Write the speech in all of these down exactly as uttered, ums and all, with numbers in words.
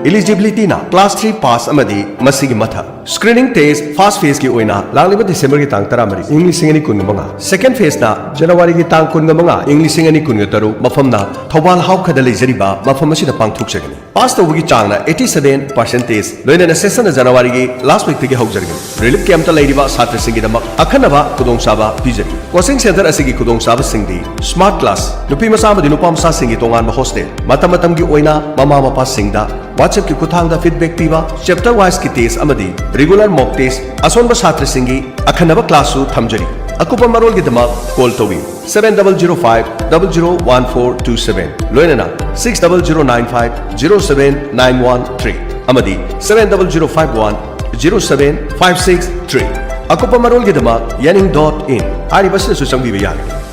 Eligibility ꯅ class three pass ꯑꯃꯗꯤ ꯃꯁꯤꯒꯤ ꯃꯊꯛ꯫ Screening test first phase ꯀꯤ ꯑꯣꯏꯅ ꯂꯥꯛꯂꯤꯕ December ꯒꯤ ꯇꯥꯡ ꯇꯔꯥꯃꯔꯤ, ꯏꯪ ꯂꯤꯁꯤꯡ ꯑꯅꯤ ꯀꯨꯟꯒ ꯃꯉꯥ, second phase ꯅ January ꯒꯤ ꯇꯥꯡ ꯀꯨꯟꯒ ꯃꯉꯥ, ꯏꯪ ꯂꯤꯁꯤꯡ ꯑꯅꯤ ꯀꯨꯟꯒ ꯇꯔꯨꯛ, ꯃꯐꯝꯅ ꯊꯧꯕꯥꯜ ꯍꯥꯎꯈꯗ ꯂꯩꯖꯔꯤꯕ ꯃꯐꯝ ꯑꯁꯤꯗ ꯄꯥꯡꯊꯣꯛꯆꯒꯅꯤ꯫ Pass ꯇꯧꯕꯒꯤ ꯆꯥꯡꯅ eighty seven percentage, ꯂꯣꯏꯅꯅ session ꯅ January ꯒꯤ last week ꯇꯒꯤ ꯍꯧꯖꯔꯒꯅꯤ꯫ Relief camp ꯇ ꯂꯩꯔꯤꯕ ꯁꯥꯇ꯭ꯔꯁꯤꯡꯒꯤꯗꯃꯛ ꯑꯈꯟꯅꯕ ꯈꯨꯗꯣꯡꯆꯥꯕ ꯄꯤꯖꯔꯤ꯫ Coaching center ꯑꯁꯤꯒꯤ ꯈꯨꯗꯣꯡꯆꯥꯕꯁꯤꯡꯗꯤ smart class, ꯅꯨꯄꯤ ꯃꯆꯥ ꯑꯃꯗꯤ ꯅꯨꯄꯥ ꯃꯆꯥꯁꯤꯡꯒꯤ ꯇꯣꯉꯥꯟꯕ hostel, ꯃꯇꯝ ꯃꯇꯝꯒꯤ ꯑꯣꯏꯅ ꯃꯃꯥ ꯃꯄꯥꯁꯤꯡꯗ WhatsApp ꯀꯤ ꯈꯨꯠꯊꯥꯡꯗ feedback ꯄꯤꯕ, chapter wise ꯀꯤ test ꯑꯃꯗꯤ regular mock test, ꯑꯁꯣꯟꯕ ꯁꯥꯇ꯭ꯔꯁꯤꯡꯒꯤ ꯑꯈꯟꯅꯕ class ꯁꯨ ꯊꯝꯖꯔꯤ꯫ ꯑꯀꯨꯞꯄ ꯃꯔꯣꯜꯒꯤꯗꯃꯛ call ꯇꯧꯕꯤꯌꯨ, seven double zero five double zero one four two seven, ꯂꯣꯏꯅꯅ six double zero nine five zero seven nine one three ꯑꯃꯗꯤ seven double zero five one zero seven five six three꯫ ꯑꯀꯨꯞꯄ ꯃꯔꯣꯜꯒꯤꯗꯃꯛ ꯌꯥꯅꯤꯡ dot in ꯍꯥꯏꯔꯤꯕ ꯑꯁꯤꯗꯁꯨ ꯆꯪꯕꯤꯕ ꯌꯥꯒꯅꯤ꯫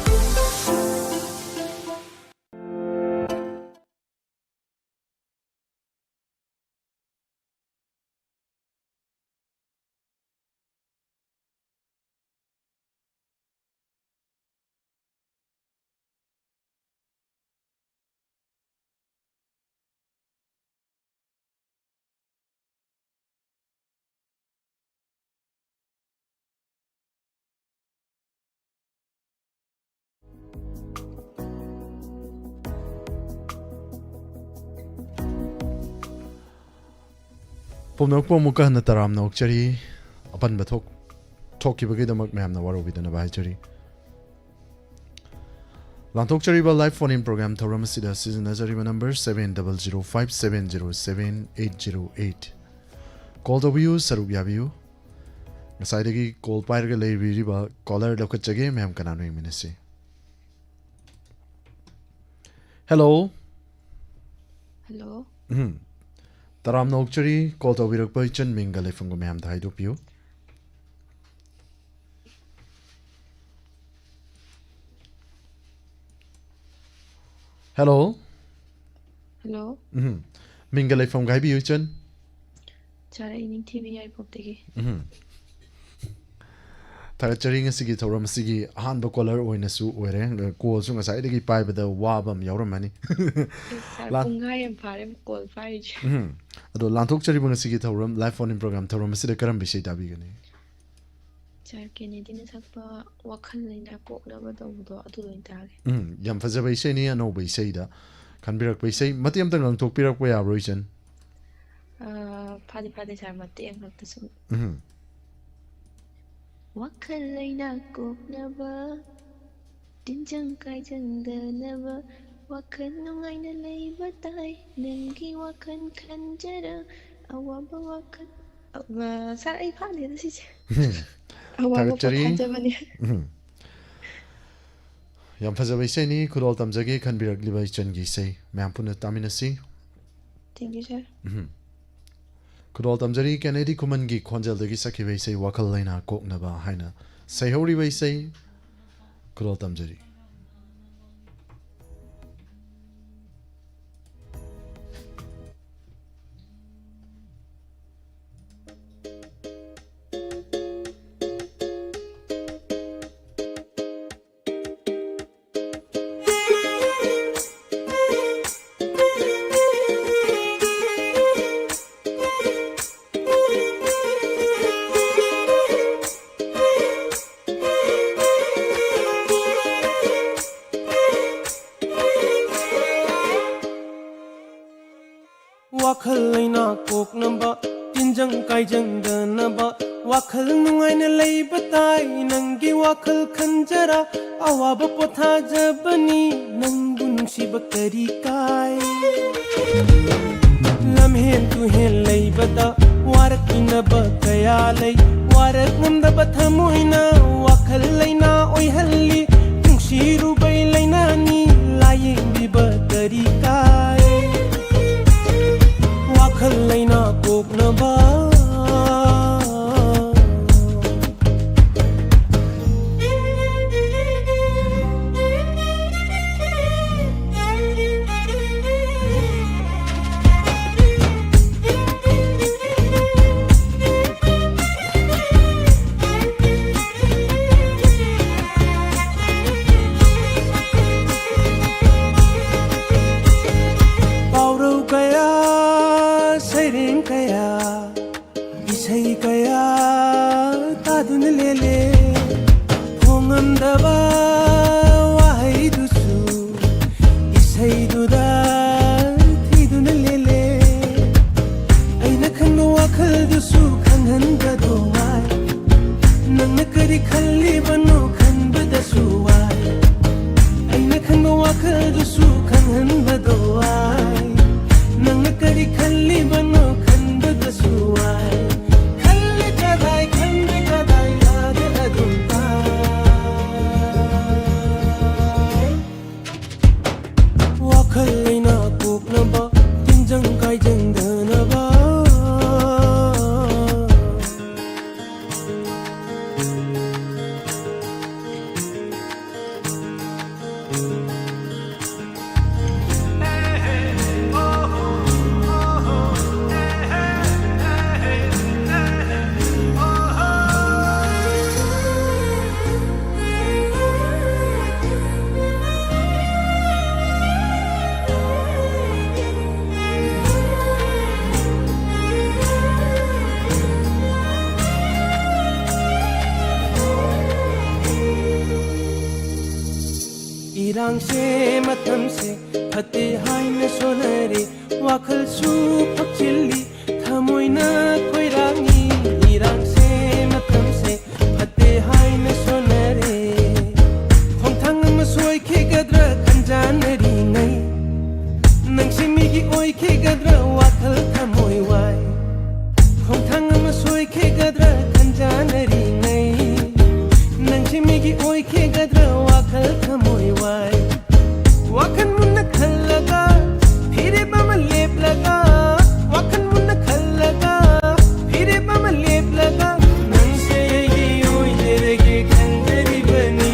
ꯄꯨꯝꯅꯃꯛꯄꯨ ꯑꯃꯨꯛꯀ ꯍꯟꯅ ꯇꯔꯥꯝꯅ ꯑꯣꯛꯆꯔꯤ꯫ ꯑꯄꯟꯕ ꯊꯣꯛ-, ꯊꯣꯛꯈꯤꯕꯒꯤꯗꯃꯛ ꯃꯌꯥꯝꯅ ꯋꯥꯔꯧꯕꯤꯗꯅꯕ ꯍꯥꯏꯖꯔꯤ꯫ ꯂꯥꯟꯊꯣꯛꯆꯔꯤꯕ live phone in program ꯊꯧꯔꯝ ꯑꯁꯤꯗ ꯁꯤꯖꯤꯟꯅꯖꯔꯤꯕ number seven double zero five seven zero seven eight zero eight꯫ Call ꯇꯧꯕꯤꯌꯨ, ꯁꯔꯨꯛ ꯌꯥꯕꯤꯌꯨ꯫ ꯉꯁꯥꯏꯗꯒꯤ call ꯄꯥꯏꯔꯒ ꯂꯩꯕꯤꯔꯤꯕ caller ꯂꯧꯈꯠꯆꯒꯦ꯫ ꯃꯌꯥꯝ ꯀꯅꯥꯅꯣ ꯌꯦꯡꯃꯤꯟꯅꯁꯤ꯫ Hello꯫ Hello꯫ ꯎꯝ꯫ ꯇꯔꯥꯝꯅ ꯑꯣꯛꯆꯔꯤ, call ꯇꯧꯕꯤꯔꯛꯄ ꯏꯆꯟ, ꯃꯤꯡꯒ ꯂꯩꯐꯝꯒ ꯃꯌꯥꯝꯗ ꯍꯥꯏꯗꯣꯛꯄꯤꯌꯨ꯫ Hello꯫ Hello꯫ ꯎꯝ꯫ ꯃꯤꯡꯒ ꯂꯩꯐꯝꯒ ꯍꯥꯏꯕꯤꯌꯨ, ꯏꯆꯟ꯫ Sir, ꯑꯩ ꯅꯤꯡꯊꯤꯕꯤ ꯌꯥꯏꯐꯣꯛꯇꯒꯤ꯫ ꯎꯝ꯫ ꯊꯥꯒꯠꯆꯔꯤ, ꯉꯁꯤꯒꯤ ꯊꯧꯔꯝ ꯑꯁꯤꯒꯤ ꯑꯍꯥꯟꯕ caller ꯑꯣꯏꯅꯁꯨ ꯑꯣꯏꯔꯦ꯫ Call ꯁꯨ ꯉꯁꯥꯏꯗꯒꯤ ꯄꯥꯏꯕꯗ ꯋꯥꯕ ꯑꯃ ꯌꯥꯎꯔꯝꯃꯅꯤ꯫ ꯑꯦ, sir, ꯂꯥꯟ-, ꯄꯨꯡꯈꯥꯏ ꯑꯃ ꯐꯥꯔꯦ call ꯄꯥꯏꯔꯤꯁꯦ꯫ ꯎꯝ꯫ ꯑꯗꯣ ꯂꯥꯟꯊꯣꯛꯆꯔꯤꯕ ꯉꯁꯤꯒꯤ ꯊꯧꯔꯝ, live phone in program ꯊꯧꯔꯝ ꯑꯁꯤꯗ ꯀꯔꯝꯕ ꯏꯁꯩ ꯇꯥꯕꯤꯒꯅꯤ? ꯁꯥꯔ ꯀꯦꯅꯦꯗꯤꯅ ꯁꯛꯄ ꯋꯥꯈꯜ ꯂꯩꯅꯥ ꯀꯣꯛꯅꯕ ꯇꯧꯕꯗꯣ ꯑꯗꯨ ꯑꯣꯏꯅ ꯇꯥꯒꯦ꯫ ꯎꯝ, ꯌꯥꯝ ꯐꯖꯕ ꯏꯁꯩꯅꯤ, ꯑꯅꯧꯕ ꯏꯁꯩꯗ ꯈꯟꯕꯤꯔꯛꯄ ꯏꯁꯩ꯫ ꯃꯇꯦꯛ ꯑꯃꯇꯪ ꯉꯥꯡꯊꯣꯛꯄꯤꯔꯛꯄ ꯌꯥꯕ꯭ꯔꯣ, ꯏꯆꯟ? ꯑ, ꯐꯥꯗꯤ ꯐꯥꯗꯦ ꯁꯥꯔ, ꯃꯇꯦꯛ ꯑꯃꯈꯛꯇ ꯁꯨꯝ꯫ ꯎꯝ꯫ ꯋꯥꯈꯜ ꯂꯩꯅꯥ ꯀꯣꯛꯅꯕ, ꯇꯤꯟꯖꯪ ꯀꯥꯏꯖꯪꯗꯅꯕ, ꯋꯥꯈꯜ ꯅꯨꯡꯉꯥꯏꯅ ꯂꯩꯕ ꯇꯥꯏ꯫ ꯅꯪꯒꯤ ꯋꯥꯈꯜ ꯈꯟꯖꯔ, ꯑꯋꯥꯕ ꯋꯥꯈꯜ꯫ ꯑ, ꯁꯥꯔ, ꯑꯩ ꯐꯥꯗꯦꯗ ꯁꯤꯁꯦ꯫ ꯑꯋꯥꯕ ꯊꯥꯒꯠꯆꯔꯤ꯫ ꯄꯣꯊꯥꯖꯕꯅꯤ꯫ ꯎꯝ꯫ ꯌꯥꯝ ꯐꯖꯕ ꯏꯁꯩꯅꯤ, ꯈꯨꯗꯣꯜ ꯇꯝꯖꯒꯦ ꯈꯟꯕꯤꯔꯛꯂꯤꯕ ꯏꯆꯟꯒꯤ ꯏꯁꯩ꯫ ꯃꯌꯥꯝ ꯄꯨꯟꯅ ꯇꯥꯃꯤꯟꯅꯁꯤ꯫ Thank you, sir. ꯎꯝ꯫ ꯈꯨꯗꯣꯜ ꯇꯝꯖꯔꯤ ꯀꯦꯅꯦꯗꯤ ꯈꯨꯃꯟꯒꯤ ꯈꯣꯟꯖꯦꯜꯗꯒꯤ ꯁꯛꯈꯤꯕ ꯏꯁꯩ ꯋꯥꯈꯜ ꯂꯩꯅꯥ ꯀꯣꯛꯅꯕ ꯍꯥꯏꯅ ꯁꯩꯍꯧꯔꯤꯕ ꯏꯁꯩ꯫ ꯈꯨꯗꯣꯜ ꯇꯝꯖꯔꯤ꯫ ꯋꯥꯈꯜ ꯂꯩꯅꯥ ꯀꯣꯛꯅꯕ, ꯇꯤꯟꯖꯪ ꯀꯥꯏꯖꯪꯗꯅꯕ, ꯋꯥꯈꯜ ꯅꯨꯡꯉꯥꯏꯅ ꯂꯩꯕ ꯇꯥꯏ꯫ ꯅꯪꯒꯤ ꯋꯥꯈꯜ ꯈꯟꯖꯔ, ꯑꯋꯥꯕ ꯄꯣꯊꯥꯖꯕꯅꯤ꯫ ꯅꯪꯕꯨ ꯅꯨꯡꯁꯤꯕ ꯀꯔꯤ ꯀꯥꯏ? ꯂꯝꯍꯦꯟ ꯇꯨꯍꯦꯟ ꯂꯩꯕꯗ ꯋꯥꯔꯛꯄꯤꯅꯕ ꯀꯌꯥ ꯂꯩ꯫ ꯋꯥꯔꯛ ꯉꯝꯗꯕ ꯊꯃꯣꯏꯅ ꯋꯥꯈꯜ ꯂꯩꯅꯥ ꯑꯣꯏꯍꯜꯂꯤ꯫ ꯅꯨꯡꯁꯤꯔꯨꯕꯩ ꯂꯩꯅꯥꯅꯤ, ꯂꯥꯌꯦꯡꯕꯤꯕ ꯀꯔꯤ ꯀꯥꯏ? ꯋꯥꯈꯜ ꯂꯩꯅꯥ ꯀꯣꯛꯅꯕ꯫ ꯄꯥꯎꯔꯧ ꯀꯌꯥ ꯁꯩꯔꯦꯡ ꯀꯌꯥ, ꯏꯁꯩ ꯀꯌꯥ ꯇꯥꯗꯨꯅ ꯂꯦꯜꯂꯦ꯫ ꯐꯣꯡꯉꯝꯗꯕ ꯋꯥꯍꯩꯗꯨꯁꯨ ꯏꯁꯩꯗꯨꯗ ꯊꯤꯗꯨꯅ ꯂꯦꯜꯂꯦ꯫ ꯑꯩꯅ ꯈꯟꯕ ꯋꯥꯈꯜꯗꯨꯁꯨ ꯈꯪꯍꯟꯕꯗꯣ ꯋꯥꯏ꯫ ꯅꯪꯅ ꯀꯔꯤ ꯈꯜꯂꯤꯕꯅꯣ ꯈꯟꯕꯗꯁꯨ ꯋꯥꯏ꯫ ꯑꯩꯅ ꯈꯟꯕ ꯋꯥꯈꯜꯗꯨꯁꯨ ꯈꯪꯍꯟꯕꯗꯣ ꯋꯥꯏ꯫ ꯅꯪꯅ ꯀꯔꯤ ꯈꯜꯂꯤꯕꯅꯣ ꯈꯟꯕꯗꯁꯨ ꯋꯥꯏ꯫ ꯈꯜꯂꯤ ꯀꯗꯥꯏ ꯈꯟꯗꯦ ꯀꯗꯥꯏ ꯌꯥꯗꯦ ꯑꯗꯨꯝ ꯇꯥꯏ꯫ ꯋꯥꯈꯜ ꯂꯩꯅꯥ ꯀꯣꯛꯅꯕ, ꯇꯤꯟꯖꯪ ꯀꯥꯏꯖꯪꯗꯅꯕ꯫ ꯏꯔꯥꯡꯁꯦ ꯃꯇꯝꯁꯦ ꯐꯠꯇꯦ ꯍꯥꯏꯅ ꯁꯣꯟꯅꯔꯦ, ꯋꯥꯈꯜꯁꯨ ꯐꯛꯆꯤꯜꯂꯤ, ꯊꯃꯣꯏꯅ ꯈꯣꯏꯔꯥꯡꯉꯤ꯫ ꯏꯔꯥꯡꯁꯦ ꯃꯇꯝꯁꯦ ꯐꯠꯇꯦ ꯍꯥꯏꯅ ꯁꯣꯟꯅꯔꯦ, ꯈꯣꯡꯊꯥꯡ ꯑꯃ ꯁꯣꯏꯈꯤꯒꯗ꯭ꯔꯥ ꯈꯟꯖꯥꯟꯅꯔꯤꯉꯩ, ꯅꯪꯁꯦ ꯃꯤꯒꯤ ꯑꯣꯏꯈꯤꯒꯗ꯭ꯔꯥ ꯋꯥꯈꯜ ꯊꯃꯣꯏ ꯋꯥꯏ꯫ ꯈꯣꯡꯊꯥꯡ ꯑꯃ ꯁꯣꯏꯈꯤꯒꯗ꯭ꯔꯥ ꯈꯟꯖꯥꯟꯅꯔꯤꯉꯩ, ꯅꯪꯁꯦ ꯃꯤꯒꯤ ꯑꯣꯏꯈꯤꯒꯗ꯭ꯔꯥ ꯋꯥꯈꯜ ꯊꯃꯣꯏ ꯋꯥꯏ꯫ ꯋꯥꯈꯜ ꯃꯨꯟꯅ ꯈꯜꯂꯒ, ꯐꯤꯔꯦꯞ ꯑꯃ ꯂꯦꯞꯂꯒ, ꯋꯥꯈꯜ ꯃꯨꯟꯅ ꯈꯜꯂꯒ, ꯐꯤꯔꯦꯞ ꯑꯃ ꯂꯦꯞꯂꯒ, ꯅꯪꯁꯦ ꯑꯩꯒꯤ ꯑꯣꯏꯖꯔꯒꯦ ꯈꯟꯖꯔꯤꯕꯅꯤ,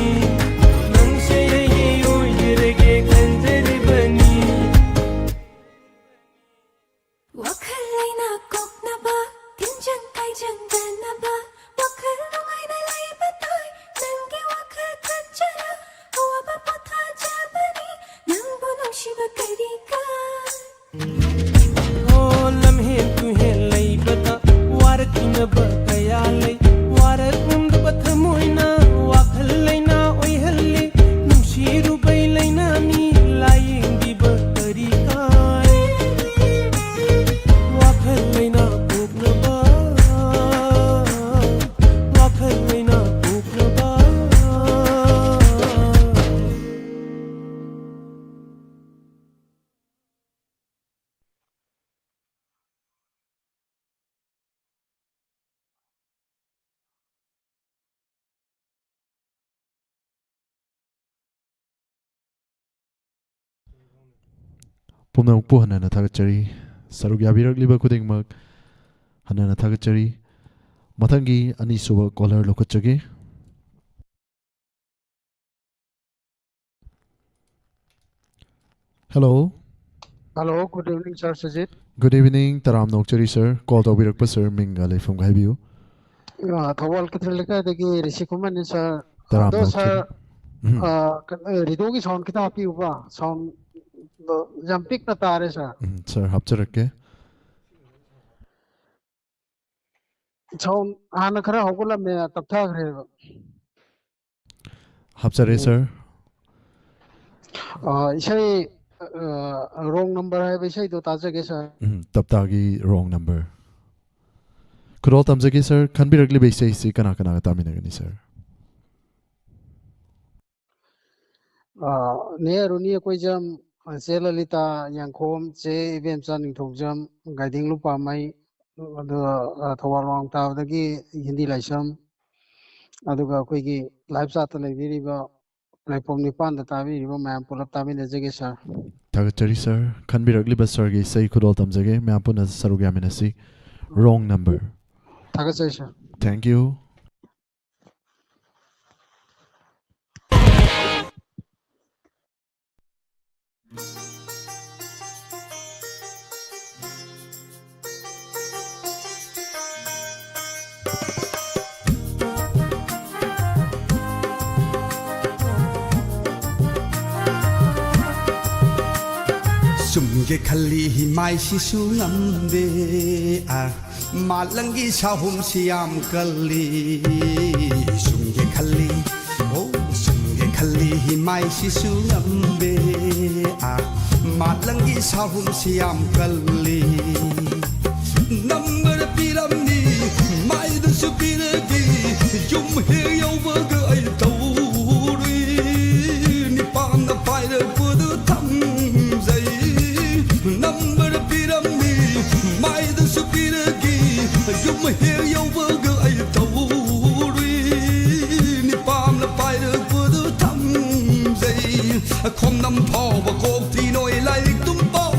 ꯅꯪꯁꯦ ꯑꯩꯒꯤ ꯑꯣꯏꯖꯔꯒꯦ ꯈꯟꯖꯔꯤꯕꯅꯤ꯫ ꯋꯥꯈꯜ ꯂꯩꯅꯥ ꯀꯣꯛꯅꯕ, ꯇꯤꯟꯖꯪ ꯀꯥꯏꯖꯪꯗꯅꯕ, ꯋꯥꯈꯜ ꯅꯨꯡꯉꯥꯏꯅ ꯂꯩꯕ ꯇꯥꯏ꯫ ꯅꯪꯒꯤ ꯋꯥꯈꯜ ꯈꯟꯖꯔ, ꯑꯋꯥꯕ ꯄꯣꯊꯥꯖꯕꯅꯤ꯫ ꯅꯪꯕꯨ ꯅꯨꯡꯁꯤꯕ ꯀꯔꯤ ꯀꯥꯏ? ꯑꯣ, ꯂꯝꯍꯦꯟ ꯄꯨꯝꯅꯃꯛꯄꯨ ꯍꯟꯅ ꯍꯟꯅ ꯊꯥꯒꯠꯆꯔꯤ꯫ ꯁꯔꯨꯛ ꯌꯥꯕꯤꯔꯛꯂꯤꯕ ꯈꯨꯗꯤꯡꯃꯛ ꯍꯟꯅ ꯍꯟꯅ ꯊꯥꯒꯠꯆꯔꯤ꯫ ꯃꯊꯪꯒꯤ ꯑꯅꯤꯁꯨꯕ caller ꯂꯧꯈꯠꯆꯒꯦ꯫ Hello꯫ Hello, good evening, Sir Sujit. Good evening, ꯇꯔꯥꯝꯅ ꯑꯣꯛꯆꯔꯤ, sir꯫ Call ꯇꯧꯕꯤꯔꯛꯄ sir, ꯃꯤꯡꯒ ꯂꯩꯐꯝꯒ ꯍꯥꯏꯕꯤꯌꯨ꯫ ꯑ, ꯊꯧꯕꯥꯜ ꯀꯩꯊꯦꯜ ꯂꯩꯀꯥꯏꯗꯒꯤ ꯔꯤꯁꯤ ꯈꯨꯃꯟꯅꯤ, sir꯫ ꯇꯔꯥꯝꯅ ꯑꯗꯣ, ꯑꯣꯛꯆꯔꯤ꯫ Sir, ꯎꯝ꯫ ꯑ, ꯀ-, ꯑ, radioꯒꯤ sound ꯈꯤꯇꯪ ꯍꯥꯞꯄꯤꯌꯨꯕ꯫ Sound ꯗꯣ ꯌꯥꯝ ꯄꯤꯛꯅ ꯇꯥꯔꯦ, sir꯫ ꯎꯝ, sir, ꯍꯥꯞꯆꯔꯛꯀꯦ꯫ Sound ꯍꯥꯟꯅ ꯈꯔ ꯍꯧꯒꯠꯂꯝꯃꯦ, ꯇꯞꯊꯈ꯭ꯔꯦꯕ꯫ ꯍꯥꯞꯆꯔꯦ, ꯎꯝ꯫ Sir꯫ ꯑ, ꯏꯁꯩ, ꯑ, Wrong Number ꯍꯥꯏꯕ ꯏꯁꯩꯗꯣ ꯇꯥꯖꯒꯦ, sir꯫ ꯎꯝ, ꯇꯞꯇꯥꯒꯤ Wrong Number꯫ ꯈꯨꯗꯣꯜ ꯇꯝꯖꯒꯦ, sir꯫ ꯈꯟꯕꯤꯔꯛꯂꯤꯕ ꯏꯁꯩꯁꯤ ꯀꯅꯥ ꯀꯅꯥꯒ ꯇꯥꯃꯤꯟꯅꯒꯅꯤ, sir? ꯑ, ꯅꯦ ꯑꯔꯨꯅꯤ ꯑꯀꯣꯏꯖꯝ, ꯆꯦ ꯂꯂꯤꯇꯥ ꯌꯥꯡꯈꯣꯝ, ꯆꯦ ꯏꯕꯦꯝꯆꯥ ꯅꯤꯡꯊꯧꯖꯝ, ꯒꯥꯏꯗꯤꯡ ꯂꯨꯄꯥꯃꯩ, ꯑꯗꯨꯒ, ꯑ, ꯊꯧꯕꯥꯜ ꯋꯥꯡ ꯇꯥꯕꯗꯒꯤ ꯍꯤꯟꯗꯤ ꯂꯥꯏꯁ꯭ꯔꯝ, ꯑꯗꯨꯒ ꯑꯩꯈꯣꯏꯒꯤ live chatꯇ ꯂꯩꯕꯤꯔꯤꯕ platform ꯅꯤꯄꯥꯟꯗ ꯇꯥꯕꯤꯔꯤꯕ ꯃꯌꯥꯝ ꯄꯨꯂꯞ ꯇꯥꯃꯤꯟꯅꯖꯒꯦ, sir꯫ ꯊꯥꯒꯠꯆꯔꯤ, sir꯫ ꯈꯟꯕꯤꯔꯛꯂꯤꯕ sirꯒꯤ ꯏꯁꯩ ꯈꯨꯗꯣꯜ ꯇꯝꯖꯒꯦ꯫ ꯃꯌꯥꯝ ꯄꯨꯟꯅ ꯁꯔꯨꯛ ꯌꯥꯃꯤꯟꯅꯁꯤ꯫ Wrong Number꯫ ꯊꯥꯒꯠꯆꯔꯤ, sir꯫ Thank you꯫ ꯆꯨꯝꯒꯦ ꯈꯜꯂꯤ ꯃꯥꯏꯁꯤꯁꯨ ꯉꯝꯗꯦ꯫ ꯑ꯫ ꯃꯥꯂꯪꯒꯤ ꯁꯥꯍꯨꯝꯁꯤ ꯌꯥꯝ ꯀꯜꯂꯤ꯫ ꯁꯨꯝꯒꯦ ꯈꯜꯂꯤ, ꯑꯣ, ꯁꯨꯝꯒꯦ ꯈꯜꯂꯤ, ꯃꯥꯏꯁꯤꯁꯨ ꯉꯝꯗꯦ꯫ ꯑꯥ, ꯃꯥꯂꯪꯒꯤ ꯁꯥꯍꯨꯝꯁꯤ ꯌꯥꯝ ꯀꯜꯂꯤ꯫ ꯅꯝꯕꯔ ꯄꯤꯔꯝꯃꯤ, ꯃꯥꯏꯗꯨꯁꯨ ꯄꯤꯔꯒꯦ, ꯌꯨꯝ ꯍꯦꯛ ꯌꯧꯕꯒ ꯑꯩ ꯇꯧꯔꯨꯏ꯫ ꯅꯤꯄꯥꯝꯅ ꯄꯥꯏꯔꯛꯄꯗꯨ ꯊꯝꯖꯩ꯫ ꯅꯝꯕꯔ ꯄꯤꯔꯝꯃꯤ, ꯃꯥꯏꯗꯨꯁꯨ ꯄꯤꯔꯒꯦ, ꯌꯨꯝ ꯍꯦꯛ ꯌꯧꯕꯒ ꯑꯩ ꯇꯧꯔꯨꯏ꯫ ꯅꯤꯄꯥꯝꯅ ꯄꯥꯏꯔꯛꯄꯗꯨ ꯊꯝꯖꯩ꯫ ꯈꯣꯝꯅꯝ ꯐꯥꯎꯕ ꯀꯣꯛꯇꯤ ꯅꯣꯏ ꯂꯥꯏꯔꯤꯛ ꯇꯨꯝ ꯄꯥꯎ꯫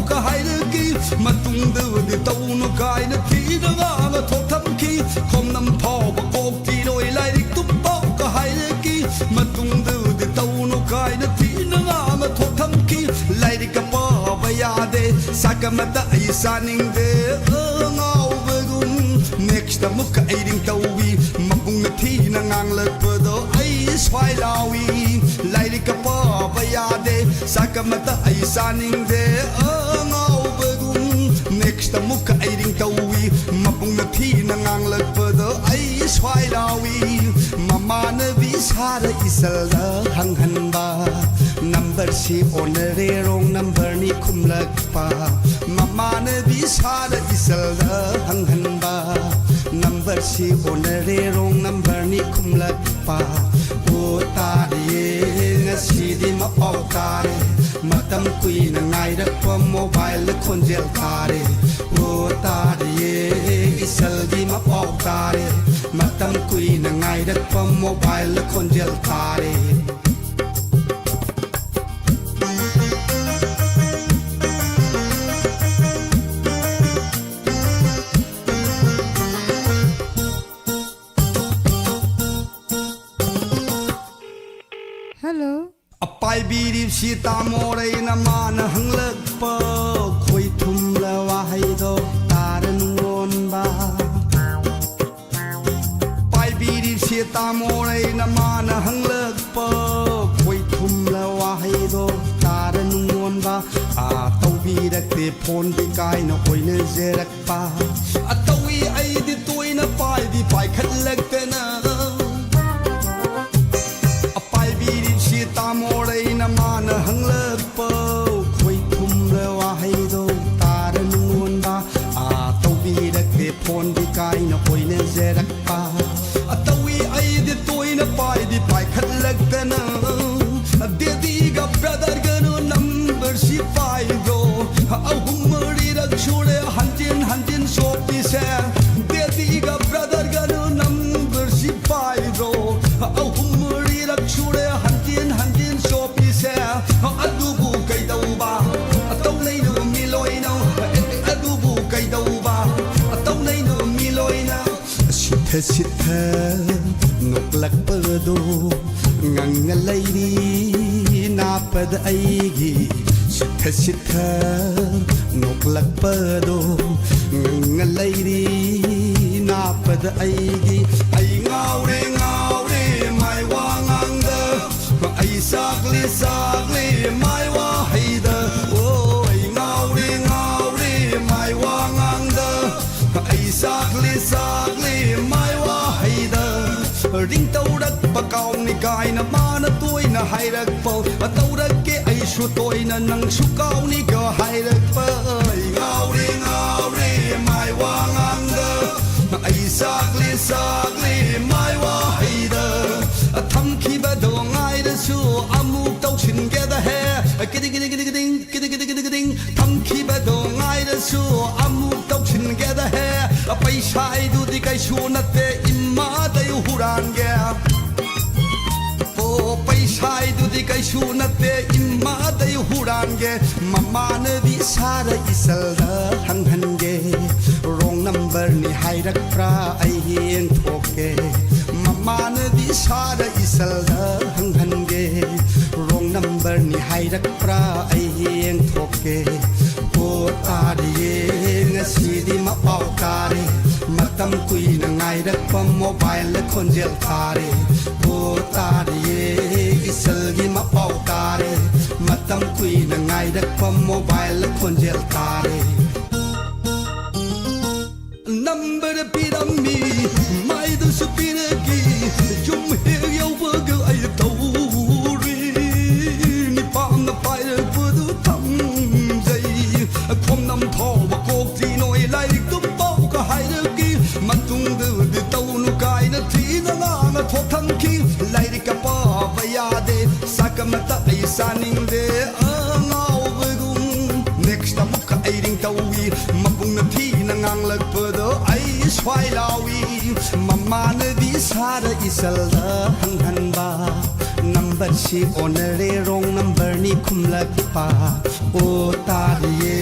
ꯆꯥꯅꯤꯡꯗꯦ ꯑꯉꯥꯎꯕꯒꯨꯝ꯫ Next ꯑꯃꯨꯛꯀ ꯑꯩ ꯔꯤꯡ ꯇꯧꯏ꯫ ꯃꯕꯨꯡꯅ ꯊꯤꯅ ꯉꯥꯡꯂꯛꯄꯗꯣ ꯑꯩ ꯁ꯭ꯋꯥꯏ ꯂꯥꯎꯏ꯫ ꯂꯥꯏꯔꯤꯛꯀ ꯄꯥꯕ ꯌꯥꯗꯦ꯫ ꯆꯥꯛ ꯑꯃꯠꯇ ꯑꯩ ꯆꯥꯅꯤꯡꯗꯦ ꯑꯉꯥꯎꯕꯒꯨꯝ꯫ Next ꯑꯃꯨꯛꯀ ꯑꯩ ꯔꯤꯡ ꯇꯧꯏ꯫ ꯃꯕꯨꯡꯅ ꯊꯤꯅ ꯉꯥꯡꯂꯛꯄꯗꯣ ꯑꯩ ꯁ꯭ꯋꯥꯏ ꯂꯥꯎꯏ꯫ ꯃꯃꯥꯟꯅꯕꯤ ꯁꯥꯔ ꯏꯆꯜꯗ ꯍꯪꯍꯟꯕ꯫ ꯅꯝꯕꯔꯁꯤ ꯑꯣꯟꯅꯔꯦ, wrong numberꯅꯤ ꯈꯨꯝꯂꯛꯄ꯫ ꯃꯃꯥꯟꯅꯕꯤ ꯁꯥꯔ ꯏꯆꯜꯗ ꯍꯪꯍꯟꯕ꯫ ꯅꯝꯕꯔꯁꯤ ꯑꯣꯟꯅꯔꯦ, wrong numberꯅꯤ ꯈꯨꯝꯂꯛꯄ꯫ ꯑꯣ ꯇꯥꯔꯦ ꯉꯁꯤꯗꯤ ꯃꯄꯥꯎ ꯇꯥꯔꯦ꯫ ꯃꯇꯝ ꯀꯨꯏꯅ ꯉꯥꯏꯔꯛꯄ mobileꯗ ꯈꯣꯟꯖꯦꯜ ꯇꯥꯔꯦ꯫ ꯑꯣ ꯇꯥꯔꯦ ꯏꯆꯜꯒꯤ ꯃꯄꯥꯎ ꯇꯥꯔꯦ꯫ ꯃꯇꯝ ꯀꯨꯏꯅ ꯉꯥꯏꯔꯛꯄ mobileꯗ ꯈꯣꯟꯖꯦꯜ ꯇꯥꯔꯦ꯫ Hello꯫ ꯑꯄꯥꯏꯕꯤꯔꯤꯕꯁꯤ ꯇꯥꯃꯣꯔꯩꯅ ꯃꯥꯅ ꯍꯪꯂꯛꯄ ꯈꯣꯏ ꯊꯨꯝꯂ ꯋꯥꯍꯩꯗꯣ ꯇꯥꯔ ꯅꯨꯡꯉꯣꯟꯕ꯫ ꯄꯥꯏꯕꯤꯔꯤꯕꯁꯤ ꯇꯥꯃꯣꯔꯩꯅ ꯃꯥꯅ ꯍꯪꯂꯛꯄ ꯈꯣꯏ ꯊꯨꯝꯂ ꯋꯥꯍꯩꯗꯣ ꯇꯥꯔ ꯅꯨꯡꯉꯣꯟꯕ꯫ ꯑꯥ ꯇꯧꯕꯤꯔꯛꯇꯦ ꯐꯣꯟꯗꯤ ꯀꯥꯏꯅ ꯑꯣꯏꯅꯖꯔꯛ ꯄꯥ꯫ ꯑꯇꯧꯏ ꯑꯩꯗꯤ ꯇꯣꯏꯅ ꯄꯥꯏꯗꯤ ꯄꯥꯏꯈꯠꯂꯛꯇꯅ꯫ ꯑꯄꯥꯏꯕꯤꯔꯤꯕꯁꯤ ꯇꯥꯃꯣꯔꯩꯅ ꯃꯥꯅ ꯍꯪꯂꯛꯄ ꯈꯣꯏ ꯊꯨꯝꯕ ꯋꯥꯍꯩꯗꯣ ꯇꯥꯔ ꯅꯉꯣꯟꯗ꯫ ꯑꯥ ꯇꯧꯕꯤꯔꯛꯇꯦ ꯐꯣꯟꯗꯤ ꯀꯥꯏꯅ ꯑꯣꯏꯅꯖꯔꯛꯄ꯫ ꯑꯇꯧꯏ ꯑꯩꯗꯤ ꯇꯣꯏꯅ ꯄꯥꯏꯗꯤ ꯄꯥꯏꯈꯠꯂꯛꯇꯅ꯫ ꯗꯦꯗꯤꯒ ꯕ꯭ꯔꯗꯔꯒꯅ ꯅꯝꯕꯔꯁꯤ ꯄꯥꯏꯗ꯭ꯔꯣ? ꯑꯍꯨꯝ ꯃꯔꯤꯔꯛ ꯁꯨꯔꯦ ꯍꯟꯖꯤꯟ ꯍꯟꯖꯤꯟ ꯁꯣꯛꯄꯤꯁꯦ꯫ ꯗꯦꯗꯤꯒ ꯕ꯭ꯔꯗꯔꯒꯅ ꯅꯝꯕꯔꯁꯤ ꯄꯥꯏꯗ꯭ꯔꯣ? ꯑꯍꯨꯝ ꯃꯔꯤꯔꯛ ꯁꯨꯔꯦ ꯍꯟꯖꯤꯟ ꯍꯟꯖꯤꯟ ꯁꯣꯛꯄꯤꯁꯦ꯫ ꯑꯗꯨꯕꯨ ꯀꯩꯗꯧꯕ ꯇꯧꯅꯩꯅꯣ ꯃꯤ ꯂꯣꯏꯅ? ꯑꯗꯨꯕꯨ ꯀꯩꯗꯧꯕ ꯇꯧꯅꯩꯅꯣ ꯃꯤ ꯂꯣꯏꯅ? ꯁꯤꯊ ꯁꯤꯊ ꯅꯣꯛꯂꯛꯄꯗꯣ ꯉꯪꯉ ꯂꯩꯔꯤ ꯅꯥꯄꯗ ꯑꯩꯒꯤ꯫ ꯁꯤꯊ ꯁꯤꯊ ꯅꯣꯛ ꯂꯛꯄꯗꯣ ꯉꯪꯉ ꯂꯩꯔꯤ ꯅꯥꯞꯄꯗ ꯑꯩꯒꯤ꯫ ꯑꯩ ꯉꯥꯎꯔꯦ ꯉꯥꯎꯔꯦ ꯃꯥꯏ ꯋꯥ ꯉꯥꯡꯗ꯫ ꯑꯩ ꯆꯥꯛꯂꯤ ꯆꯥꯛꯂꯤ ꯃꯥꯏ ꯋꯥꯍꯩꯗ꯫ ꯑꯣ ꯑꯩ ꯉꯥꯎꯔꯦ ꯉꯥꯎꯔꯦ ꯃꯥꯏ ꯋꯥ ꯉꯥꯡꯗ꯫ ꯑꯩ ꯆꯥꯛꯂꯤ ꯆꯥꯛꯂꯤ ꯃꯥꯏ ꯋꯥꯍꯩꯗ꯫ ꯔꯤꯡ ꯇꯧꯔꯛꯄ ꯀꯥꯎꯅꯤ ꯀꯥꯏꯅ ꯃꯥꯅ ꯇꯣꯏꯅ ꯍꯥꯏꯔꯛꯄ꯫ ꯇꯧꯔꯛꯀꯦ ꯑꯩꯁꯨ ꯇꯣꯏꯅ ꯅꯪꯁꯨ ꯀꯥꯎꯅꯤꯒ ꯍꯥꯏꯔꯛꯄ꯫ ꯑꯩ ꯉꯥꯎꯔꯦ ꯉꯥꯎꯔꯦ ꯃꯥꯏ ꯋꯥ ꯉꯥꯡꯗ꯫ ꯑꯩ ꯆꯥꯛꯂꯤ ꯆꯥꯛꯂꯤ ꯃꯥꯏ ꯋꯥꯍꯩꯗ꯫ ꯊꯝꯈꯤꯕꯗꯣ ꯉꯥꯏꯔꯁꯨ ꯑꯃꯨꯛ ꯇꯧꯁꯤꯟꯒꯦꯗ ꯍꯦ꯫ ꯀꯤꯗꯤ ꯀꯤꯗꯤ ꯀꯤꯗꯤ ꯀꯤꯗꯤꯡ ꯀꯤꯗꯤ ꯀꯤꯗꯤ ꯀꯤꯗꯤ ꯀꯤꯗꯤꯡ꯫ ꯊꯝꯈꯤꯕꯗꯣ ꯉꯥꯏꯔꯁꯨ ꯑꯃꯨꯛ ꯇꯧꯁꯤꯟꯒꯦꯗ ꯍꯦ꯫ ꯄꯩꯁꯥ ꯍꯥꯏꯗꯨꯗꯤ ꯀꯩꯁꯨ ꯅꯠꯇꯦ ꯏꯃꯥꯗꯩ ꯍꯨꯔꯥꯟꯒꯦ꯫ ꯑꯣ ꯄꯩꯁꯥ ꯍꯥꯏꯗꯨꯗꯤ ꯀꯩꯁꯨ ꯅꯠꯇꯦ ꯏꯃꯥꯗꯩ ꯍꯨꯔꯥꯟꯒꯦ꯫ ꯃꯃꯥꯅꯗꯤ ꯁꯥꯔ ꯏꯆꯜꯗ ꯍꯪꯍꯟꯒꯦ꯫ ꯔꯣꯡ ꯅꯝꯕꯔꯅꯤ ꯍꯥꯏꯔꯛꯄ꯭ꯔꯥ ꯑꯩ ꯌꯦꯡꯊꯣꯛꯀꯦ꯫ ꯃꯃꯥꯅꯗꯤ ꯁꯥꯔ ꯏꯆꯜꯗ ꯍꯪꯍꯟꯒꯦ꯫ ꯔꯣꯡ ꯅꯝꯕꯔꯅꯤ ꯍꯥꯏꯔꯛꯄ꯭ꯔꯥ ꯑꯩ ꯌꯦꯡꯊꯣꯛꯀꯦ꯫ ꯑꯣ ꯇꯥꯔꯤꯌꯦ ꯉꯁꯤꯗꯤ ꯃꯄꯥꯎ ꯇꯥꯔꯦ꯫ ꯃꯇꯝ ꯀꯨꯏꯅ ꯉꯥꯏꯔꯛꯄ ꯃꯣꯕꯥꯏꯜ ꯈꯣꯟꯖꯦꯜ ꯇꯥꯔꯦ꯫ ꯑꯣ ꯇꯥꯔꯤꯌꯦ ꯏꯆꯜꯒꯤ ꯃꯄꯥꯎ ꯇꯥꯔꯦ꯫ ꯃꯇꯝ ꯀꯨꯏꯅ ꯉꯥꯏꯔꯛꯄ ꯃꯣꯕꯥꯏꯜ ꯈꯣꯟꯖꯦꯜ ꯇꯥꯔꯦ꯫ ꯅꯝꯕꯔ ꯄꯤꯔꯝꯃꯤ ꯃꯥꯏꯗꯨꯁꯨ ꯄꯤꯔꯛꯈꯤ꯫ ꯌꯨꯝ ꯍꯦꯛ ꯌꯧꯕꯒ ꯑꯩ ꯇꯧꯔꯤ꯫ ꯅꯤꯄꯥꯝꯅ ꯄꯥꯏꯔꯛꯄꯗꯨ ꯊꯝꯖꯩ꯫ ꯈꯣꯝꯅꯝ ꯊꯥꯎꯕ ꯀꯣꯛꯇꯤ ꯅꯣꯏ ꯂꯥꯏꯔꯤꯛꯇꯨ ꯄꯥꯎꯒ ꯍꯥꯏꯔꯛꯈꯤ꯫ ꯃꯇꯨꯡꯗꯗꯤ ꯇꯧꯅꯨ ꯀꯥꯏꯅ ꯊꯤꯅ ꯉꯥꯡꯅ ꯊꯣꯛꯊꯝꯈꯤ꯫ ꯂꯥꯏꯔꯤꯛꯀ ꯄꯥꯕ ꯌꯥꯗꯦ꯫ ꯆꯥꯛ ꯑꯃꯇ ꯑꯩ ꯆꯥꯅꯤꯡꯗꯦ ꯑꯉꯥꯎꯕꯒꯨꯝ꯫ ꯅꯦꯛꯁꯇ ꯑꯃꯨꯛꯀ ꯑꯩ ꯔꯤꯡ ꯇꯧꯏ꯫ ꯃꯄꯨꯡꯅ ꯊꯤꯅ ꯉꯥꯡꯂꯛꯄꯗꯣ ꯑꯩ ꯁ꯭ꯋꯥꯏ ꯂꯥꯎꯏ꯫ ꯃꯃꯥꯅꯗꯤ ꯁꯥꯔ ꯏꯆꯜꯗ ꯍꯪꯍꯟꯕ꯫ ꯅꯝꯕꯔꯁꯤ ꯑꯣꯟꯅꯔꯦ ꯔꯣꯡ ꯅꯝꯕꯔꯅꯤ ꯈꯨꯝꯂꯛꯄ꯫ ꯑꯣ ꯇꯥꯔꯤꯌꯦ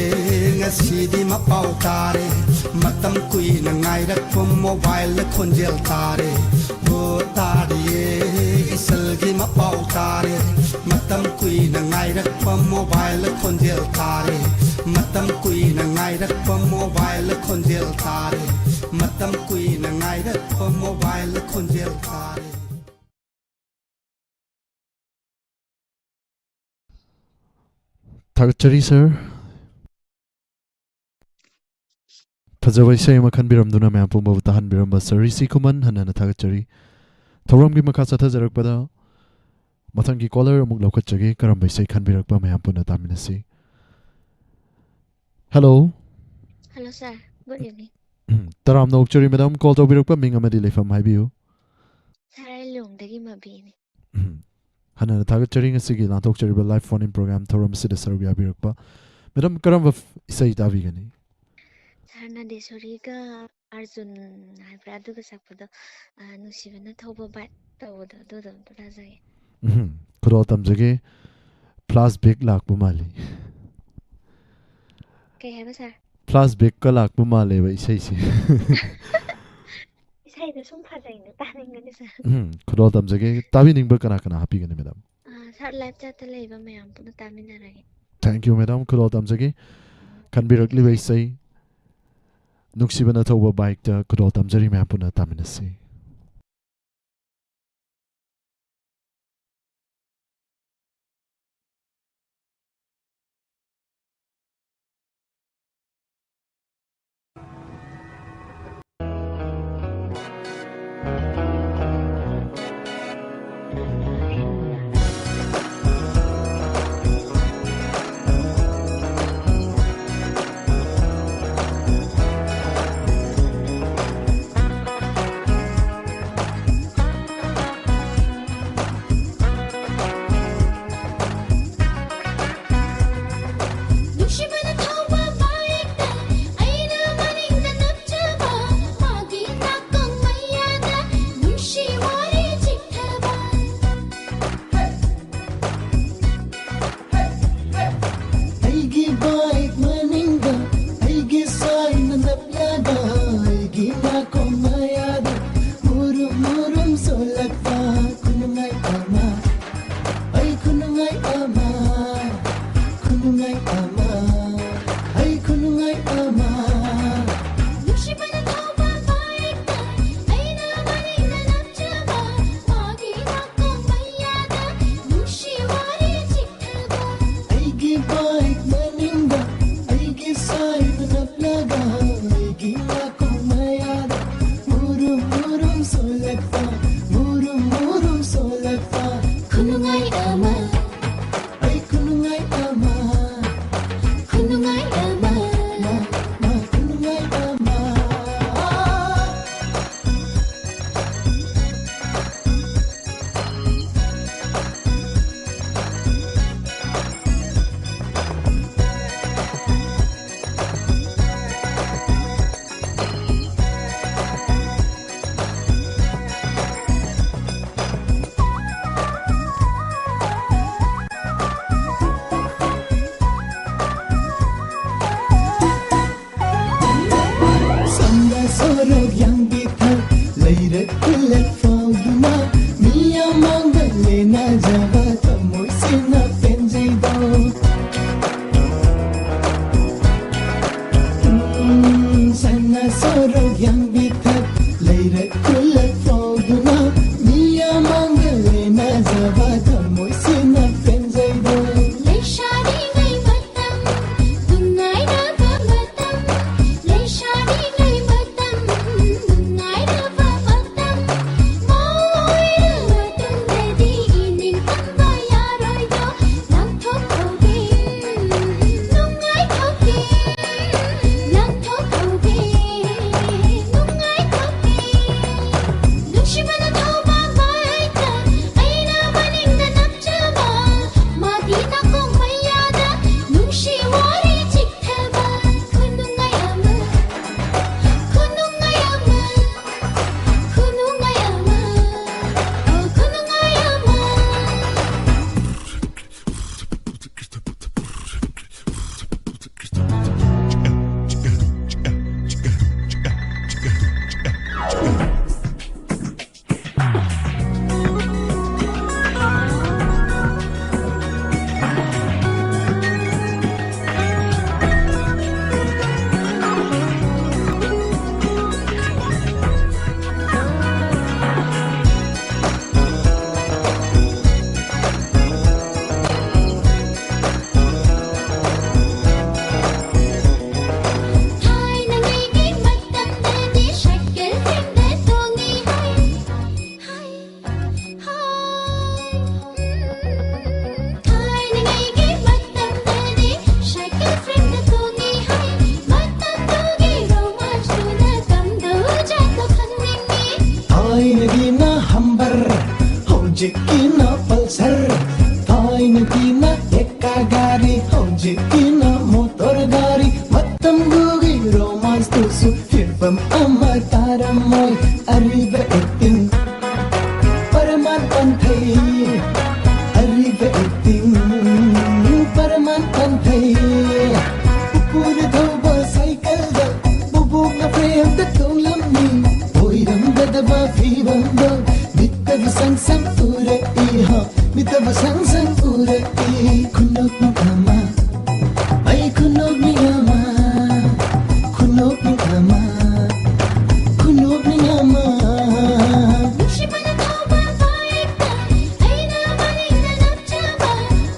ꯉꯁꯤꯗꯤ ꯃꯄꯥꯎ ꯇꯥꯔꯦ꯫ ꯃꯇꯝ ꯀꯨꯏꯅ ꯉꯥꯏꯔꯛꯄ ꯃꯣꯕꯥꯏꯜ ꯈꯣꯟꯖꯦꯜ ꯇꯥꯔꯦ꯫ ꯑꯣ ꯇꯥꯔꯤꯌꯦ ꯁꯦꯜꯒꯤ ꯃꯄꯥꯎ ꯇꯥꯔꯦ꯫ ꯃꯇꯝ ꯀꯨꯏꯅ ꯉꯥꯏꯔꯛꯄ ꯃꯣꯕꯥꯏꯜ ꯈꯣꯟꯖꯦꯜ ꯇꯥꯔꯦ꯫ ꯃꯇꯝ ꯀꯨꯏꯅ ꯉꯥꯏꯔꯛꯄ ꯃꯣꯕꯥꯏꯜ ꯈꯣꯟꯖꯦꯜ ꯇꯥꯔꯦ꯫ ꯃꯇꯝ ꯀꯨꯏꯅ ꯉꯥꯏꯔꯛꯄ ꯃꯣꯕꯥꯏꯜ ꯈꯣꯟꯖꯦꯜ ꯇꯥꯔꯦ꯫ ꯊꯥꯒꯠꯆꯔꯤ, ꯁꯥꯔ꯫ ꯐꯖꯕ ꯏꯁꯩ ꯑꯃ ꯈꯟꯕꯤꯔꯝꯗꯨꯅ ꯃꯌꯥꯝ ꯄꯨꯝꯕꯕꯨ ꯇꯥꯍꯟꯕꯤꯔꯝꯕ ꯁꯥꯔ ꯔꯤꯁꯤ ꯈꯨꯃꯟ, ꯍꯟꯅ ꯍꯟꯅ ꯊꯥꯒꯠꯆꯔꯤ꯫ ꯊꯧꯔꯝꯒꯤ ꯃꯈꯥ ꯆꯠꯊꯖꯔꯛꯄꯗ ꯃꯊꯪꯒꯤ ꯀꯣꯂꯔ ꯑꯃꯨꯛ ꯂꯧꯈꯠꯆꯒꯦ꯫ ꯀꯔꯝꯕ ꯏꯁꯩ ꯈꯟꯕꯤꯔꯛꯄ, ꯃꯌꯥꯝ ꯄꯨꯟꯅ ꯇꯥꯃꯤꯟꯅꯁꯤ꯫ Hello. Hello, sir. Good evening. Um, ꯇꯔꯥꯝꯅ ꯑꯣꯛꯆꯔꯤ, ꯃꯦꯗꯥꯝ꯫ ꯀꯣꯜ ꯇꯧꯕꯤꯔꯛꯄ ꯃꯤꯡ ꯑꯃꯗꯤ ꯂꯩꯐꯝ ꯍꯥꯏꯕꯤꯌꯨ꯫ ꯁꯥꯔ, ꯑꯩ ꯂꯤꯂꯣꯡꯗꯒꯤ ꯃꯕꯤꯅꯤ꯫ ꯎꯝ꯫ ꯍꯟꯅ ꯍꯟꯅ ꯊꯥꯒꯠꯆꯔꯤ, ꯉꯁꯤꯒꯤ ꯂꯥꯟꯊꯣꯛꯆꯔꯤꯕ ꯂꯥꯏꯚ ꯐꯣꯟ ꯏꯟ ꯄ꯭ꯔꯣꯒ꯭ꯔꯥꯝ ꯊꯧꯔꯝ ꯑꯁꯤꯗ ꯁꯔꯨꯛ ꯌꯥꯕꯤꯔꯛꯄ꯫ ꯃꯦꯗꯥꯝ, ꯀꯔꯝꯕ ꯐ-, ꯏꯁꯩ ꯇꯥꯕꯤꯒꯅꯤ? ꯁꯥꯔ, ꯅꯥꯗꯦꯁꯣꯔꯤꯒ ꯑꯥꯔꯖꯨꯟ ꯍꯥꯏꯕ꯭ꯔꯥ, ꯑꯗꯨꯒ ꯁꯛꯄꯗꯣ, ꯑ, ꯅꯨꯡꯁꯤꯕꯅ ꯊꯧꯕ ꯕꯥꯏꯛ ꯇꯧꯕꯗꯣ, ꯑꯗꯨꯗꯣ ꯑꯝꯇ ꯇꯥꯖꯒꯦ꯫ ꯎꯝ, ꯈꯨꯗꯣꯜ ꯇꯝꯖꯒꯦ꯫ ꯐ꯭ꯂꯥꯁ ꯕꯦꯛ ꯂꯥꯛꯄ ꯃꯥꯜꯂꯤ꯫ ꯀꯩ ꯍꯥꯏꯕ, ꯁꯥꯔ? ꯐ꯭ꯂꯥꯁ ꯕꯦꯛꯀ ꯂꯥꯛꯄ ꯃꯥꯜꯂꯦꯕ ꯏꯁꯩꯁꯦ꯫ ꯏꯁꯩꯗꯣ ꯁꯨꯝ ꯐꯖꯩꯅ ꯇꯥꯅꯤꯡꯒꯅꯤ, ꯁꯥꯔ꯫ ꯎꯝ, ꯈꯨꯗꯣꯜ ꯇꯝꯖꯒꯦ꯫ ꯇꯥꯕꯤꯅꯤꯡꯕ ꯀꯅꯥ ꯀꯅꯥ ꯍꯥꯞꯄꯤꯒꯅꯤ, ꯃꯦꯗꯥꯝ? ꯑ, ꯁꯥꯔ, ꯂꯥꯏꯚ ꯆꯥꯠꯇ ꯂꯩꯕ ꯃꯌꯥꯝ ꯄꯨꯟꯅ ꯇꯥꯃꯤꯟꯅꯔꯒꯦ꯫ Thank you, madam. ꯈꯨꯗꯣꯜ ꯇꯝꯖꯒꯦ꯫ ꯈꯟꯕꯤꯔꯛꯂꯤꯕ ꯏꯁꯩ ꯅꯨꯡꯁꯤꯕꯅ ꯊꯧꯕ ꯕꯥꯏꯛꯇ ꯈꯨꯗꯣꯜ ꯇꯝꯖꯔꯤ, ꯃꯌꯥꯝ ꯄꯨꯟꯅ ꯇꯥꯃꯤꯟꯅꯁꯤ꯫ ꯏꯃꯥ ꯀꯨꯝꯃꯌꯥꯗ ꯃꯨꯔꯨꯝ ꯃꯨꯔꯨꯝ ꯁꯣꯜꯂꯛꯄ, ꯃꯨꯔꯨꯝ ꯃꯨꯔꯨꯝ ꯁꯣꯜꯂꯛꯄ ꯈꯨꯅꯨꯡꯉꯥꯏ ꯑꯃ, ꯑꯩ ꯈꯨꯅꯨꯡꯉꯥꯏ ꯑꯃ, ꯈꯨꯅꯨꯡꯉꯥꯏ ꯑꯃ, ꯃꯥ, ꯃꯥ ꯈꯨꯅꯨꯡꯉꯥꯏ ꯑꯃ꯫ ꯐꯤꯕꯝ ꯑꯃ ꯇꯥꯔꯝꯃꯣꯏ ꯑꯔꯤꯕ ꯑꯦꯛꯇꯤꯡ ꯄꯔꯃꯥꯟ ꯄꯥꯟꯊꯩ꯫ ꯑꯔꯤꯕ ꯑꯦꯛꯇꯤꯡ ꯄꯔꯃꯥꯟ ꯄꯥꯟꯊꯩ꯫ ꯄꯨꯄꯨꯅ ꯊꯧꯕ ꯁꯥꯏꯀꯜꯗ ꯕꯣꯕꯣꯛꯅ ꯐ꯭ꯔꯦꯝꯗ ꯇꯣꯡꯂꯝꯃꯤ꯫ ꯑꯣꯏꯔꯝꯒꯗꯕ ꯐꯤꯕꯝꯗꯣ ꯃꯤꯠꯇꯕꯨ ꯁꯪ ꯁꯪ ꯎꯔꯛꯏ ꯍꯣ꯫ ꯃꯤꯠꯇꯕꯨ ꯁꯪ ꯁꯪ ꯎꯔꯛꯏ꯫ ꯈꯨꯅꯣꯛ ꯑꯃ ꯑꯩ ꯈꯨꯅꯣꯛꯃꯤ ꯑꯃ, ꯈꯨꯅꯣꯛꯃꯤ ꯑꯃ, ꯈꯨꯅꯣꯛꯃꯤ ꯑꯃ꯫ ꯅꯨꯡꯁꯤꯕꯅ ꯊꯧꯕ ꯕꯥꯏꯛꯇ ꯑꯩꯅ ꯃꯅꯤꯡꯗ ꯅꯞꯆꯕ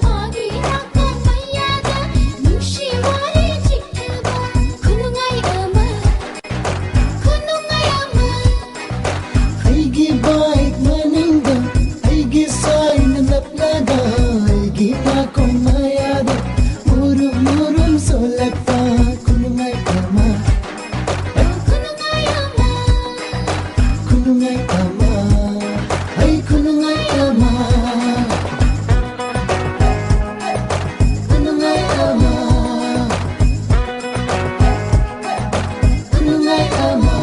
ꯃꯥꯒꯤ ꯅꯥꯀꯣꯡ ꯃꯌꯥꯗ ꯅꯨꯡꯁꯤ ꯋꯥꯔꯤ ꯆꯤꯛꯊꯕ ꯈꯨꯅꯨꯡꯉꯥꯏ ꯑꯃ, ꯈꯨꯅꯨꯡꯉꯥꯏ ꯑꯃ꯫ ꯑꯩꯒꯤ ꯕꯥꯏꯛ ꯃꯅꯤꯡꯗ ꯑꯩꯒꯤ ꯁꯥꯏꯅ ꯅꯞꯂꯒ ꯑꯩꯒꯤ ꯅꯥꯀꯣꯡ ꯃꯌꯥꯗ ꯃꯨꯔꯨꯝ ꯃꯨꯔꯨꯝ ꯁꯣꯜꯂꯛꯄ ꯈꯨꯅꯨꯡꯉꯥꯏ ꯑꯃ꯫ ꯈꯨꯅꯨꯡꯉꯥꯏ ꯑꯃ꯫ ꯈꯨꯅꯨꯡꯉꯥꯏ ꯑꯃ꯫ ꯑꯩ ꯈꯨꯅꯨꯡꯉꯥꯏ ꯑꯃ꯫ ꯈꯨꯅꯨꯡꯉꯥꯏ ꯑꯃ꯫ ꯈꯨꯅꯨꯡꯉꯥꯏ ꯑꯃ꯫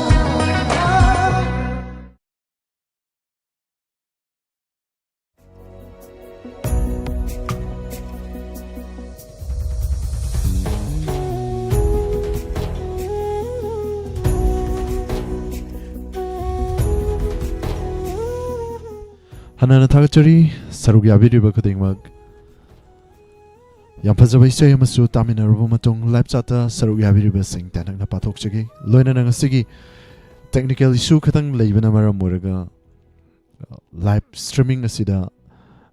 ꯍꯟꯅ ꯍꯟꯅ ꯊꯥꯒꯠꯆꯔꯤ, ꯁꯔꯨꯛ ꯌꯥꯕꯤꯔꯤꯕ ꯈꯨꯗꯤꯡꯃꯛ꯫ ꯌꯥꯝ ꯐꯖꯕ ꯏꯁꯩ ꯑꯃꯁꯨ ꯇꯥꯃꯤꯟꯅꯔꯕ ꯃꯇꯨꯡ, ꯂꯥꯏꯞ ꯆꯥꯠꯇ ꯁꯔꯨꯛ ꯌꯥꯕꯤꯔꯤꯕꯁꯤꯡ ꯇꯦꯟꯇꯛꯅ ꯄꯥꯊꯣꯛꯆꯒꯦ꯫ ꯂꯣꯏꯅꯅ ꯉꯁꯤꯒꯤ technical issue ꯈꯇꯪ ꯂꯩꯕꯅ ꯃꯔꯝ ꯑꯣꯏꯔꯒ, ꯂꯥꯏꯞ ꯁ꯭ꯇ꯭ꯔꯤꯃꯤꯡ ꯑꯁꯤꯗ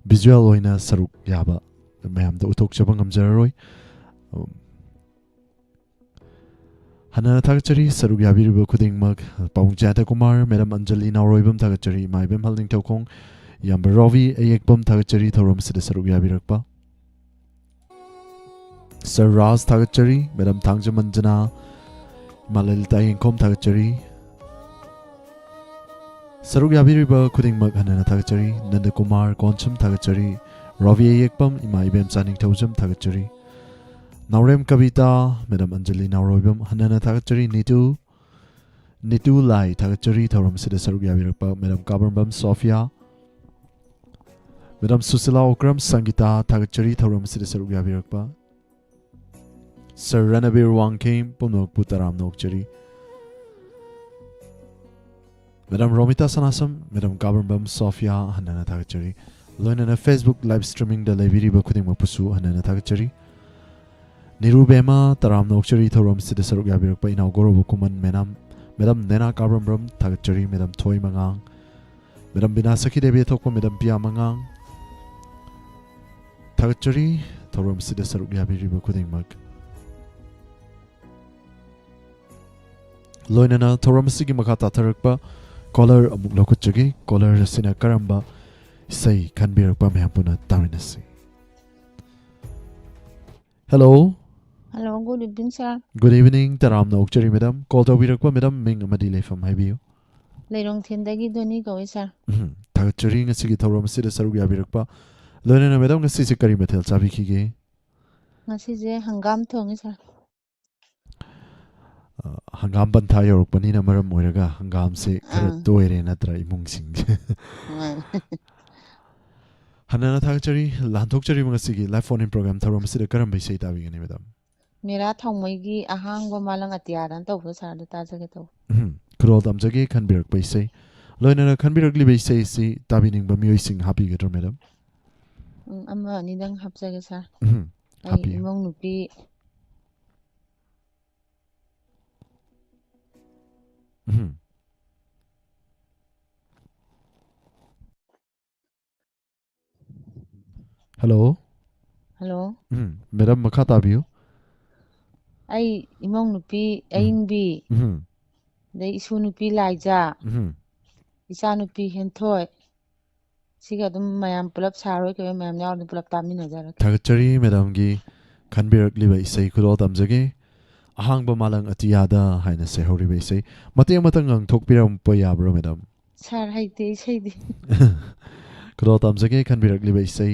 ꯚꯤꯖꯨꯋꯦꯜ ꯑꯣꯏꯅ ꯁꯔꯨꯛ ꯌꯥꯕ ꯃꯌꯥꯝꯗ ꯎꯠꯊꯣꯛꯆꯕ ꯉꯝꯖꯔꯔꯣꯏ꯫ ꯍꯟꯅ ꯍꯟꯅ ꯊꯥꯒꯠꯆꯔꯤ, ꯁꯔꯨꯛ ꯌꯥꯕꯤꯔꯤꯕ ꯈꯨꯗꯤꯡꯃꯛ꯫ ꯄꯥꯕꯨꯡ ꯖꯌꯟꯇ ꯀꯨꯃꯥꯔ, ꯃꯦꯗꯥꯝ ꯑꯟꯖꯂꯤ ꯅꯥꯎꯔꯣꯏꯕꯝ ꯊꯥꯒꯠꯆꯔꯤ, ꯏꯃꯥ ꯏꯕꯦꯝꯍꯜ ꯅꯤꯡꯊꯧꯈꯣꯡ, ꯏꯌꯥꯝꯕ ꯔꯣꯕꯤ ꯑꯌꯦꯛꯄꯝ ꯊꯥꯒꯠꯆꯔꯤ, ꯊꯧꯔꯝ ꯑꯁꯤꯗ ꯁꯔꯨꯛ ꯌꯥꯕꯤꯔꯛꯄ꯫ ꯁꯔ ꯔꯥꯖ ꯊꯥꯒꯠꯆꯔꯤ, ꯃꯦꯗꯥꯝ ꯊꯥꯡꯖ ꯃꯟꯖꯅꯥ, ꯏꯃꯥ ꯂꯂꯤꯇꯥ ꯌꯦꯡꯈꯣꯝ ꯊꯥꯒꯠꯆꯔꯤ꯫ ꯁꯔꯨꯛ ꯌꯥꯕꯤꯔꯤꯕ ꯈꯨꯗꯤꯡꯃꯛ ꯍꯟꯅ ꯍꯟꯅ ꯊꯥꯒꯠꯆꯔꯤ, ꯅꯟꯗꯀꯨꯃꯥꯔ ꯀꯣꯟꯁꯝ ꯊꯥꯒꯠꯆꯔꯤ, ꯔꯣꯕꯤ ꯑꯌꯦꯛꯄꯝ, ꯏꯃꯥ ꯏꯕꯦꯝꯆꯥ ꯅꯤꯡꯊꯧꯖꯝ ꯊꯥꯒꯠꯆꯔꯤ꯫ ꯅꯥꯎꯔꯦꯝ ꯀꯕꯤꯇꯥ, ꯃꯦꯗꯥꯝ ꯑꯟꯖꯂꯤ ꯅꯥꯎꯔꯣꯏꯕꯝ ꯍꯟꯅ ꯍꯟꯅ ꯊꯥꯒꯠꯆꯔꯤ, ꯅꯤꯇꯨ꯫ ꯅꯤꯇꯨ ꯂꯥꯏ, ꯊꯥꯒꯠꯆꯔꯤ ꯊꯧꯔꯝ ꯑꯁꯤꯗ ꯁꯔꯨꯛ ꯌꯥꯕꯤꯔꯛꯄ꯫ ꯃꯦꯗꯥꯝ ꯀꯥꯕꯝꯕꯝ ꯁꯣꯐꯤꯌꯥ, ꯃꯦꯗꯥꯝ ꯁꯨꯁꯤꯂꯥ ꯑꯣꯀ꯭ꯔꯝ ꯁꯪꯒꯤꯇꯥ, ꯊꯥꯒꯠꯆꯔꯤ ꯊꯧꯔꯝ ꯑꯁꯤꯗ ꯁꯔꯨꯛ ꯌꯥꯕꯤꯔꯛꯄ꯫ ꯁꯔ ꯔꯅꯕꯤꯔ ꯋꯥꯡꯈꯦꯝ, ꯄꯨꯝꯅꯃꯛꯄꯨ ꯇꯔꯥꯝꯅ ꯑꯣꯛꯆꯔꯤ꯫ ꯃꯦꯗꯥꯝ ꯔꯣꯃꯤꯇꯥ ꯁꯅꯥꯁꯝ, ꯃꯦꯗꯥꯝ ꯀꯥꯕꯝꯕꯝ ꯁꯣꯐꯤꯌꯥ, ꯍꯟꯅꯅ ꯊꯥꯒꯠꯆꯔꯤ꯫ ꯂꯣꯏꯅꯅ Facebook live streamingꯗ ꯂꯩꯕꯤꯔꯤꯕ ꯈꯨꯗꯤꯡꯃꯛꯄꯨꯁꯨ ꯍꯟꯅꯅ ꯊꯥꯒꯠꯆꯔꯤ꯫ ꯅꯤꯔꯨꯕꯦꯝꯃ, ꯇꯔꯥꯝꯅ ꯑꯣꯛꯆꯔꯤ ꯊꯧꯔꯝꯁꯤꯗ ꯁꯔꯨꯛ ꯌꯥꯕꯤꯔꯛꯄ꯫ ꯏꯅꯥꯎ ꯒꯧꯔꯕ ꯈꯨꯃꯟ, ꯃꯦꯗꯥꯝ, ꯃꯦꯗꯥꯝ ꯅꯦꯅꯥ ꯀꯥꯕꯝꯕꯝ, ꯊꯥꯒꯠꯆꯔꯤ꯫ ꯃꯦꯗꯥꯝ ꯊꯣꯏ ꯃꯉꯥꯡ, ꯃꯦꯗꯥꯝ ꯕꯤꯅꯥ ꯁꯈꯤꯗꯦꯕꯤ ꯊꯣꯛꯄ, ꯃꯦꯗꯥꯝ ꯄꯤꯌꯥ ꯃꯉꯥꯡ, ꯊꯥꯒꯠꯆꯔꯤ ꯊꯧꯔꯝꯁꯤꯗ ꯁꯔꯨꯛ ꯌꯥꯕꯤꯔꯤꯕ ꯈꯨꯗꯤꯡꯃꯛ꯫ ꯂꯣꯏꯅꯅ ꯊꯧꯔꯝ ꯑꯁꯤꯒꯤ ꯃꯈꯥ ꯇꯥꯊꯔꯛꯄ ꯀꯣꯂꯔ ꯑꯃꯨꯛ ꯂꯧꯈꯠꯆꯒꯦ꯫ ꯀꯣꯂꯔ ꯑꯁꯤꯅ ꯀꯔꯝꯕ ꯏꯁꯩ ꯈꯟꯕꯤꯔꯛꯄ, ꯃꯌꯥꯝ ꯄꯨꯟꯅ ꯇꯥꯃꯤꯟꯅꯁꯤ꯫ ꯍꯦꯜꯂꯣ꯫ ꯍꯦꯜꯂꯣ, ꯒꯨꯗ ꯏꯚꯤꯅꯤꯡ, ꯁꯥꯔ꯫ ꯒꯨꯗ ꯏꯚꯤꯅꯤꯡ, ꯇꯔꯥꯝꯅ ꯑꯣꯛꯆꯔꯤ, ꯃꯦꯗꯥꯝ꯫ ꯀꯣꯜ ꯇꯧꯕꯤꯔꯛꯄ, ꯃꯦꯗꯥꯝ, ꯃꯤꯡ ꯑꯃꯗꯤ ꯂꯩꯐꯝ ꯍꯥꯏꯕꯤꯌꯨ꯫ ꯂꯩꯔꯣꯡꯊꯦꯟꯗꯒꯤ ꯗꯣꯅꯤ ꯀꯧꯏ, ꯁꯥꯔ꯫ ꯎꯝ, ꯊꯥꯒꯠꯆꯔꯤ ꯉꯁꯤꯒꯤ ꯊꯧꯔꯝ ꯑꯁꯤꯗ ꯁꯔꯨꯛ ꯌꯥꯕꯤꯔꯛꯄ꯫ ꯂꯣꯏꯅꯅ, ꯃꯦꯗꯥꯝ, ꯉꯁꯤꯁꯦ ꯀꯔꯤ ꯃꯊꯦꯜ ꯆꯥꯕꯤꯈꯤꯒꯦ? ꯉꯁꯤꯁꯦ ꯍꯪꯒꯥꯝ ꯊꯣꯡꯉꯤ, ꯁꯥꯔ꯫ ꯑ, ꯍꯪꯒꯥꯝ ꯄꯟꯊꯥ ꯌꯧꯔꯛꯄꯅꯤꯅ ꯃꯔꯝ ꯑꯣꯏꯔꯒ ꯍꯪꯒꯥꯝꯁꯦ ꯈꯔ ꯑꯥ꯫ ꯇꯣꯏꯔꯦ ꯅꯠꯇ꯭ꯔꯥ, ꯏꯃꯨꯡꯁꯤꯡꯁꯦ? ꯃꯥꯅꯦ꯫ ꯍꯟꯅꯅ ꯊꯥꯒꯠꯆꯔꯤ꯫ ꯂꯥꯟꯊꯣꯛꯆꯔꯤꯕ ꯉꯁꯤꯒꯤ live phone in program ꯊꯧꯔꯝ ꯑꯁꯤꯗ ꯀꯔꯝꯕ ꯏꯁꯩ ꯇꯥꯕꯤꯒꯅꯤ, ꯃꯦꯗꯥꯝ? ꯃꯦꯔꯥ ꯊꯥꯎꯃꯩꯒꯤ ꯑꯍꯥꯡꯕ ꯃꯥꯂꯪ ꯑꯇꯤꯌꯥꯗꯅ ꯇꯧꯕꯗꯣ, ꯁꯥꯔꯗ ꯇꯥꯖꯒꯦ ꯇꯧꯕ꯫ ꯎꯝ, ꯈꯨꯗꯣꯜ ꯇꯝꯖꯒꯦ ꯈꯟꯕꯤꯔꯛꯄ ꯏꯁꯩ꯫ ꯂꯣꯏꯅꯅ ꯈꯟꯕꯤꯔꯛꯂꯤꯕ ꯏꯁꯩ ꯑꯁꯤ ꯇꯥꯕꯤꯅꯤꯡꯕ ꯃꯤꯑꯣꯏꯁꯤꯡ ꯍꯥꯞꯄꯤꯒꯗ꯭ꯔꯣ, ꯃꯦꯗꯥꯝ? ꯎꯝ, ꯑꯃ ꯑꯅꯤꯗꯪ ꯍꯥꯞꯆꯒꯦ, ꯁꯥꯔ꯫ ꯎꯝ, ꯑꯩ ꯍꯥꯞꯄꯤꯌꯨ꯫ ꯏꯃꯧ ꯅꯨꯄꯤ ꯎꯝ꯫ ꯍꯜꯂꯣ꯫ ꯍꯜꯂꯣ꯫ ꯎꯝ, ꯃꯦꯗꯥꯝ, ꯃꯈꯥ ꯇꯥꯕꯤꯌꯨ꯫ ꯑꯩ ꯏꯃꯧ ꯅꯨꯄꯤ ꯎꯝ꯫ ꯑꯌꯤꯡꯕꯤ, ꯎꯝ꯫ ꯑꯗꯩ ꯏꯁꯨ ꯅꯨꯄꯤ ꯂꯥꯏꯖꯥ, ꯎꯝ꯫ ꯏꯆꯥ ꯅꯨꯄꯤ ꯍꯦꯟꯊꯣꯏ, ꯁꯤꯒ ꯑꯗꯨꯝ ꯃꯌꯥꯝ ꯄꯨꯂꯞ, ꯁꯥꯔ ꯍꯣꯏ ꯀꯩꯍꯣꯏ ꯃꯌꯥꯝ ꯌꯥꯎꯔꯗꯤ ꯄꯨꯂꯞ ꯇꯥꯃꯤꯟꯅꯖꯔꯒꯦ꯫ ꯊꯥꯒꯠꯆꯔꯤ ꯃꯦꯗꯥꯝꯒꯤ ꯈꯟꯕꯤꯔꯛꯂꯤꯕ ꯏꯁꯩ ꯈꯨꯗꯣꯜ ꯇꯝꯖꯒꯦ꯫ ꯑꯍꯥꯡꯕ ꯃꯥꯂꯪ ꯑꯇꯤꯌꯥꯗ ꯍꯥꯏꯅ ꯁꯩꯍꯧꯔꯤꯕ ꯏꯁꯩ ꯃꯇꯦꯛ ꯑꯃꯇꯪ ꯉꯪꯊꯣꯛꯄꯤꯔꯝꯕ ꯌꯥꯕ꯭ꯔꯣ, ꯃꯦꯗꯥꯝ? ꯁꯥꯔ ꯍꯩꯇꯦ ꯏꯁꯩꯗꯤ꯫ ꯈꯨꯗꯣꯜ ꯇꯝꯖꯒꯦ ꯈꯟꯕꯤꯔꯛꯂꯤꯕ ꯏꯁꯩ꯫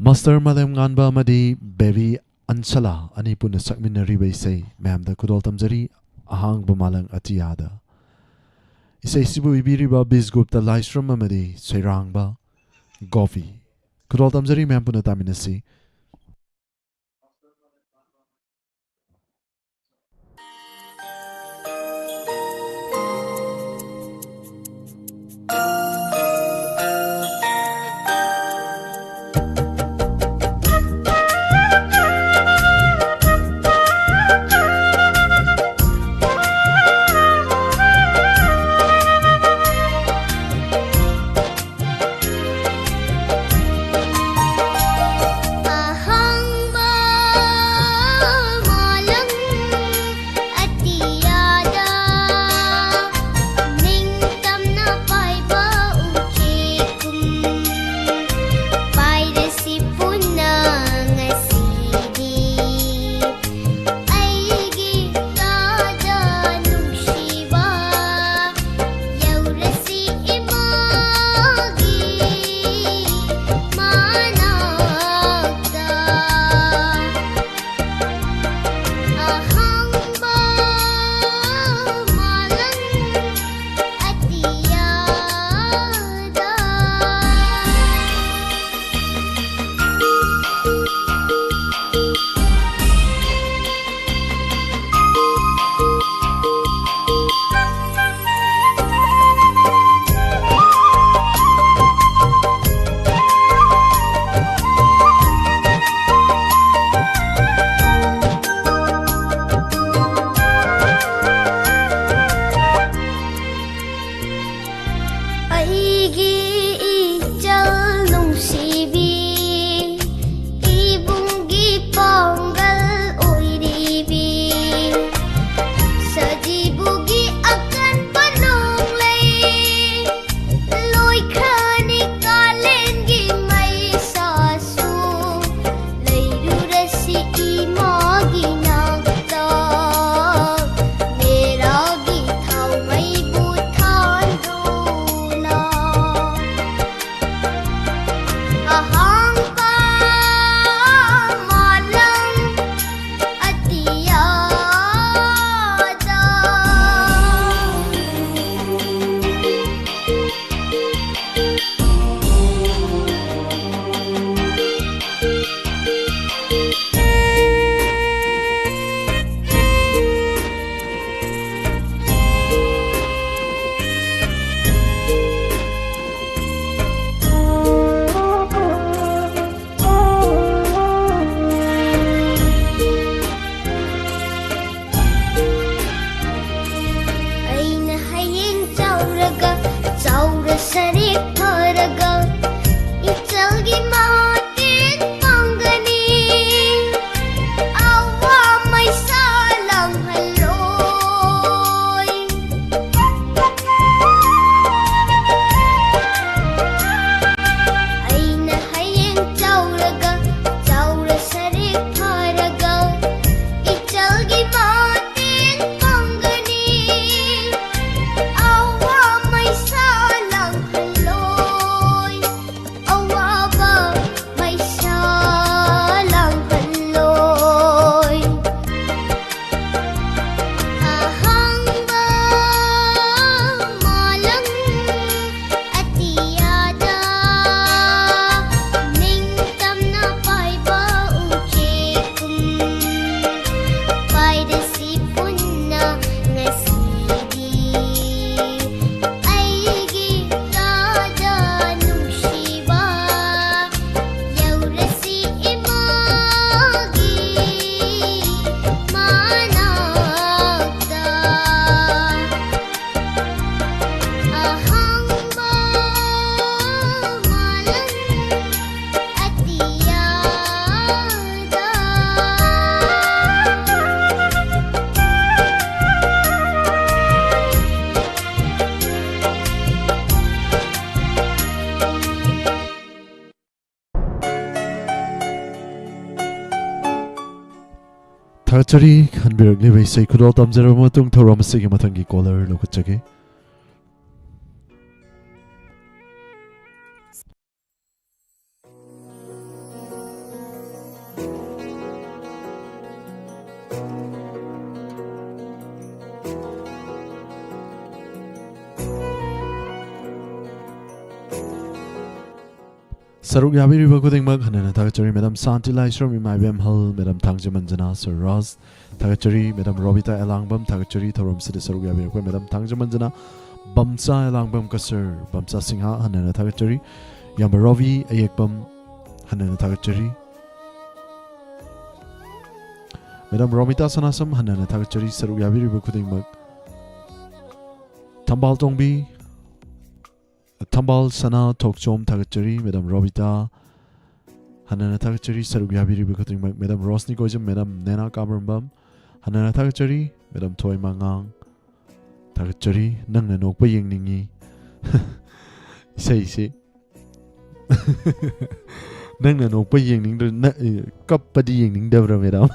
ꯃꯥꯁꯇꯔ ꯃꯥꯂꯦꯝꯉꯥꯟꯕ ꯑꯃꯗꯤ ꯕꯦꯕꯤ ꯑꯟꯁꯂꯥ ꯑꯅꯤ ꯄꯨꯟꯅ ꯁꯛꯃꯤꯟꯅꯔꯤꯕ ꯏꯁꯩ ꯃꯌꯥꯝꯗ ꯈꯨꯗꯣꯜ ꯇꯝꯖꯔꯤ꯫ ꯑꯍꯥꯡꯕ ꯃꯥꯂꯪ ꯑꯇꯤꯌꯥꯗ꯫ ꯏꯁꯩꯁꯤꯕꯨ ꯏꯕꯤꯔꯤꯕ ꯕꯤꯁꯒꯨꯞꯇ ꯂꯥꯏꯁ꯭ꯔꯝ ꯑꯃꯗꯤ ꯁꯩꯔꯥꯡꯕ ꯒꯣꯄꯤ꯫ ꯈꯨꯗꯣꯜ ꯇꯝꯖꯔꯤ, ꯃꯌꯥꯝ ꯄꯨꯟꯅ ꯇꯥꯃꯤꯟꯅꯁꯤ꯫ ꯁꯔꯤꯛ ꯐꯔꯒ ꯏꯆꯜꯒꯤ ꯃꯇꯦꯡ ꯄꯥꯡꯒꯅꯤ꯫ ꯑꯋꯥ ꯃꯩꯁꯥ ꯂꯥꯡꯍꯜꯂꯣꯏ꯫ ꯑꯩꯅ ꯍꯌꯦꯡ ꯆꯥꯎꯔꯒ, ꯆꯥꯎꯔ ꯁꯔꯤꯛ ꯐꯔꯒ ꯏꯆꯜꯒꯤ ꯃꯇꯦꯡ ꯄꯥꯡꯒꯅꯤ꯫ ꯑꯋꯥ ꯃꯩꯁꯥ ꯂꯥꯡꯍꯜꯂꯣꯏ꯫ ꯑꯋꯥꯕ ꯃꯩꯁꯥ ꯂꯥꯡꯍꯜꯂꯣꯏ꯫ ꯑꯍꯥꯡꯕ ꯃꯥꯂꯪ ꯑꯇꯤꯌꯥꯗ ꯅꯤꯡꯇꯝꯅ ꯄꯥꯏꯕ ꯎꯆꯦꯛ ꯀꯨꯝ ꯄꯥꯏꯔꯁꯤ ꯄꯨꯟꯅ ꯉꯁꯤꯗꯤ꯫ ꯑꯩꯒꯤ ꯀꯥꯗ ꯅꯨꯡꯁꯤꯕ ꯌꯧꯔꯁꯤ ꯏꯃꯥꯒꯤ ꯃꯅꯥꯛꯇ꯫ ꯑꯍꯥꯡꯕ ꯃꯥꯂꯪ ꯑꯇꯤꯌꯥꯗ꯫ ꯊꯥꯒꯠꯆꯔꯤ ꯈꯟꯕꯤꯔꯛꯂꯤꯕ ꯏꯁꯩ ꯈꯨꯗꯣꯜ ꯇꯝꯖꯔꯕ ꯃꯇꯨꯡ ꯊꯧꯔꯝ ꯑꯁꯤꯒꯤ ꯃꯊꯪꯒꯤ caller ꯂꯧꯈꯠꯆꯒꯦ꯫ ꯁꯔꯨꯛ ꯌꯥꯕꯤꯔꯤꯕ ꯈꯨꯗꯤꯡꯃꯛ ꯍꯟꯅ ꯍꯟꯅ ꯊꯥꯒꯠꯆꯔꯤ꯫ ꯃꯦꯗꯥꯝ ꯁꯥꯟꯇꯤ ꯂꯥꯏꯁ꯭ꯔꯝ, ꯏꯃꯥ ꯏꯕꯦꯝꯍꯜ, ꯃꯦꯗꯥꯝ ꯊꯥꯡꯖꯃꯟꯖꯅꯥ, ꯁꯔ ꯔꯥꯖ, ꯊꯥꯒꯠꯆꯔꯤ꯫ ꯃꯦꯗꯥꯝ ꯔꯣꯕꯤꯇꯥ ꯑꯦꯂꯥꯡꯕꯝ, ꯊꯥꯒꯠꯆꯔꯤ꯫ ꯊꯧꯔꯝꯁꯤꯗ ꯁꯔꯨꯛ ꯌꯥꯕꯤꯔꯛꯄ ꯃꯦꯗꯥꯝ ꯊꯥꯡꯖꯃꯟꯖꯅꯥ, ꯕꯝꯆꯥ ꯑꯦꯂꯥꯡꯕꯝ ꯀꯁꯔ, ꯕꯝꯆꯥ ꯁꯤꯡꯍ, ꯍꯟꯅ ꯍꯟꯅ ꯊꯥꯒꯠꯆꯔꯤ꯫ ꯏꯌꯥꯝꯕ ꯔꯣꯕꯤ ꯑꯌꯦꯛꯄꯝ, ꯍꯟꯅ ꯍꯟꯅ ꯊꯥꯒꯠꯆꯔꯤ꯫ ꯃꯦꯗꯥꯝ ꯔꯣꯃꯤꯇꯥ ꯁꯅꯥꯁꯝ, ꯍꯟꯅ ꯍꯟꯅ ꯊꯥꯒꯠꯆꯔꯤ꯫ ꯁꯔꯨꯛ ꯌꯥꯕꯤꯔꯤꯕ ꯈꯨꯗꯤꯡꯃꯛ꯫ ꯊꯝꯕꯥꯜ ꯇꯣꯡꯕꯤ, ꯊꯝꯕꯥꯜ ꯁꯅꯥ ꯊꯣꯛꯆꯣꯝ ꯊꯥꯒꯠꯆꯔꯤ꯫ ꯃꯦꯗꯥꯝ ꯔꯣꯕꯤꯇꯥ, ꯍꯟꯅꯅ ꯊꯥꯒꯠꯆꯔꯤ꯫ ꯁꯔꯨꯛ ꯌꯥꯕꯤꯔꯤꯕ ꯈꯨꯗꯤꯡꯃꯛ꯫ ꯃꯦꯗꯥꯝ ꯔꯣꯁꯅꯤ ꯀꯣꯏꯖꯝ, ꯃꯦꯗꯥꯝ ꯅꯦꯅꯥ ꯀꯥꯃꯔꯝꯕꯝ, ꯍꯟꯅꯅ ꯊꯥꯒꯠꯆꯔꯤ꯫ ꯃꯦꯗꯥꯝ ꯊꯣꯏ ꯃꯉꯥꯡ, ꯊꯥꯒꯠꯆꯔꯤ꯫ ꯅꯪꯅ ꯅꯣꯛꯄ ꯌꯦꯡꯅꯤꯡꯉꯤ꯫ ꯏꯁꯩꯁꯤ꯫ ꯅꯪꯅ ꯅꯣꯛꯄ ꯌꯦꯡꯅꯤꯡꯗ꯭ꯔ-, ꯅ-, ꯑꯦ, ꯀꯞꯄꯗꯤ ꯌꯦꯡꯅꯤꯡꯗꯕ꯭ꯔꯥ, ꯃꯦꯗꯥꯝ?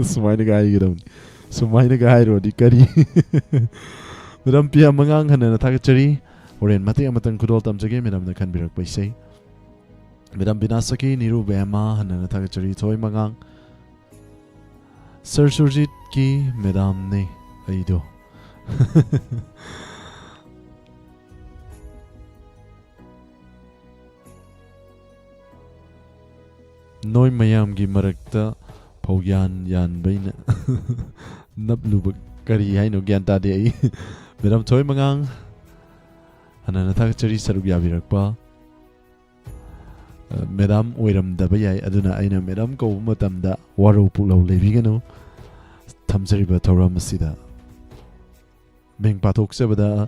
ꯁꯨꯃꯥꯏꯅꯒ ꯍꯥꯏꯒꯗꯕꯅꯤ꯫ ꯁꯨꯃꯥꯏꯅꯒ ꯍꯥꯏꯔꯨꯔꯗꯤ ꯀꯔꯤ? ꯃꯦꯗꯥꯝ ꯄꯤꯌꯥ ꯃꯉꯥꯡ, ꯍꯟꯅꯅ ꯊꯥꯒꯠꯆꯔꯤ꯫ ꯍꯣꯔꯦꯟ ꯃꯇꯦꯛ ꯑꯃꯇꯪ ꯈꯨꯗꯣꯜ ꯇꯝꯖꯒꯦ, ꯃꯦꯗꯥꯝꯅ ꯈꯟꯕꯤꯔꯛꯄ ꯏꯁꯩ꯫ ꯃꯦꯗꯥꯝ ꯕꯤꯅꯥꯁꯀꯤ, ꯅꯤꯔꯨ ꯕꯦꯝꯃ, ꯍꯟꯅꯅ ꯊꯥꯒꯠꯆꯔꯤ꯫ ꯊꯣꯏ ꯃꯉꯥꯡ, ꯁꯔ ꯁꯨꯔꯖꯤꯠꯀꯤ ꯃꯦꯗꯥꯝꯅꯦ ꯑꯩꯗꯣ꯫ ꯅꯣꯏ ꯃꯌꯥꯝꯒꯤ ꯃꯔꯛꯇ ꯐꯧꯌꯥꯟ ꯌꯥꯟꯕꯩꯅ ꯅꯞꯂꯨꯕ ꯀꯔꯤ ꯍꯥꯏꯅꯣ? ꯒ꯭ꯌꯥꯟ ꯇꯥꯗꯦ ꯑꯩ꯫ ꯃꯦꯗꯥꯝ ꯊꯣꯏ ꯃꯉꯥꯡ, ꯍꯟꯅꯅ ꯊꯥꯒꯠꯆꯔꯤ ꯁꯔꯨꯛ ꯌꯥꯕꯤꯔꯛꯄ꯫ ꯑ, ꯃꯦꯗꯥꯝ ꯑꯣꯏꯔꯝꯗꯕ ꯌꯥꯏ, ꯑꯗꯨꯅ ꯑꯩꯅ ꯃꯦꯗꯥꯝ ꯀꯧꯕ ꯃꯇꯝꯗ ꯋꯥꯔꯧ ꯄꯨꯛꯂꯧ ꯂꯩꯕꯤꯒꯅꯨ꯫ ꯊꯝꯖꯔꯤꯕ ꯊꯧꯔꯝ ꯑꯁꯤꯗ ꯃꯤꯡ ꯄꯥꯊꯣꯛꯆꯕꯗ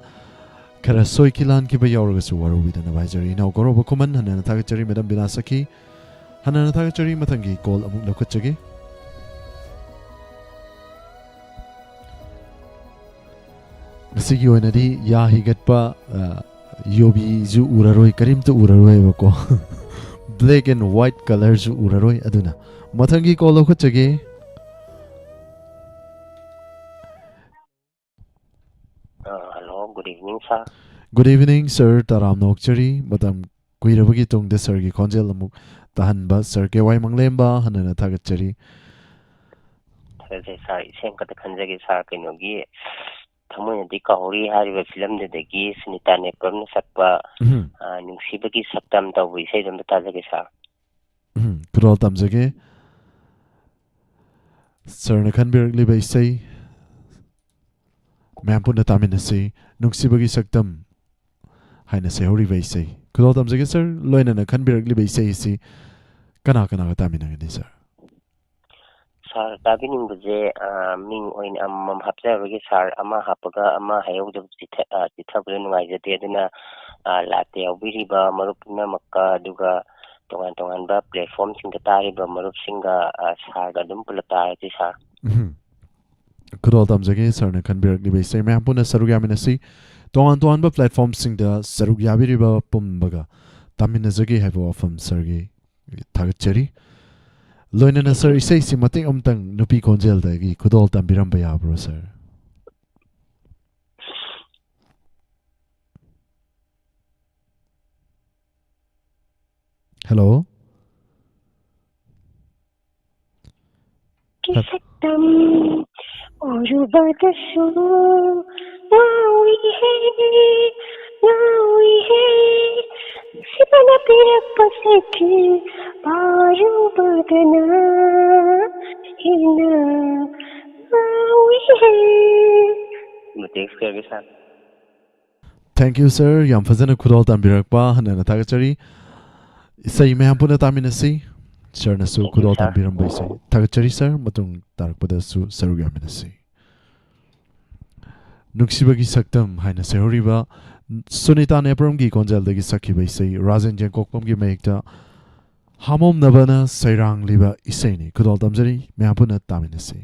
ꯈꯔ ꯁꯣꯏꯈꯤ ꯂꯥꯟꯈꯤꯕ ꯌꯥꯎꯔꯒꯁꯨ ꯋꯥꯔꯧꯕꯤꯗꯅꯕ ꯍꯥꯏꯖꯔꯤ꯫ ꯏꯅꯥꯎ ꯒꯧꯔꯕ ꯈꯨꯃꯟ, ꯍꯟꯅꯅ ꯊꯥꯒꯠꯆꯔꯤ꯫ ꯃꯦꯗꯥꯝ ꯕꯤꯅꯥ ꯁꯈꯤ, ꯍꯟꯅꯅ ꯊꯥꯒꯠꯆꯔꯤ꯫ ꯃꯊꯪꯒꯤ ꯀꯣꯜ ꯑꯃꯨꯛ ꯂꯧꯈꯠꯆꯒꯦ꯫ ꯉꯁꯤꯒꯤ ꯑꯣꯏꯅꯗꯤ ꯌꯥ ꯍꯤꯒꯠꯄ, ꯑ, ꯌꯨꯕꯤꯁꯨ ꯎꯔꯔꯣꯏ, ꯀꯔꯤꯝꯇ ꯎꯔꯔꯣꯏꯕꯀꯣ꯫ Black and white colourꯁꯨ ꯎꯔꯔꯣꯏ꯫ ꯑꯗꯨꯅ ꯃꯊꯪꯒꯤ ꯀꯣꯜ ꯂꯧꯈꯠꯆꯒꯦ꯫ ꯑ, hello, good evening, sir꯫ Good evening, sir꯫ ꯇꯔꯥꯝꯅ ꯑꯣꯛꯆꯔꯤ꯫ ꯃꯇꯝ ꯀꯨꯏꯔꯕꯒꯤ ꯇꯨꯡꯗ ꯁꯔꯒꯤ ꯈꯣꯟꯖꯦꯜ ꯑꯃꯨꯛ ꯇꯥꯍꯟꯕ꯫ ꯁꯔ ꯀꯦ ꯋꯥꯏ ꯃꯪꯂꯦꯝꯕ, ꯍꯟꯅꯅ ꯊꯥꯒꯠꯆꯔꯤ꯫ ꯊꯥꯒꯠꯆꯔꯤ, ꯁꯥꯔ꯫ ꯏꯁꯩ ꯑꯃꯈꯛꯇ ꯈꯟꯖꯒꯦ, ꯁꯥꯔ꯫ ꯀꯩꯅꯣꯒꯤ ꯊꯃꯣꯏꯅꯗꯤ ꯀꯥꯎꯍꯧꯔꯤ ꯍꯥꯏꯔꯤꯕ ꯐꯤꯂꯝꯗꯨꯗꯒꯤ ꯁꯨꯅꯤꯇꯥ ꯅꯦꯄ꯭ꯔꯝꯅ ꯁꯛꯄ, ꯎꯝ꯫ ꯑ, ꯅꯨꯡꯁꯤꯕꯒꯤ ꯁꯛꯇꯝ ꯇꯧꯕ ꯏꯁꯩꯗꯣ ꯑꯝꯇ ꯇꯥꯖꯒꯦ, ꯁꯥꯔ꯫ ꯎꯝ, ꯈꯨꯗꯣꯜ ꯇꯝꯖꯒꯦ꯫ ꯁꯔꯅ ꯈꯟꯕꯤꯔꯛꯂꯤꯕ ꯏꯁꯩ ꯃꯌꯥꯝ ꯄꯨꯟꯅ ꯇꯥꯃꯤꯟꯅꯁꯤ꯫ ꯅꯨꯡꯁꯤꯕꯒꯤ ꯁꯛꯇꯝ ꯍꯥꯏꯅ ꯁꯩꯍꯧꯔꯤꯕ ꯏꯁꯩ꯫ ꯈꯨꯗꯣꯜ ꯇꯝꯖꯒꯦ, ꯁꯔ꯫ ꯂꯣꯏꯅꯅ ꯈꯟꯕꯤꯔꯛꯂꯤꯕ ꯏꯁꯩ ꯑꯁꯤ ꯀꯅꯥ ꯀꯅꯥꯒ ꯇꯥꯃꯤꯟꯅꯒꯅꯤ, ꯁꯔ? ꯁꯥꯔ ꯇꯥꯕꯤꯅꯤꯡꯕꯁꯦ, ꯑ, ꯃꯤꯡ ꯑꯣꯏꯅ ꯑꯃꯃꯝ ꯍꯥꯞꯆꯔꯔꯣꯏꯒꯦ ꯁꯥꯔ꯫ ꯑꯃ ꯍꯥꯞꯄꯒ ꯑꯃ ꯍꯥꯏꯍꯧꯗꯕ ꯆꯤꯊ-, ꯑ, ꯆꯤꯊꯕꯗ ꯅꯨꯡꯉꯥꯏꯖꯗꯦ꯫ ꯑꯗꯨꯅ, ꯑ, ꯂꯥꯏꯞꯇ ꯌꯥꯎꯕꯤꯔꯤꯕ ꯃꯔꯨꯞ ꯄꯨꯝꯅꯃꯛꯀ, ꯑꯗꯨꯒ ꯇꯣꯉꯥꯟ ꯇꯣꯉꯥꯟꯕ ꯄ꯭ꯂꯦꯠꯐꯣꯝꯁꯤꯡꯗ ꯇꯥꯔꯤꯕ ꯃꯔꯨꯞꯁꯤꯡꯒ, ꯑ, ꯁꯥꯔꯒ ꯑꯗꯨꯝ ꯄꯨꯂꯞ ꯇꯥꯔꯁꯤ ꯁꯥꯔ꯫ ꯎꯝ꯫ ꯈꯨꯗꯣꯜ ꯇꯝꯖꯒꯦ ꯁꯥꯔꯅ ꯈꯟꯕꯤꯔꯛꯂꯤꯕ ꯏꯁꯩ꯫ ꯃꯌꯥꯝ ꯄꯨꯟꯅ ꯁꯔꯨꯛ ꯌꯥꯃꯤꯟꯅꯁꯤ꯫ ꯇꯣꯉꯥꯟ ꯇꯣꯉꯥꯟꯕ ꯄ꯭ꯂꯦꯠꯐꯣꯝꯁꯤꯡꯗ ꯁꯔꯨꯛ ꯌꯥꯕꯤꯔꯤꯕ ꯄꯨꯝꯕꯒ ꯇꯥꯃꯤꯟꯅꯖꯒꯦ ꯍꯥꯏꯕ ꯋꯥꯐꯝ ꯁꯥꯔꯒꯤ ꯊꯥꯒꯠꯆꯔꯤ꯫ ꯂꯣꯏꯅꯅ ꯁꯥꯔ, ꯏꯁꯩꯁꯤ ꯃꯇꯦꯛ ꯑꯃꯇꯪ ꯅꯨꯄꯤ ꯈꯣꯟꯖꯦꯜꯗꯒꯤ ꯈꯨꯗꯣꯜ ꯇꯝꯕꯤꯔꯝꯕ ꯌꯥꯕ꯭ꯔꯣ ꯁꯥꯔ? ꯍꯜꯂꯣ? ꯀꯤ ꯁꯛꯇꯝ ꯎꯔꯨꯕꯗꯁꯨ ꯉꯥꯎꯏꯍꯦ, ꯉꯥꯎꯏꯍꯦ, ꯅꯨꯡꯁꯤꯕꯅ ꯄꯤꯔꯛꯄ ꯁꯛꯈꯤ ꯄꯥꯔꯨꯕꯗꯅ ꯍꯦꯟꯅ ꯉꯥꯎꯏꯍꯦ꯫ ꯃꯇꯦꯛ ꯁꯤꯒꯦ ꯁꯥꯔ꯫ Thank you, sir. ꯌꯥꯝ ꯐꯖꯅ ꯈꯨꯗꯣꯜ ꯇꯝꯕꯤꯔꯛꯄ ꯍꯟꯅ ꯍꯟꯅ ꯊꯥꯒꯠꯆꯔꯤ꯫ ꯏꯁꯩ ꯃꯌꯥꯝ ꯄꯨꯟꯅ ꯇꯥꯃꯤꯟꯅꯁꯤ꯫ ꯁꯥꯔꯅꯁꯨ Thank you, ꯈꯨꯗꯣꯜ sir. ꯇꯝꯕꯤꯔꯝꯕ ꯏꯁꯩ ꯊꯥꯒꯠꯆꯔꯤ, ꯁꯥꯔ꯫ ꯃꯇꯨꯡ ꯇꯥꯔꯛꯄꯗꯁꯨ ꯁꯔꯨꯛ ꯌꯥꯃꯤꯟꯅꯁꯤ꯫ ꯅꯨꯡꯁꯤꯕꯒꯤ ꯁꯛꯇꯝ ꯍꯥꯏꯅ ꯁꯩꯍꯧꯔꯤꯕ ꯁꯨꯅꯤꯇꯥ ꯅꯦꯄ꯭ꯔꯝꯒꯤ ꯈꯣꯟꯖꯦꯜꯗꯒꯤ ꯁꯛꯈꯤꯕ ꯏꯁꯩ, ꯔꯥꯖꯦꯟ ꯖꯦꯡꯀꯣꯛꯄꯝꯒꯤ ꯃꯌꯦꯛꯇ ꯍꯥꯃꯣꯝꯅꯕꯅ ꯁꯩꯔꯥꯡꯂꯤꯕ ꯏꯁꯩꯅꯤ꯫ ꯈꯨꯗꯣꯜ ꯇꯝꯖꯔꯤ, ꯃꯌꯥꯝ ꯄꯨꯟꯅ ꯇꯥꯃꯤꯟꯅꯁꯤ꯫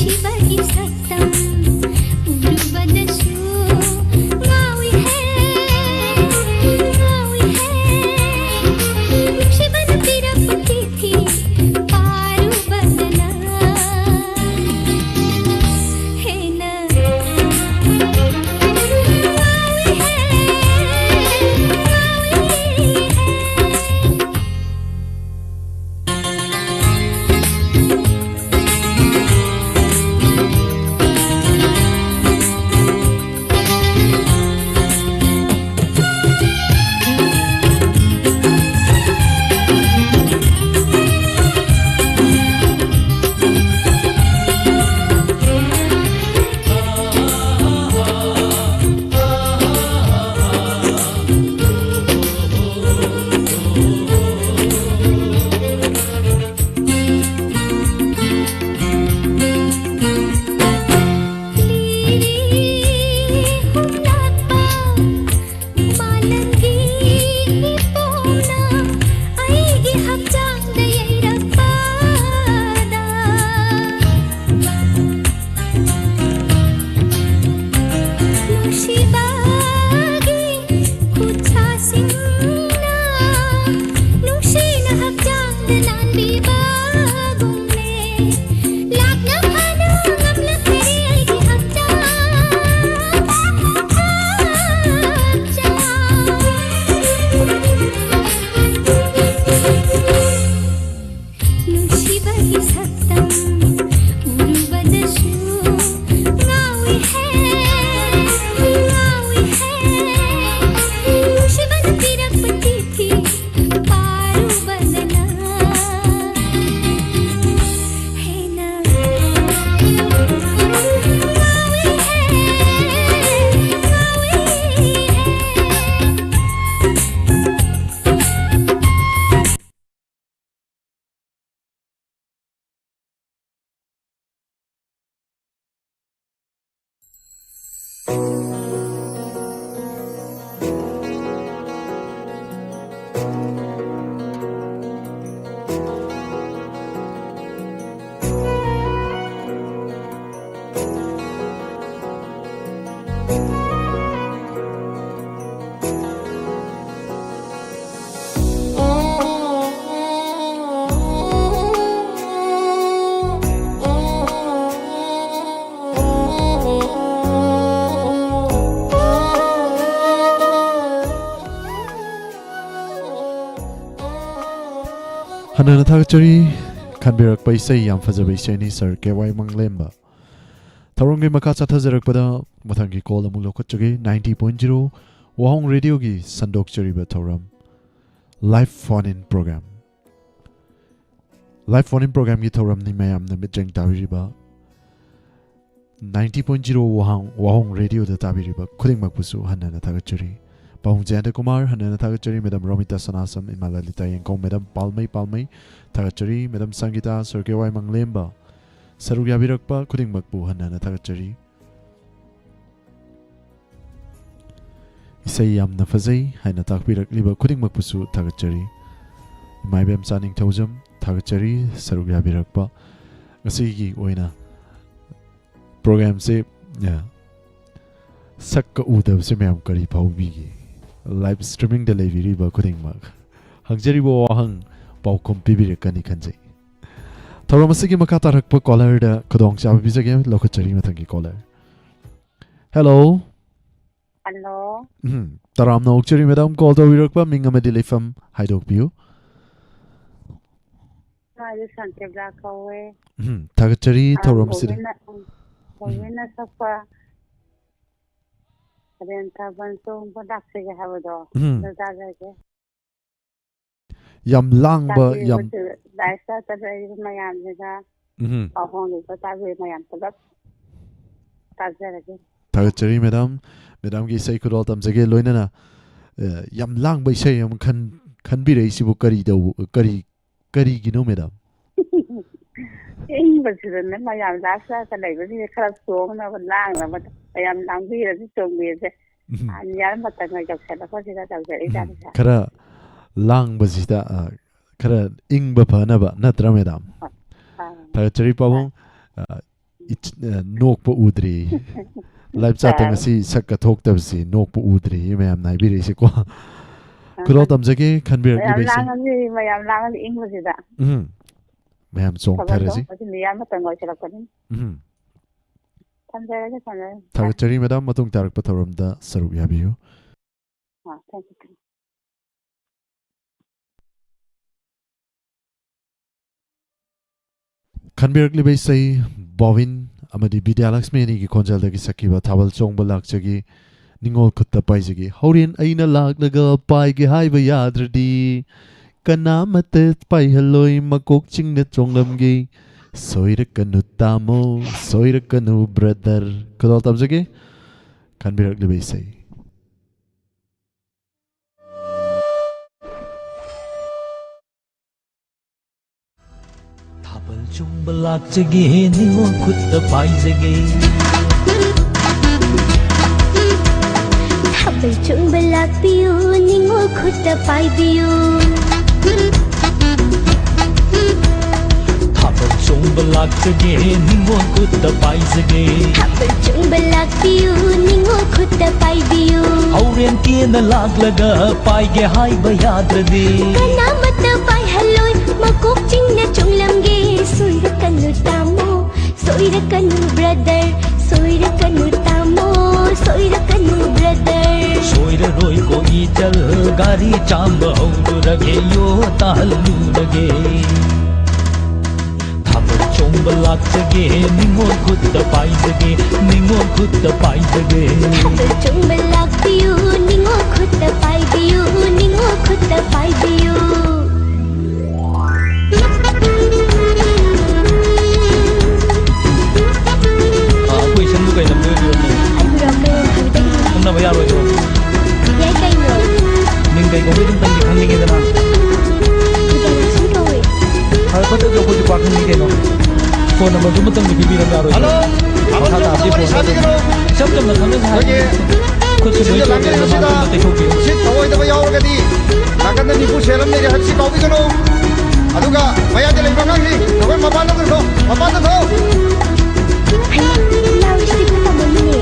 ꯅꯨꯡꯁꯤꯕꯒꯤ ꯁꯛꯇꯝ ꯎꯔꯨꯕꯗꯁꯨ ꯉꯥꯎꯏ ꯍꯦ, ꯉꯥꯎꯏ ꯍꯦ꯫ ꯅꯨꯡꯁꯤꯕꯅ ꯄꯤꯔꯛꯄ ꯆꯤꯊꯤ ꯄꯥꯔꯨꯕꯗꯅ ꯍꯦꯟꯅ ꯉꯥꯎꯏ ꯍꯦ, ꯉꯥꯎꯏ ꯍꯦ꯫ ꯍꯟꯅ ꯊꯥꯒꯠꯆꯔꯤ꯫ ꯈꯟꯕꯤꯔꯛꯄ ꯏꯁꯩ, ꯌꯥꯝ ꯐꯖꯕ ꯏꯁꯩꯅꯤ, ꯁꯥꯔ ꯀꯦ ꯋꯥꯏ ꯃꯪꯂꯦꯝꯕ꯫ ꯊꯧꯔꯝꯒꯤ ꯃꯈꯥ ꯆꯠꯊꯖꯔꯛꯄꯗ ꯃꯊꯪꯒꯤ ꯀꯣꯜ ꯑꯃꯨꯛ ꯂꯧꯈꯠꯆꯒꯦ꯫ ꯅꯥꯏꯟꯇꯤ ꯄꯣꯏꯟꯠ ꯖꯤꯔꯣ ꯋꯥꯍꯣꯡ ꯔꯦꯗꯤꯑꯣꯒꯤ ꯁꯟꯗꯣꯛꯆꯔꯤꯕ ꯊꯧꯔꯝ, live phone in programme. Live phone in ꯄ꯭ꯔꯣꯒ꯭ꯔꯥꯝꯒꯤ ꯊꯧꯔꯝꯅꯤ ꯃꯌꯥꯝꯅ ꯃꯤꯠꯌꯦꯡ ꯇꯥꯕꯤꯔꯤꯕ꯫ ꯅꯥꯏꯟꯇꯤ ꯄꯣꯏꯟꯠ ꯖꯤꯔꯣ ꯋꯥꯍꯣꯡ, ꯋꯥꯍꯣꯡ ꯔꯦꯗꯤꯑꯣꯗ ꯇꯥꯕꯤꯔꯤꯕ ꯈꯨꯗꯤꯡꯃꯛꯄꯨꯁꯨ ꯍꯟꯅꯅ ꯊꯥꯒꯠꯆꯔꯤ꯫ ꯄꯥꯕꯨꯡ ꯖꯌꯟꯇ ꯀꯨꯃꯥꯔ ꯍꯟꯅꯅ ꯊꯥꯒꯠꯆꯔꯤ꯫ ꯃꯦꯗꯥꯝ ꯔꯣꯃꯤꯇꯥ ꯁꯅꯥꯁꯝ, ꯏꯃꯥ ꯂꯂꯤꯇꯥ ꯌꯦꯡꯈꯧ, ꯃꯦꯗꯥꯝ ꯄꯥꯜꯃꯩ, ꯄꯥꯜꯃꯩ ꯊꯥꯒꯠꯆꯔꯤ꯫ ꯃꯦꯗꯥꯝ ꯁꯪꯒꯤꯇꯥ, ꯁꯥꯔ ꯀꯦ ꯋꯥꯏ ꯃꯪꯂꯦꯝꯕ, ꯁꯔꯨꯛ ꯌꯥꯕꯤꯔꯛꯄ ꯈꯨꯗꯤꯡꯃꯛꯄꯨ ꯍꯟꯅꯅ ꯊꯥꯒꯠꯆꯔꯤ꯫ ꯏꯁꯩ ꯌꯥꯝꯅ ꯐꯖꯩ ꯍꯥꯏꯅ ꯇꯥꯛꯄꯤꯔꯛꯂꯤꯕ ꯈꯨꯗꯤꯡꯃꯛꯄꯨꯁꯨ ꯊꯥꯒꯠꯆꯔꯤ꯫ ꯏꯃꯥ ꯏꯕꯦꯝꯆꯥ ꯅꯤꯡꯊꯧꯖꯝ, ꯊꯥꯒꯠꯆꯔꯤ ꯁꯔꯨꯛ ꯌꯥꯕꯤꯔꯛꯄ꯫ ꯉꯁꯤꯒꯤ ꯑꯣꯏꯅ ꯄ꯭ꯔꯣꯒ꯭ꯔꯥꯝꯁꯦ, ꯑ, ꯁꯛꯀ ꯎꯗꯕꯁꯦ ꯃꯌꯥꯝ ꯀꯔꯤ ꯐꯥꯎꯕꯤꯒꯦ? ꯂꯥꯏꯚ ꯁ꯭ꯇ꯭ꯔꯤꯃꯤꯡꯗ ꯂꯩꯕꯤꯔꯤꯕ ꯈꯨꯗꯤꯡꯃꯛ ꯍꯪꯖꯔꯤꯕ ꯋꯥꯍꯪ ꯄꯥꯎꯈꯨꯝ ꯄꯤꯕꯤꯔꯛꯀꯅꯤ ꯈꯟꯖꯩ꯫ ꯊꯧꯔꯝ ꯑꯁꯤꯒꯤ ꯃꯈꯥ ꯇꯥꯔꯛꯄ ꯀꯣꯂꯔꯗ ꯈꯨꯗꯣꯡꯆꯥꯕ ꯄꯤꯖꯒꯦ꯫ ꯂꯧꯈꯠꯆꯔꯤ ꯃꯊꯪꯒꯤ ꯀꯣꯂꯔ꯫ ꯍꯦꯜꯂꯣ꯫ ꯍꯜꯂꯣ꯫ ꯎꯝ, ꯇꯔꯥꯝꯅ ꯑꯣꯛꯆꯔꯤ ꯃꯦꯗꯥꯝ, ꯀꯣꯜ ꯇꯧꯕꯤꯔꯛꯄ ꯃꯤꯡ ꯑꯃꯗꯤ ꯂꯩꯐꯝ ꯍꯥꯏꯗꯣꯛꯄꯤꯌꯨ꯫ ꯃꯥꯁꯦ ꯁꯥꯟꯇꯤꯕ꯭ꯂꯥ ꯀꯧꯋꯦ꯫ ꯎꯝ, ꯊꯥꯒꯠꯆꯔꯤ ꯑꯥ, ꯊꯧꯔꯝ ꯑꯁꯤꯗ꯫ ꯒꯣꯕꯤꯟꯗ-, ꯎꯝ, ꯎꯝ꯫ ꯒꯣꯕꯤꯟꯗ ꯁꯛꯄ ꯔꯦꯟ ꯊꯥꯕꯜ ꯆꯣꯡꯕ ꯂꯥꯛꯆꯒꯦ ꯍꯥꯏꯕꯗꯣ, ꯎꯝ꯫ ꯑꯗꯨ ꯇꯥꯖꯒꯦ꯫ ꯌꯥꯝ ꯂꯥꯡꯕ, ꯌꯥꯝ ꯇꯥꯕꯤꯕꯁꯨ, ꯂꯥꯏꯞꯇ ꯂꯩꯔꯤꯕ ꯃꯌꯥꯝꯁꯤꯗ ꯎꯝ꯫ ꯄꯥꯎ ꯐꯥꯎꯅꯕ ꯇꯥꯕꯤꯕ ꯃꯌꯥꯝ ꯄꯨꯂꯞ ꯇꯥꯖꯔꯒꯦ꯫ ꯊꯥꯒꯠꯆꯔꯤ ꯃꯦꯗꯥꯝ꯫ ꯃꯦꯗꯥꯝꯒꯤ ꯏꯁꯩ ꯈꯨꯗꯣꯜ ꯇꯝꯖꯒꯦ, ꯂꯣꯏꯅꯅ, ꯑ, ꯌꯥꯝ ꯂꯥꯡꯕ ꯏꯁꯩ ꯑꯃ ꯈꯟ-, ꯈꯟꯕꯤꯔꯛꯏꯁꯤꯕꯨ ꯀꯔꯤ ꯇꯧ-, ꯀꯔꯤ, ꯀꯔꯤꯒꯤꯅꯣ ꯃꯦꯗꯥꯝ? ꯏꯪꯕꯁꯤꯗꯅꯦ ꯃꯌꯥꯝ ꯂꯥꯏꯞꯇ ꯂꯩꯕꯁꯤꯡꯁꯦ ꯈꯔ ꯆꯣꯡꯅꯕ, ꯂꯥꯡꯅꯕ ꯃꯌꯥꯝ ꯂꯥꯡꯕꯤꯔꯗꯤ ꯆꯣꯡꯕꯤꯔꯁꯦ꯫ ꯎꯝ꯫ ꯑ, ꯅꯤꯌꯥꯔ ꯃꯇꯝꯒ ꯌꯧꯁꯜꯂꯛꯄꯁꯤꯗ ꯇꯧꯖꯔꯛꯏ ꯎꯝ꯫ ꯖꯥꯠꯅꯤꯗ꯫ ꯈꯔ ꯂꯥꯡꯕꯁꯤꯗ, ꯑ, ꯈꯔ ꯏꯪꯕ ꯐꯅꯕ ꯅꯠꯇ꯭ꯔꯥ ꯃꯦꯗꯥꯝ? ꯑ, ꯑ, ꯊꯥꯒꯠꯆꯔꯤ ꯄꯥꯕꯨꯡ꯫ ꯑ, ꯏꯆ-, ꯑ, ꯅꯣꯛꯄ ꯎꯗ꯭ꯔꯤ꯫ ꯂꯥꯏꯞ ꯆꯥꯠꯇ ꯑ꯫ ꯉꯁꯤ ꯁꯛꯀ ꯊꯣꯛꯇꯕꯁꯤ ꯅꯣꯛꯄ ꯎꯗ꯭ꯔꯤ ꯃꯌꯥꯝꯅ ꯍꯥꯏꯕꯤꯔꯛꯏꯁꯦꯀꯣ꯫ ꯑ꯫ ꯈꯨꯗꯣꯜ ꯇꯝꯖꯒꯦ ꯈꯟꯕꯤꯔꯛꯂꯤꯕ ꯃꯌꯥꯝ ꯏꯁꯩ꯫ ꯂꯥꯡꯉꯗꯤ, ꯃꯌꯥꯝ ꯂꯥꯡꯉꯗꯤ ꯏꯪꯕꯁꯤꯗ꯫ ꯎꯝ꯫ ꯃꯌꯥꯝ ꯊꯥꯕꯜ ꯆꯣꯡꯊꯔꯁꯤ꯫ ꯆꯣꯡꯕꯁꯤ ꯅꯤꯌꯥꯔ ꯃꯇꯝ ꯑꯣꯏꯁꯜꯂꯛꯄꯅꯤ꯫ ꯎꯝ꯫ ꯊꯝꯖꯔꯒꯦ, ꯊꯝꯖꯔꯒꯦ꯫ ꯊꯥꯒꯠꯆꯔꯤ ꯃꯦꯗꯥꯝ, ꯃꯇꯨꯡ ꯇꯥꯔꯛꯄ ꯊꯧꯔꯝꯗ ꯁꯔꯨꯛ ꯌꯥꯕꯤꯌꯨ꯫ ꯑ, thank you, thank you꯫ ꯈꯟꯕꯤꯔꯛꯂꯤꯕ ꯏꯁꯩ ꯕꯣꯕꯤꯟ ꯑꯃꯗꯤ ꯕꯤꯗ꯭ꯌꯥꯂꯛꯁꯃꯤ ꯑꯅꯤꯒꯤ ꯈꯣꯟꯖꯦꯜꯗꯒꯤ ꯁꯛꯈꯤꯕ ꯊꯥꯕꯜ ꯆꯣꯡꯕ ꯂꯥꯛꯆꯒꯦ, ꯅꯤꯡꯉꯣꯜ ꯈꯨꯠꯇ ꯄꯥꯏꯖꯒꯦ, ꯍꯧꯔꯦꯟ ꯑꯩꯅ ꯂꯥꯛꯂꯒ ꯄꯥꯏꯒꯦ ꯍꯥꯏꯕ ꯌꯥꯗ꯭ꯔꯗꯤ, ꯀꯅꯥꯃꯠꯇ ꯄꯥꯏꯍꯜꯂꯣꯏ, ꯃꯀꯣꯛ ꯆꯤꯡꯅ ꯆꯣꯡꯂꯝꯒꯦ, ꯁꯣꯏꯔꯛꯀꯅꯨ ꯇꯥꯃꯣ, ꯁꯣꯏꯔꯛꯀꯅꯨ ꯕ꯭ꯔꯗꯔ꯫ ꯈꯨꯗꯣꯜ ꯇꯝꯖꯒꯦ꯫ ꯈꯟꯕꯤꯔꯛꯂꯤꯕ ꯏꯁꯩ꯫ ꯊꯥꯕꯜ ꯆꯣꯡꯕ ꯂꯥꯛꯆꯒꯦ, ꯅꯤꯡꯉꯣꯜ ꯈꯨꯠꯇ ꯄꯥꯏꯖꯒꯦ꯫ ꯊꯥꯕꯜ ꯆꯣꯡꯕ ꯂꯥꯛꯄꯤꯌꯨ, ꯅꯤꯡꯉꯣꯜ ꯈꯨꯠꯇ ꯄꯥꯏꯕꯤꯌꯨ꯫ ꯊꯥꯕꯜ ꯆꯣꯡꯕ ꯂꯥꯛꯆꯒꯦ, ꯅꯤꯡꯉꯣꯜ ꯈꯨꯠꯇ ꯄꯥꯏꯖꯒꯦ꯫ ꯊꯥꯕꯜ ꯆꯣꯡꯕ ꯂꯥꯛꯄꯤꯌꯨ, ꯅꯤꯡꯉꯣꯜ ꯈꯨꯠꯇ ꯄꯥꯏꯕꯤꯌꯨ꯫ ꯍꯧꯔꯦꯟ ꯀꯦꯅ ꯂꯥꯛꯂꯒ ꯄꯥꯏꯒꯦ ꯍꯥꯏꯕ ꯌꯥꯗ꯭ꯔꯗꯤ, ꯀꯅꯥꯃꯠꯇ ꯄꯥꯏꯍꯜꯂꯣꯏ, ꯃꯀꯣꯛ ꯆꯤꯡꯅ ꯆꯣꯡꯂꯝꯒꯦ꯫ ꯁꯣꯏꯔꯛꯀꯅꯨ ꯇꯥꯃꯣ, ꯁꯣꯏꯔꯛꯀꯅꯨ ꯕ꯭ꯔꯗꯔ, ꯁꯣꯏꯔꯛꯀꯅꯨ ꯇꯥꯃꯣ, ꯁꯣꯏꯔꯛꯀꯅꯨ ꯕ꯭ꯔꯗꯔ꯫ ꯁꯣꯏꯔꯔꯣꯏꯀꯣ ꯏꯆꯜ, ꯒꯥꯔꯤ ꯆꯥꯝꯕ ꯍꯧꯔꯨꯔꯒꯦ, ꯌꯣ ꯇꯥꯍꯜꯂꯨꯔꯒꯦ꯫ ꯊꯥꯕꯜ ꯆꯣꯡꯕ ꯂꯥꯛꯆꯒꯦ, ꯅꯤꯡꯉꯣꯜ ꯈꯨꯠꯇ ꯄꯥꯏꯖꯒꯦ, ꯅꯤꯡꯉꯣꯜ ꯈꯨꯠꯇ ꯄꯥꯏꯖꯒꯦ꯫ ꯊꯥꯕꯜ ꯆꯣꯡꯕ ꯂꯥꯛꯄꯤꯌꯨ, ꯅꯤꯡꯉꯣꯜ ꯈꯨꯠꯇ ꯄꯥꯏꯕꯤꯌꯨ, ꯅꯤꯡꯉꯣꯜ ꯈꯨꯠꯇ ꯄꯥꯏꯕꯤꯌꯨ꯫ ꯑꯥ, ꯑꯩꯈꯣꯏ ꯏꯁꯝꯗꯨ ꯀꯩ ꯂꯝꯗ ꯑꯣꯏꯕꯤꯔꯕꯅꯣ? ꯍꯥꯏꯕꯤꯔꯛꯑꯣ, ꯀꯩ ꯂꯝ ꯍꯥꯏꯕꯗꯒꯤꯅꯣ? ꯈꯪꯅꯕ ꯌꯥꯔꯣꯏꯗ꯭ꯔꯣ? ꯌꯥꯏ ꯀꯩꯅꯣ꯫ ꯃꯤꯡ ꯀꯩ ꯀꯧꯒꯦ ꯑꯗꯨꯝ ꯇꯪꯗꯤ ꯈꯪꯅꯤꯡꯉꯦꯗꯅ꯫ ꯕꯤꯗ꯭ꯌꯥꯂꯛꯁꯃꯤ ꯀꯧꯋꯦ꯫ ꯐꯔꯦ, ꯐꯠꯇ꯭ꯔꯁꯨ ꯑꯩꯈꯣꯏꯁꯨ ꯄꯥꯈꯪꯅꯤ ꯀꯩꯅꯣ꯫ ꯐꯣꯟ ꯅꯝꯕꯔꯗꯨ ꯑꯃꯇꯪꯗꯤ ꯄꯤꯕꯤꯔꯝ ꯌꯥꯔꯣꯏꯗ꯭ꯔꯣ? ꯍꯜꯂꯣ? ꯃꯈꯥ ꯇꯥꯕꯗꯤ ꯐꯣꯟꯗ ꯑꯗꯨꯝ ꯏꯆꯝ ꯆꯝꯅ ꯈꯪꯅꯁꯦ ꯍꯥꯏꯕꯅꯤ꯫ ꯑꯩꯈꯣꯏꯒꯤ ꯈꯨꯠꯁꯨ ꯂꯣꯏ ꯁꯤꯗ ꯂꯥꯡꯃꯤꯟꯅꯕꯁꯤꯗ ꯃꯥꯡꯖꯧꯅꯅ ꯇꯩꯊꯣꯛꯄꯤꯌꯨ꯫ ꯎꯁꯤꯠ ꯊꯑꯣꯏꯗꯕ ꯌꯥꯎꯔꯒꯗꯤ ꯅꯥꯀꯟꯗ ꯅꯤꯐꯨ ꯁꯦꯜ ꯑꯃ ꯂꯩꯔꯦ ꯍꯥꯏꯕꯁꯤ ꯀꯥꯎꯕꯤꯒꯅꯨ꯫ ꯑꯗꯨꯒ ꯃꯌꯥꯏꯗ ꯂꯩꯕ ꯑꯉꯥꯡꯁꯤ ꯅꯈꯣꯏ ꯃꯄꯥꯟꯗ ꯊꯣꯛꯈ꯭ꯔꯣ, ꯃꯄꯥꯟꯗ ꯊꯣꯛ꯫ ꯍꯩꯃꯥ, ꯂꯥꯎꯔꯤꯁꯤꯗꯤ ꯈꯨꯄꯝ ꯑꯃꯅꯤꯅꯦ꯫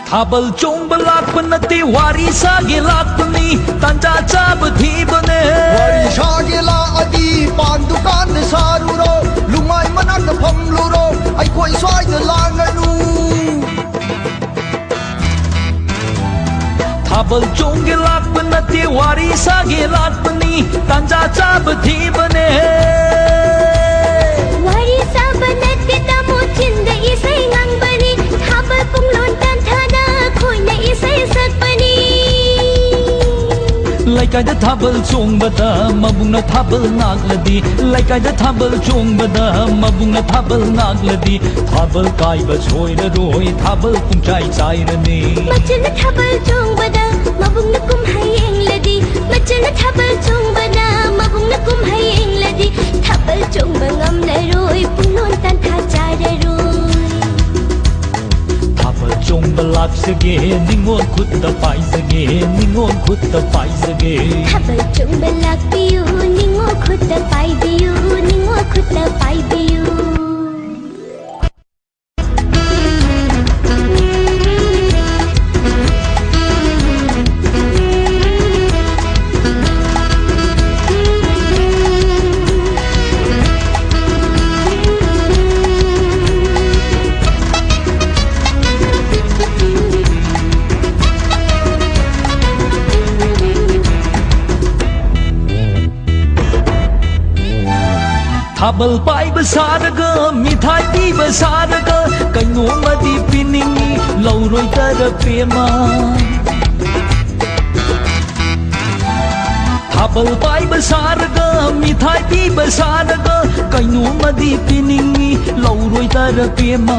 ꯊꯥꯕꯜ ꯆꯣꯡꯕ ꯂꯥꯛꯄ ꯅꯠꯇꯦ, ꯋꯥꯔꯤ ꯁꯥꯒꯦ ꯂꯥꯛꯄꯅꯤ, ꯇꯥꯟꯖꯥ ꯆꯥꯕ ꯊꯤꯕꯅꯦ꯫ ꯋꯥꯔꯤ ꯁꯥꯒꯦ ꯂꯥꯛꯑꯗꯤ ꯄꯥꯟ ꯗꯨꯀꯥꯟꯗ ꯁꯥꯔꯨꯔꯣ, ꯂꯨꯃꯥꯏ ꯃꯅꯥꯛꯇ ꯐꯝꯂꯨꯔꯣ, ꯑꯩꯈꯣꯏ ꯁ꯭ꯋꯥꯏꯗ ꯂꯥꯡꯒꯅꯨ꯫ ꯊꯥꯕꯜ ꯆꯣꯡꯒꯦ ꯂꯥꯛꯄ ꯅꯠꯇꯦ, ꯋꯥꯔꯤ ꯁꯥꯒꯦ ꯂꯥꯛꯄꯅꯤ, ꯇꯥꯟꯖꯥ ꯆꯥꯕ ꯊꯤꯕꯅꯦ꯫ ꯋꯥꯔꯤ ꯁꯥꯕ ꯅꯠꯇꯦ ꯇꯥꯃꯣ, ꯆꯤꯟꯗ ꯏꯁꯩ ꯉꯥꯡꯕꯅꯤ꯫ ꯊꯥꯕꯜ ꯄꯨꯡꯂꯣꯟ ꯇꯥꯟꯊꯥꯗ ꯑꯩꯈꯣꯏꯅ ꯏꯁꯩ ꯁꯛꯄꯅꯤ꯫ ꯂꯩꯀꯥꯏꯗ ꯊꯥꯕꯜ ꯆꯣꯡꯕꯗ ꯃꯕꯨꯡꯅ ꯊꯥꯕꯜ ꯉꯥꯛꯂꯗꯤ, ꯂꯩꯀꯥꯏꯗ ꯊꯥꯕꯜ ꯆꯣꯡꯕꯗ ꯃꯕꯨꯡꯅ ꯊꯥꯕꯜ ꯉꯥꯛꯂꯗꯤ, ꯊꯥꯕꯜ ꯀꯥꯏꯕ ꯁꯣꯏꯔꯔꯣꯏ, ꯊꯥꯕꯜ ꯄꯨꯡꯆꯥꯏ ꯆꯥꯏꯔꯅꯤ꯫ ꯃꯆꯜꯅ ꯊꯥꯕꯜ ꯆꯣꯡꯕꯗ ꯃꯕꯨꯡꯅ ꯀꯨꯝꯍꯩ ꯌꯦꯡꯂꯗꯤ, ꯃꯆꯜꯅ ꯊꯥꯕꯜ ꯆꯣꯡꯕꯗ ꯃꯕꯨꯡꯅ ꯀꯨꯝꯍꯩ ꯌꯦꯡꯂꯗꯤ, ꯊꯥꯕꯜ ꯆꯣꯡꯕ ꯉꯝꯂꯔꯣꯏ, ꯄꯨꯡꯂꯣꯟ ꯇꯥꯟꯊꯥ ꯆꯥꯔꯔꯣꯏ꯫ ꯊꯥꯕꯜ ꯆꯣꯡꯕ ꯂꯥꯛꯆꯒꯦ, ꯅꯤꯉꯣꯜ ꯈꯨꯠꯇ ꯄꯥꯏꯖꯒꯦ, ꯅꯤꯉꯣꯜ ꯈꯨꯠꯇ ꯄꯥꯏꯖꯒꯦ꯫ ꯊꯥꯕꯜ ꯆꯣꯡꯕ ꯂꯥꯛꯄꯤꯌꯨ, ꯅꯤꯉꯣꯜ ꯈꯨꯠꯇ ꯄꯥꯏꯕꯤꯌꯨ, ꯅꯤꯉꯣꯜ ꯈꯨꯠꯇ ꯄꯥꯏꯕꯤꯌꯨ꯫ ꯊꯥꯕꯜ ꯄꯥꯏꯕ ꯁꯥꯔꯒ, ꯃꯤꯊꯥꯏ ꯄꯤꯕ ꯁꯥꯔꯒ, ꯀꯩꯅꯣꯝꯃꯗꯤ ꯄꯤꯅꯤꯡꯉꯤ, ꯂꯧꯔꯣꯏꯗꯔ ꯄꯦꯝꯃ꯫ ꯊꯥꯕꯜ ꯄꯥꯏꯕ ꯁꯥꯔꯒ, ꯃꯤꯊꯥꯏ ꯄꯤꯕ ꯁꯥꯔꯒ, ꯀꯩꯅꯣꯝꯃꯗꯤ ꯄꯤꯅꯤꯡꯉꯤ, ꯂꯧꯔꯣꯏꯗꯔ ꯄꯦꯝꯃ꯫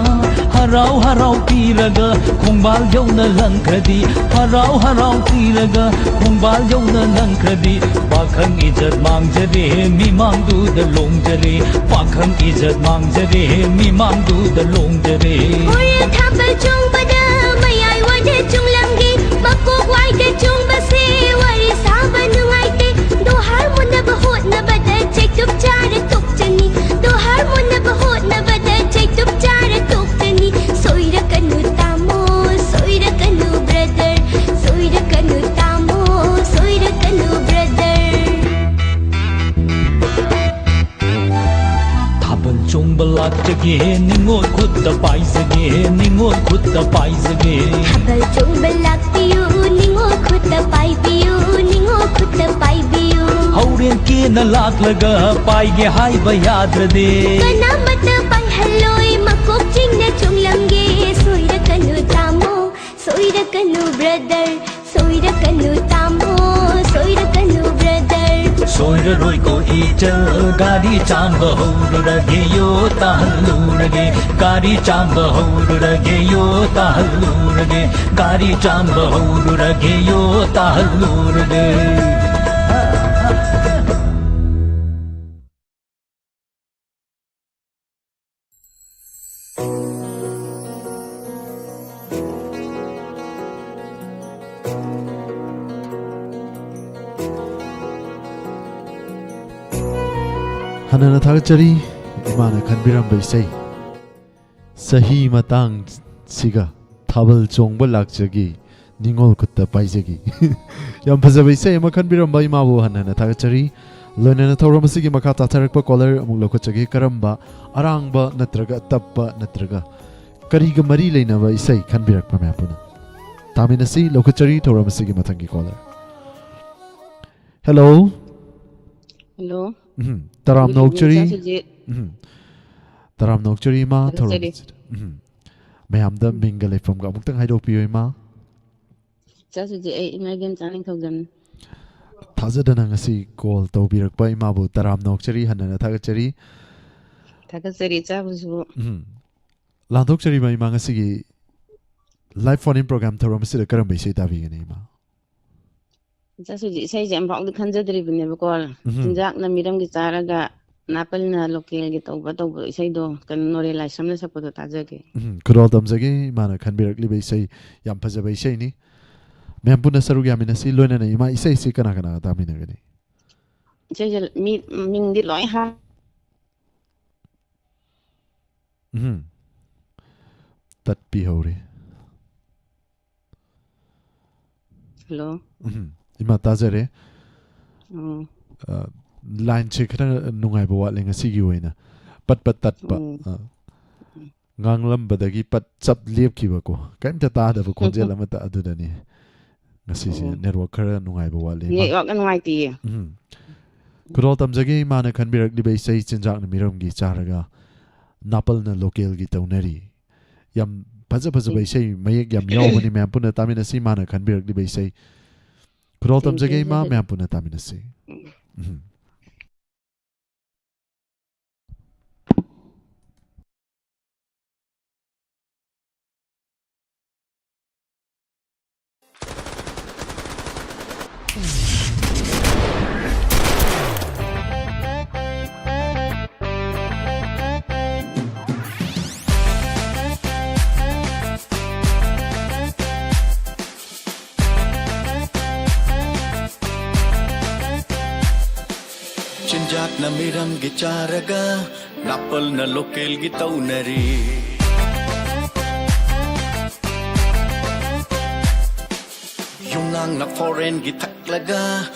ꯍꯔꯥꯎ ꯍꯔꯥꯎ ꯄꯤꯔꯒ, ꯈꯣꯡꯕꯥꯜ ꯌꯧꯅ ꯂꯪꯈ꯭ꯔꯗꯤ, ꯍꯔꯥꯎ ꯍꯔꯥꯎ ꯄꯤꯔꯒ, ꯈꯣꯡꯕꯥꯜ ꯌꯧꯅ ꯂꯪꯈ꯭ꯔꯗꯤ, ꯄꯥꯈꯪ ꯏꯖꯠ ꯃꯥꯡꯖꯔꯦ, ꯃꯤꯃꯥꯡꯗꯨꯗ ꯂꯣꯡꯖꯔꯦ, ꯄꯥꯈꯪ ꯏꯖꯠ ꯃꯥꯡꯖꯔꯦ, ꯃꯤꯃꯥꯡꯗꯨꯗ ꯂꯣꯡꯖꯔꯦ꯫ ꯍꯣꯔꯦꯟ ꯊꯥꯕꯜ ꯆꯣꯡꯕꯗ ꯃꯌꯥꯏ ꯋꯥꯏꯗ ꯆꯣꯡꯂꯝꯒꯦ, ꯃꯀꯣꯛ ꯋꯥꯏꯗ ꯆꯣꯡꯕꯁꯦ ꯋꯥꯔꯤ ꯁꯥꯕ ꯅꯨꯡꯉꯥꯏꯇꯦ꯫ ꯗꯣꯍꯥꯔ ꯃꯨꯟꯅꯕ ꯍꯣꯠꯅꯕꯗ ꯆꯩꯇꯨꯞ ꯆꯥꯔ ꯇꯣꯛꯆꯅꯤ, ꯗꯣꯍꯥꯔ ꯃꯨꯟꯅꯕ ꯍꯣꯠꯅꯕꯗ ꯆꯩꯇꯨꯞ ꯆꯥꯔ ꯇꯣꯛꯆꯅꯤ꯫ ꯁꯣꯏꯔꯛꯀꯅꯨ ꯇꯥꯃꯣ, ꯁꯣꯏꯔꯛꯀꯅꯨ brother, ꯁꯣꯏꯔꯛꯀꯅꯨ ꯇꯥꯃꯣ, ꯁꯣꯏꯔꯛꯀꯅꯨ brother꯫ ꯊꯥꯕꯜ ꯆꯣꯡꯕ ꯂꯥꯛꯆꯒꯦ, ꯅꯤꯉꯣꯜ ꯈꯨꯠꯇ ꯄꯥꯏꯖꯒꯦ, ꯅꯤꯉꯣꯜ ꯈꯨꯠꯇ ꯄꯥꯏꯖꯒꯦ꯫ ꯊꯥꯕꯜ ꯆꯣꯡꯕ ꯂꯥꯛꯄꯤꯌꯨ, ꯅꯤꯉꯣꯜ ꯈꯨꯠ ꯈꯨꯠꯇ ꯄꯥꯏꯕꯤꯌꯨ, ꯅꯤꯡꯉꯣ ꯈꯨꯠꯇ ꯄꯥꯏꯕꯤꯌꯨ꯫ ꯍꯧꯔꯦꯟ ꯀꯦꯅ ꯂꯥꯛꯂꯒ ꯄꯥꯏꯒꯦ ꯍꯥꯏꯕ ꯌꯥꯗ꯭ꯔꯗꯤ꯫ ꯀꯅꯥꯃꯠꯇ ꯄꯥꯏꯍꯜꯂꯣꯏ, ꯃꯀꯣꯛ ꯆꯤꯡꯅ ꯆꯨꯡꯂꯝꯒꯦ꯫ ꯁꯣꯏꯔꯛꯀꯅꯨ ꯇꯥꯃꯣ, ꯁꯣꯏꯔꯛꯀꯅꯨ ꯕ꯭ꯔꯗꯔ, ꯁꯣꯏꯔꯛꯀꯅꯨ ꯇꯥꯃꯣ, ꯁꯣꯏꯔꯛꯀꯅꯨ ꯕ꯭ꯔꯗꯔ꯫ ꯁꯣꯏꯔꯔꯣꯏꯀꯣ ꯏꯆꯜ, ꯒꯥꯔꯤ ꯆꯥꯝꯕ ꯍꯧꯔꯨꯔꯒꯦꯌꯣ, ꯇꯥꯍꯜꯂꯨꯔꯒꯦ꯫ ꯒꯥꯔꯤ ꯆꯥꯝꯕ ꯍꯧꯔꯨꯔꯒꯦꯌꯣ, ꯇꯥꯍꯜꯂꯨꯔꯒꯦ꯫ ꯒꯥꯔꯤ ꯆꯥꯝꯕ ꯍꯧꯔꯨꯔꯒꯦꯌꯣ, ꯇꯥꯍꯜꯂꯨꯔꯒꯦ꯫ ꯍꯟꯅꯅ ꯊꯥꯒꯠꯆꯔꯤ, ꯏꯃꯥꯅ ꯈꯟꯕꯤꯔꯝꯕ ꯏꯁꯩ꯫ ꯆꯍꯤ ꯃꯇꯥꯡꯁꯤꯒ ꯊꯥꯕꯜ ꯆꯣꯡꯕ ꯂꯥꯛꯆꯒꯦ, ꯅꯤꯡꯉꯣꯜ ꯈꯨꯠꯇ ꯄꯥꯏꯖꯒꯦ꯫ ꯌꯥꯝ ꯐꯖꯕ ꯏꯁꯩ ꯑꯃ ꯈꯟꯕꯤꯔꯝꯕ ꯏꯃꯥꯕꯨ ꯍꯟꯅ ꯍꯟꯅ ꯊꯥꯒꯠꯆꯔꯤ꯫ ꯂꯣꯏꯅꯅ ꯊꯧꯔꯝ ꯑꯁꯤꯒꯤ ꯃꯈꯥ ꯇꯥꯊꯔꯛꯄ ꯀꯣꯂꯔ ꯑꯃꯨꯛ ꯂꯧꯈꯠꯆꯒꯦ꯫ ꯀꯔꯝꯕ ꯑꯔꯥꯡꯕ ꯅꯠꯇ꯭ꯔꯒ ꯇꯞꯄ ꯅꯠꯇ꯭ꯔꯒ ꯀꯔꯤꯒ ꯃꯔꯤ ꯂꯩꯅꯕ ꯏꯁꯩ ꯈꯟꯕꯤꯔꯛꯄ ꯃꯌꯥꯝ ꯄꯨꯟꯅ ꯇꯥꯃꯤꯟꯅꯁꯤ꯫ ꯂꯧꯈꯠꯆꯔꯤ ꯊꯧꯔꯝ ꯑꯁꯤꯒꯤ ꯃꯊꯪꯒꯤ ꯀꯣꯂꯔ꯫ ꯍꯦꯜꯂꯣ꯫ ꯍꯜꯂꯣ꯫ ꯎꯝ, ꯇꯔꯥꯝꯅ Good evening, ꯑꯣꯛꯆꯔꯤ꯫ ꯏꯆꯥ ꯁꯨꯖꯤꯠ꯫ ꯎꯝ, ꯇꯔꯥꯝꯅ ꯑꯣꯛꯆꯔꯤ, ꯏꯃꯥ꯫ ꯊꯥꯒꯠꯆꯔꯤ꯫ ꯊꯧꯔꯝ ꯑꯁꯤꯗ꯫ ꯎꯝ, ꯃꯌꯥꯝꯗ ꯎꯝ꯫ ꯃꯤꯡꯒ ꯂꯩꯐꯝꯒ ꯑꯃꯨꯛꯇꯪ ꯍꯥꯏꯗꯣꯛꯄꯤꯌꯨ, ꯏꯃꯥ꯫ ꯏꯆꯥ ꯁꯨꯖꯤꯠ, ꯑꯩ ꯏꯃꯥ ꯏꯕꯦꯟꯆꯥ ꯅꯤꯡꯊꯧꯖꯝꯅꯤ꯫ ꯊꯥꯖꯗꯅ ꯉꯁꯤ ꯀꯣꯜ ꯇꯧꯕꯤꯔꯛꯄ ꯏꯃꯥꯕꯨ ꯇꯔꯥꯝꯅ ꯑꯣꯛꯆꯔꯤ, ꯍꯟꯅꯅ ꯊꯥꯒꯠꯆꯔꯤ꯫ ꯊꯥꯒꯠꯆꯔꯤ, ꯏꯆꯥꯕꯨꯁꯨ꯫ ꯎꯝ, ꯂꯥꯟꯊꯣꯛꯆꯔꯤꯕ ꯏꯃꯥ, ꯉꯁꯤꯒꯤ ꯂꯥꯏꯚ ꯐꯣꯟ ꯏꯟ ꯄ꯭ꯔꯣꯒ꯭ꯔꯥꯝ ꯊꯧꯔꯝ ꯑꯁꯤꯗ ꯀꯔꯝꯕ ꯏꯁꯩ ꯇꯥꯕꯤꯒꯅꯤ, ꯏꯃꯥ? ꯏꯆꯥ ꯁꯨꯖꯤꯠ, ꯏꯁꯩꯁꯦ ꯑꯝꯐꯥꯎꯗꯤ ꯈꯟꯖꯗ꯭ꯔꯤꯕꯅꯦꯕꯀꯣ꯫ ꯎꯝ꯫ ꯆꯤꯟꯖꯥꯛꯅ ꯃꯤꯔꯝꯒꯤ ꯆꯥꯔꯒ, ꯅꯥꯄꯜꯅ ꯂꯣꯀꯦꯜꯒꯤ ꯇꯧꯕ ꯇꯧꯕ ꯏꯁꯩꯗꯣ, ꯀꯩꯅꯣ, ꯅꯣꯔꯦꯟ ꯂꯥꯏꯁ꯭ꯔꯝꯅ ꯁꯛꯄꯗꯣ ꯇꯥꯖꯒꯦ꯫ ꯎꯝ, ꯈꯨꯗꯣꯜ ꯇꯝꯖꯒꯦ, ꯏꯃꯥꯅ ꯈꯟꯕꯤꯔꯛꯂꯤꯕ ꯏꯁꯩ꯫ ꯌꯥꯝ ꯐꯖꯕ ꯏꯁꯩꯅꯤ꯫ ꯃꯌꯥꯝ ꯄꯨꯟꯅ ꯁꯔꯨꯛ ꯌꯥꯃꯤꯟꯅꯁꯤ꯫ ꯂꯣꯏꯅꯅ ꯏꯃꯥ, ꯏꯁꯩꯁꯤ ꯀꯅꯥ ꯀꯅꯥ ꯇꯥꯃꯤꯟꯅꯒꯅꯤ? ꯏꯁꯩꯁꯦ ꯃꯤ, ꯃꯤꯡꯗꯤ ꯂꯣꯏ ꯍꯥꯏ꯫ ꯎꯝ꯫ ꯇꯠꯄꯤꯍꯧꯔꯦ꯫ ꯍꯜꯂꯣ꯫ ꯎꯝ, ꯏꯃꯥ ꯇꯥꯖꯔꯦ꯫ ꯎꯝ꯫ ꯑ, ꯂꯥꯏꯟꯁꯦ ꯈꯔ ꯅꯨꯡꯉꯥꯏꯕ ꯋꯥꯠꯂꯦ ꯉꯁꯤꯒꯤ ꯑꯣꯏꯅ꯫ ꯄꯠ ꯄꯠ ꯇꯠꯄ꯫ ꯎꯝ꯫ ꯑ, ꯉꯥꯡꯂꯝꯕꯗꯒꯤ ꯄꯠ ꯆꯞ ꯂꯦꯞꯈꯤꯕꯀꯣ꯫ ꯀꯔꯤꯝꯇ ꯇꯥꯗꯕ ꯈꯣꯟꯖꯦꯜ ꯑꯃꯇ ꯑꯗꯨꯗꯅꯤ꯫ ꯉꯁꯤꯁꯦ ꯎꯝ꯫ Network ꯈꯔ ꯅꯨꯡꯉꯥꯏꯕ ꯋꯥꯠꯂꯦ꯫ ꯏꯃꯥ꯫ Network ꯅꯨꯡꯉꯥꯏꯇꯦꯌꯦ꯫ ꯎꯝ꯫ ꯈꯨꯗꯣꯜ ꯇꯝꯖꯒꯦ ꯏꯃꯥꯅ ꯈꯟꯕꯤꯔꯛꯂꯤꯕ ꯏꯁꯩ ꯆꯤꯟꯖꯥꯛꯅ ꯃꯤꯔꯝꯒꯤ ꯆꯥꯔꯒ ꯅꯥꯄꯜꯅ localꯒꯤ ꯇꯧꯅꯔꯤ꯫ ꯌꯥꯝ ꯐꯖ ꯐꯖꯕ ꯎꯝ꯫ ꯏꯁꯩ ꯃꯌꯦꯛ ꯌꯥꯝ ꯌꯥꯎꯕꯅꯤ, ꯃꯌꯥꯝ ꯄꯨꯟꯅ ꯇꯥꯃꯤꯟꯅꯁꯤ ꯏꯃꯥꯅ ꯈꯟꯕꯤꯔꯛꯂꯤꯕ ꯏꯁꯩ꯫ ꯈꯨꯗꯣꯜ ꯇꯝꯖꯒꯦ ꯏꯃꯥ, ꯊꯦꯡꯖꯒꯦ꯫ ꯃꯌꯥꯝ ꯄꯨꯟꯅ ꯇꯥꯃꯤꯟꯅꯁꯤ꯫ ꯎꯝ꯫ ꯎꯝ꯫ ꯆꯤꯟꯖꯥꯛꯅ ꯃꯤꯔꯝꯒꯤ ꯆꯥꯔꯒ ꯅꯥꯄꯜꯅ localꯒꯤ ꯇꯧꯅꯔꯤ꯫ ꯌꯨꯝꯉꯥꯡꯅ foreignꯒꯤ ꯊꯛꯂꯒ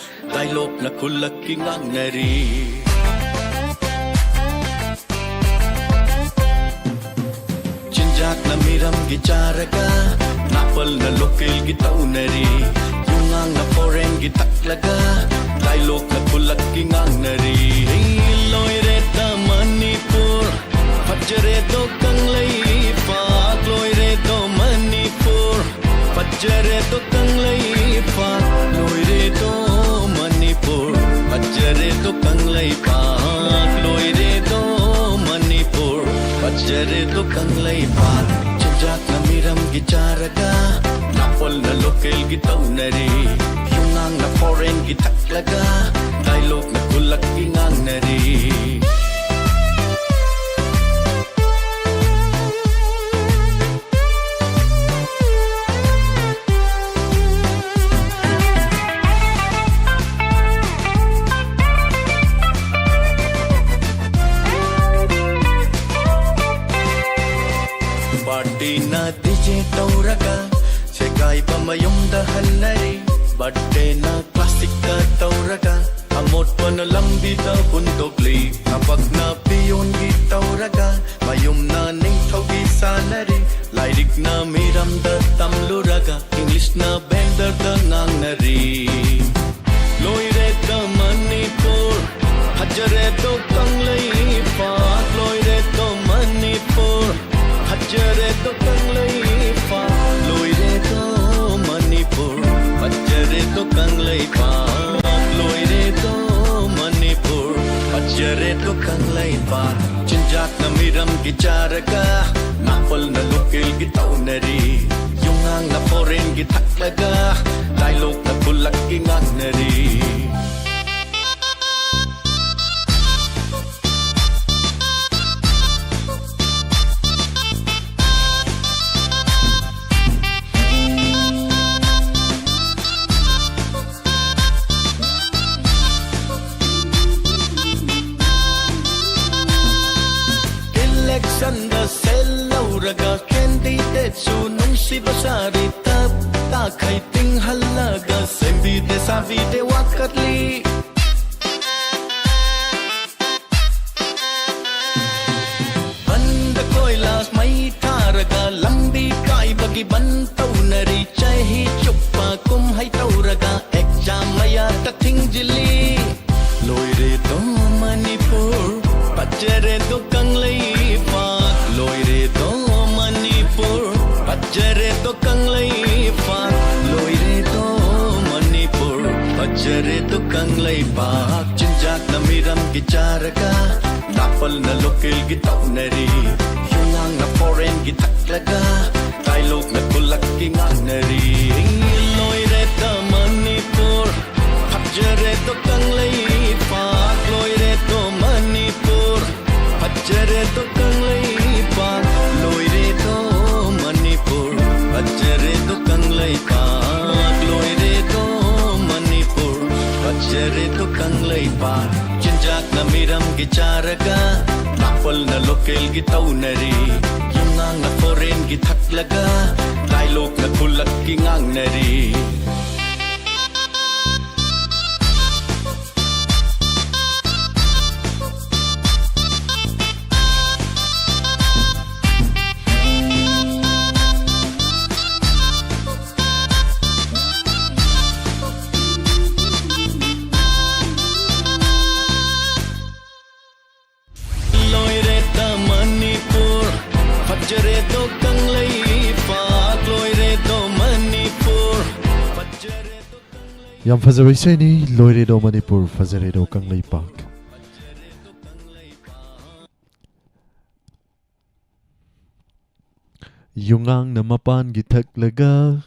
dialogueꯅ ꯈꯨꯜꯂꯛꯀꯤ ꯉꯥꯡꯅꯔꯤ꯫ ꯆꯤꯟꯖꯥꯛꯅ ꯃꯤꯔꯝꯒꯤ ꯆꯥꯔꯒ ꯅꯥꯄꯜꯅ localꯒꯤ ꯇꯧꯅꯔꯤ꯫ ꯌꯨꯝꯉꯥꯡꯅ foreignꯒꯤ ꯊꯛꯂꯒ dialogueꯅ ꯈꯨꯜꯂꯛꯀꯤ ꯉꯥꯡꯅꯔꯤ꯫ ꯂꯣꯏꯔꯦꯗ ꯃꯅꯤꯄꯨꯔ, ꯐꯖꯔꯦꯗꯣ ꯀꯪꯂꯩꯄꯥꯛ꯫ ꯂꯣꯏꯔꯦꯗꯣ ꯃꯅꯤꯄꯨꯔ, ꯐꯖꯔꯦꯗꯣ ꯀꯪꯂꯩꯄꯥꯛ꯫ ꯂꯣꯏꯔꯦꯗꯣ ꯃꯅꯤꯄꯨꯔ, ꯐꯖꯔꯦꯗꯣ ꯀꯪꯂꯩꯄꯥꯛ꯫ ꯂꯣꯏꯔꯦꯗꯣ ꯃꯅꯤꯄꯨꯔ, ꯐꯖꯔꯦꯗꯣ ꯀꯪꯂꯩꯄꯥꯛ꯫ ꯆꯤꯟꯖꯥꯛꯅ ꯃꯤꯔꯝꯒꯤ ꯆꯥꯔꯒ ꯅꯥꯄꯜꯅ localꯒꯤ ꯇꯧꯅꯔꯤ꯫ ꯌꯨꯝꯉꯥꯡꯅ foreignꯒꯤ ꯊꯛꯂꯒ dialogueꯅ ꯈꯨꯜꯂꯛꯀꯤ ꯉꯥꯡꯅꯔꯤ꯫ Partyꯅ DJ ꯇꯧꯔꯒ ꯁꯦꯒꯥꯏꯕ ꯃꯌꯨꯝꯗ ꯍꯟꯅꯔꯤ꯫ Birthdayꯅ classicꯇ ꯇꯧꯔꯒ ꯑꯃꯣꯠꯄꯅ ꯂꯝꯕꯤꯗ ꯍꯨꯟꯗꯣꯛꯂꯤ꯫ ꯊꯕꯛꯅ peonꯒꯤ ꯇꯧꯔꯒ ꯃꯌꯨꯝꯅ ꯅꯤꯡꯊꯧꯒꯤ ꯁꯥꯟꯅꯔꯤ꯫ ꯂꯥꯏꯔꯤꯛꯅ ꯃꯤꯔꯝꯗ ꯇꯝꯂꯨꯔꯒ Englishꯅ vendorꯗ ꯔꯦꯗꯣ ꯀꯪꯂꯩꯄꯥꯛ ꯆꯤꯟꯖꯥꯛꯅ ꯃꯤꯔꯝꯒꯤ ꯆꯥꯔꯒ ꯅꯥꯄꯜꯅ ꯂꯣꯀꯦꯜꯒꯤ ꯇꯧꯅꯔꯤ꯫ ꯌꯨꯉꯥꯡꯅ ꯐꯣꯔꯦꯟꯒꯤ ꯊꯛꯂꯒ ꯗꯥꯏꯂꯣꯛꯅ ꯈꯨꯜꯂꯛꯀꯤ ꯉꯥꯡꯅꯔꯤ꯫ ꯏꯂꯦꯛꯁꯟꯗ ꯁꯦꯜ ꯂꯧꯔꯒ ꯀꯦꯟꯗꯤꯗꯦꯠꯁꯨ ꯅꯨꯡꯁꯤꯕ ꯁꯥꯔꯤ꯫ ꯇꯞ ꯇꯥꯈꯩ ꯇꯤꯡꯍꯜꯂꯒ ꯁꯦꯝꯕꯤꯗꯦ ꯁꯥꯕꯤꯗꯦ ꯋꯥꯀꯠꯂꯤ꯫ ꯕꯟꯗ ꯀꯣꯏꯂꯥꯁ ꯃꯩ ꯊꯥꯔꯒ ꯂꯝꯕꯤ ꯀꯥꯏꯕꯒꯤ ꯕꯟ ꯇꯧꯅꯔꯤ꯫ ꯆꯍꯤ ꯆꯨꯞꯄ ꯀꯨꯝꯍꯩ ꯇꯧꯔꯒ ꯑꯦꯛꯖꯥꯝ ꯃꯌꯥꯗ ꯊꯤꯡꯖꯤꯜꯂꯤ꯫ ꯂꯣꯏꯔꯦꯗꯣ ꯃꯅꯤꯄꯨꯔ, ꯐꯖꯔꯦꯗꯣ ꯀꯪꯂꯩꯄꯥꯛ꯫ ꯂꯣꯏꯔꯦꯗꯣ ꯃꯅꯤꯄꯨꯔ, ꯐꯖꯔꯦꯗꯣ ꯀꯪꯂꯩꯄꯥꯛ꯫ ꯂꯣꯏꯔꯦꯗꯣ ꯃꯅꯤꯄꯨꯔ, ꯐꯖꯔꯦꯗꯣ ꯀꯪꯂꯩꯄꯥꯛ꯫ ꯆꯤꯟꯖꯥꯛꯅ ꯃꯤꯔꯝꯒꯤ ꯆꯥꯔꯒ ꯅꯥꯄꯜꯅ ꯂꯣꯀꯦꯜꯒꯤ ꯇꯧꯅꯔꯤ꯫ ꯌꯨꯉꯥꯡꯅ ꯐꯣꯔꯦꯟꯒꯤ ꯊꯛꯂꯒ ꯗꯥꯏꯂꯣꯛꯅ ꯈꯨꯜꯂꯛꯀꯤ ꯉꯥꯡꯅꯔꯤ꯫ ꯂꯣꯏꯔꯦꯗ ꯃꯅꯤꯄꯨꯔ, ꯐꯖꯔꯦꯗꯣ ꯀꯪꯂꯩꯄꯥꯛ꯫ ꯂꯣꯏꯔꯦꯗꯣ ꯃꯅꯤꯄꯨꯔ, ꯐꯖꯔꯦꯗꯣ ꯀꯪꯂꯩꯄꯥꯛ꯫ ꯂꯣꯏꯔꯦꯗꯣ ꯃꯅꯤꯄꯨꯔ, ꯐꯖꯔꯦꯗꯣ ꯀꯪꯂꯩꯄꯥꯛ꯫ ꯂꯣꯏꯔꯦꯗꯣ ꯃꯅꯤꯄꯨꯔ, ꯐꯖꯔꯦꯗꯣ ꯀꯪꯂꯩꯄꯥꯛ꯫ ꯆꯤꯟꯖꯥꯛꯅ ꯃꯤꯔꯝꯒꯤ ꯆꯥꯔꯒ ꯅꯥꯄꯜꯅ ꯂꯣꯀꯦꯜꯒꯤ ꯇꯧꯅꯔꯤ꯫ ꯌꯨꯉꯥꯡꯅ ꯐꯣꯔꯦꯟꯒꯤ ꯊꯛꯂꯒ ꯗꯥꯏꯂꯣꯛꯅ ꯈꯨꯜꯂꯛꯀꯤ ꯉꯥꯡꯅꯔꯤ꯫ ꯂꯣꯏꯔꯦꯗ ꯃꯅꯤꯄꯨꯔ, ꯐꯖꯔꯦꯗꯣ ꯀꯪꯂꯩꯄꯥꯛ꯫ ꯂꯣꯏꯔꯦꯗꯣ ꯃꯅꯤꯄꯨꯔ, ꯐꯖꯔꯦꯗꯣ ꯀꯪꯂꯩꯄꯥꯛ꯫ ꯌꯥꯝ ꯐꯖꯕ ꯏꯁꯩꯅꯤ, ꯂꯣꯏꯔꯦꯗꯣ ꯃꯅꯤꯄꯨꯔ, ꯐꯖꯔꯦꯗꯣ ꯀꯪꯂꯩꯄꯥꯛ꯫ ꯌꯨꯉꯥꯡꯅ ꯃꯄꯥꯟꯒꯤ ꯊꯛꯂꯒ꯫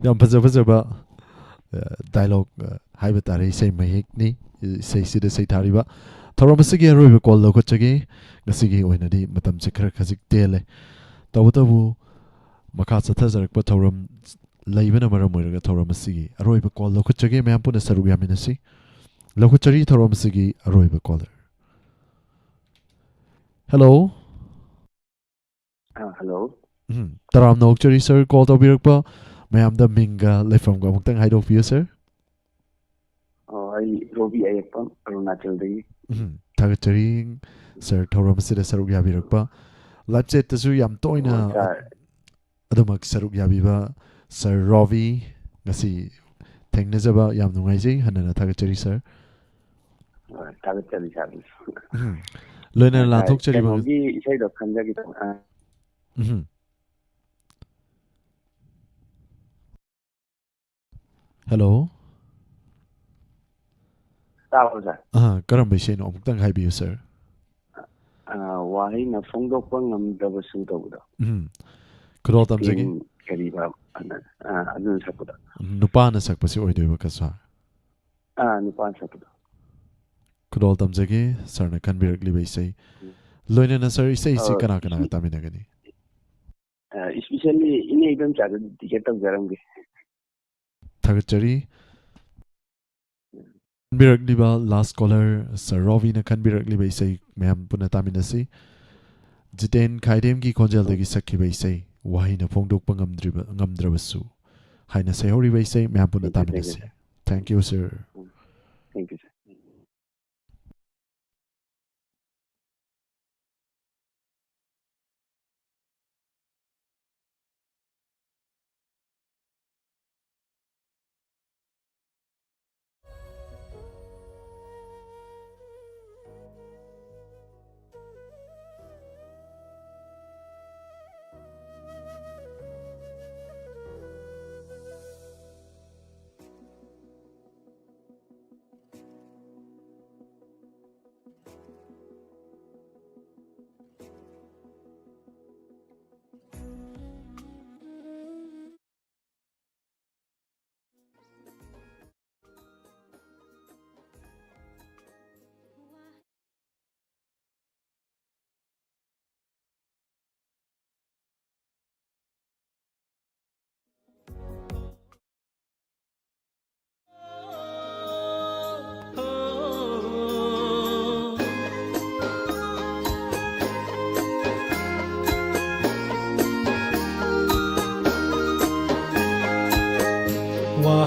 ꯌꯥꯝ ꯐꯖ ꯐꯖꯕ, ꯑ, ꯗꯥꯏꯂꯣꯒ, ꯑ, ꯍꯥꯏꯕ ꯇꯥꯔꯦ, ꯏꯁꯩ ꯃꯌꯦꯛꯅꯤ꯫ ꯏꯁꯩꯁꯤꯗ ꯁꯩꯊꯥꯔꯤꯕ ꯊꯧꯔꯝ ꯑꯁꯤꯒꯤ ꯑꯔꯣꯏꯕ ꯀꯣꯜ ꯂꯧꯈꯠꯆꯒꯦ꯫ ꯉꯁꯤꯒꯤ ꯑꯣꯏꯅꯗꯤ ꯃꯇꯝꯁꯦ ꯈꯔ ꯈꯖꯤꯛ ꯇꯦꯜꯂꯦ꯫ ꯇꯧꯕꯇꯕꯨ ꯃꯈꯥ ꯆꯠꯊꯖꯔꯛꯄ ꯊꯧꯔꯝ ꯂꯩꯕꯅ ꯃꯔꯝ ꯑꯣꯏꯔꯒ ꯊꯧꯔꯝ ꯑꯁꯤꯒꯤ ꯑꯔꯣꯏꯕ ꯀꯣꯜ ꯂꯧꯈꯠꯆꯒꯦ꯫ ꯃꯌꯥꯝ ꯄꯨꯟꯅ ꯁꯔꯨꯛ ꯌꯥꯃꯤꯟꯅꯁꯤ꯫ ꯂꯧꯈꯠꯆꯔꯤ ꯊꯧꯔꯝ ꯑꯁꯤꯒꯤ ꯑꯔꯣꯏꯕ ꯀꯣꯂꯔ꯫ ꯍꯦꯜꯂꯣ꯫ ꯑꯥ, ꯍꯜꯂꯣ꯫ ꯎꯝ, ꯇꯔꯥꯝꯅ ꯑꯣꯛꯆꯔꯤ ꯁꯥꯔ, ꯀꯣꯜ ꯇꯧꯕꯤꯔꯛꯄ꯫ ꯃꯌꯥꯝꯗ ꯃꯤꯡꯒ ꯂꯩꯐꯝꯒ ꯑꯃꯨꯛꯇꯪ ꯍꯥꯏꯗꯣꯛꯄꯤꯌꯨ ꯁꯥꯔ꯫ ꯑꯣ, ꯑꯩ ꯔꯣꯕꯤ ꯑꯌꯦꯛꯄꯝ, ꯑꯔꯨꯅꯥꯆꯜꯗꯒꯤ꯫ ꯎꯝ, ꯊꯥꯒꯠꯆꯔꯤ ꯁꯥꯔ, ꯊꯧꯔꯝ ꯑꯁꯤꯗ ꯁꯔꯨꯛ ꯌꯥꯕꯤꯔꯛꯄ꯫ ꯂꯥꯏꯚ ꯆꯦꯠꯇꯁꯨ ꯌꯥꯝ ꯇꯣꯏꯅ ꯑꯣ, ꯁꯥꯔ꯫ ꯑꯗꯨꯃꯛ ꯁꯔꯨꯛ ꯌꯥꯕꯤꯕ ꯁꯥꯔ ꯔꯣꯕꯤ, ꯉꯁꯤ ꯊꯦꯡꯅꯖꯕ ꯌꯥꯝ ꯅꯨꯡꯉꯥꯏꯖꯩ꯫ ꯍꯟꯅꯅ ꯊꯥꯒꯠꯆꯔꯤ ꯁꯥꯔ꯫ ꯍꯣꯏ, ꯊꯥꯒꯠꯆꯔꯤ ꯁꯥꯔ꯫ ꯎꯝ, ꯂꯣꯏꯅꯅ ꯑ, ꯂꯥꯟꯊꯣꯛꯆꯔꯤꯕ ꯀꯩꯅꯣꯒꯤ ꯏꯁꯩꯗꯣ ꯈꯟꯖꯒꯦ ꯇꯧꯕ꯫ ꯑ, ꯎꯝ꯫ ꯍꯦꯜꯂꯣ꯫ ꯇꯥꯕ꯭ꯔꯣ, ꯁꯥꯔ? ꯑꯥ, ꯀꯔꯝꯕ ꯏꯁꯩꯅꯣ? ꯑꯃꯨꯛꯇꯪ ꯍꯥꯏꯕꯤꯌꯨ, ꯁꯥꯔ꯫ ꯑ, ꯋꯥꯍꯩꯅ ꯐꯣꯡꯗꯣꯛꯄ ꯉꯝꯗ꯭ꯔꯕꯁꯨ ꯇꯧꯕꯗꯣ꯫ ꯎꯝ꯫ ꯈꯨꯗꯣꯜ ꯇꯝꯖꯒꯦ꯫ ꯀꯦꯝ ꯀꯔꯤꯕ, ꯑ, ꯑ, ꯑꯗꯨꯅ ꯁꯛꯄꯗꯣ꯫ ꯅꯨꯄꯥꯅ ꯁꯛꯄꯁꯤ ꯑꯣꯏꯗꯣꯏꯕꯀꯣ, ꯁꯥꯔ? ꯑꯥ, ꯅꯨꯄꯥꯅ ꯁꯛꯄꯗꯣ꯫ ꯈꯨꯗꯣꯜ ꯇꯝꯖꯒꯦ, ꯁꯥꯔꯅ ꯈꯟꯕꯤꯔꯛꯂꯤꯕ ꯏꯁꯩ꯫ ꯎꯝ꯫ ꯂꯣꯏꯅꯅ, ꯁꯥꯔ, ꯏꯁꯩꯁꯤ ꯑ, ꯀꯅꯥ ꯀꯅꯥꯒ ꯏꯁꯩ ꯇꯥꯃꯤꯟꯅꯒꯅꯤ? ꯑ, especially ꯏꯅꯦ ꯏꯗꯣꯝꯆꯥꯗ dedicate ꯇꯧꯖꯔꯝꯒꯦ꯫ ꯊꯥꯒꯠꯆꯔꯤ꯫ ꯈꯟꯕꯤꯔꯛꯂꯤꯕ ꯂꯥꯁ ꯀꯣꯂꯔ ꯁꯥꯔ ꯔꯣꯕꯤꯅ ꯈꯟꯕꯤꯔꯛꯂꯤꯕ ꯏꯁꯩ ꯃꯌꯥꯝ ꯄꯨꯟꯅ ꯇꯥꯃꯤꯟꯅꯁꯤ꯫ ꯖꯤꯇꯦꯟ ꯈꯥꯏꯗꯦꯝꯒꯤ ꯈꯣꯟꯖꯦꯜꯗꯒꯤ ꯁꯛꯈꯤꯕ ꯏꯁꯩ, ꯋꯥꯍꯩꯅ ꯐꯣꯡꯗꯣꯛꯄ ꯉꯝꯗ꯭ꯔꯤꯕ, ꯉꯝꯗ꯭ꯔꯕꯁꯨ ꯍꯥꯏꯅ ꯁꯩꯍꯧꯔꯤꯕ ꯏꯁꯩ ꯃꯌꯥꯝ ꯄꯨꯟꯅ Thank you, thank you, ꯇꯥꯃꯤꯟꯅꯁꯤ꯫ Sir. Thank you, sir. Um, thank you, sir.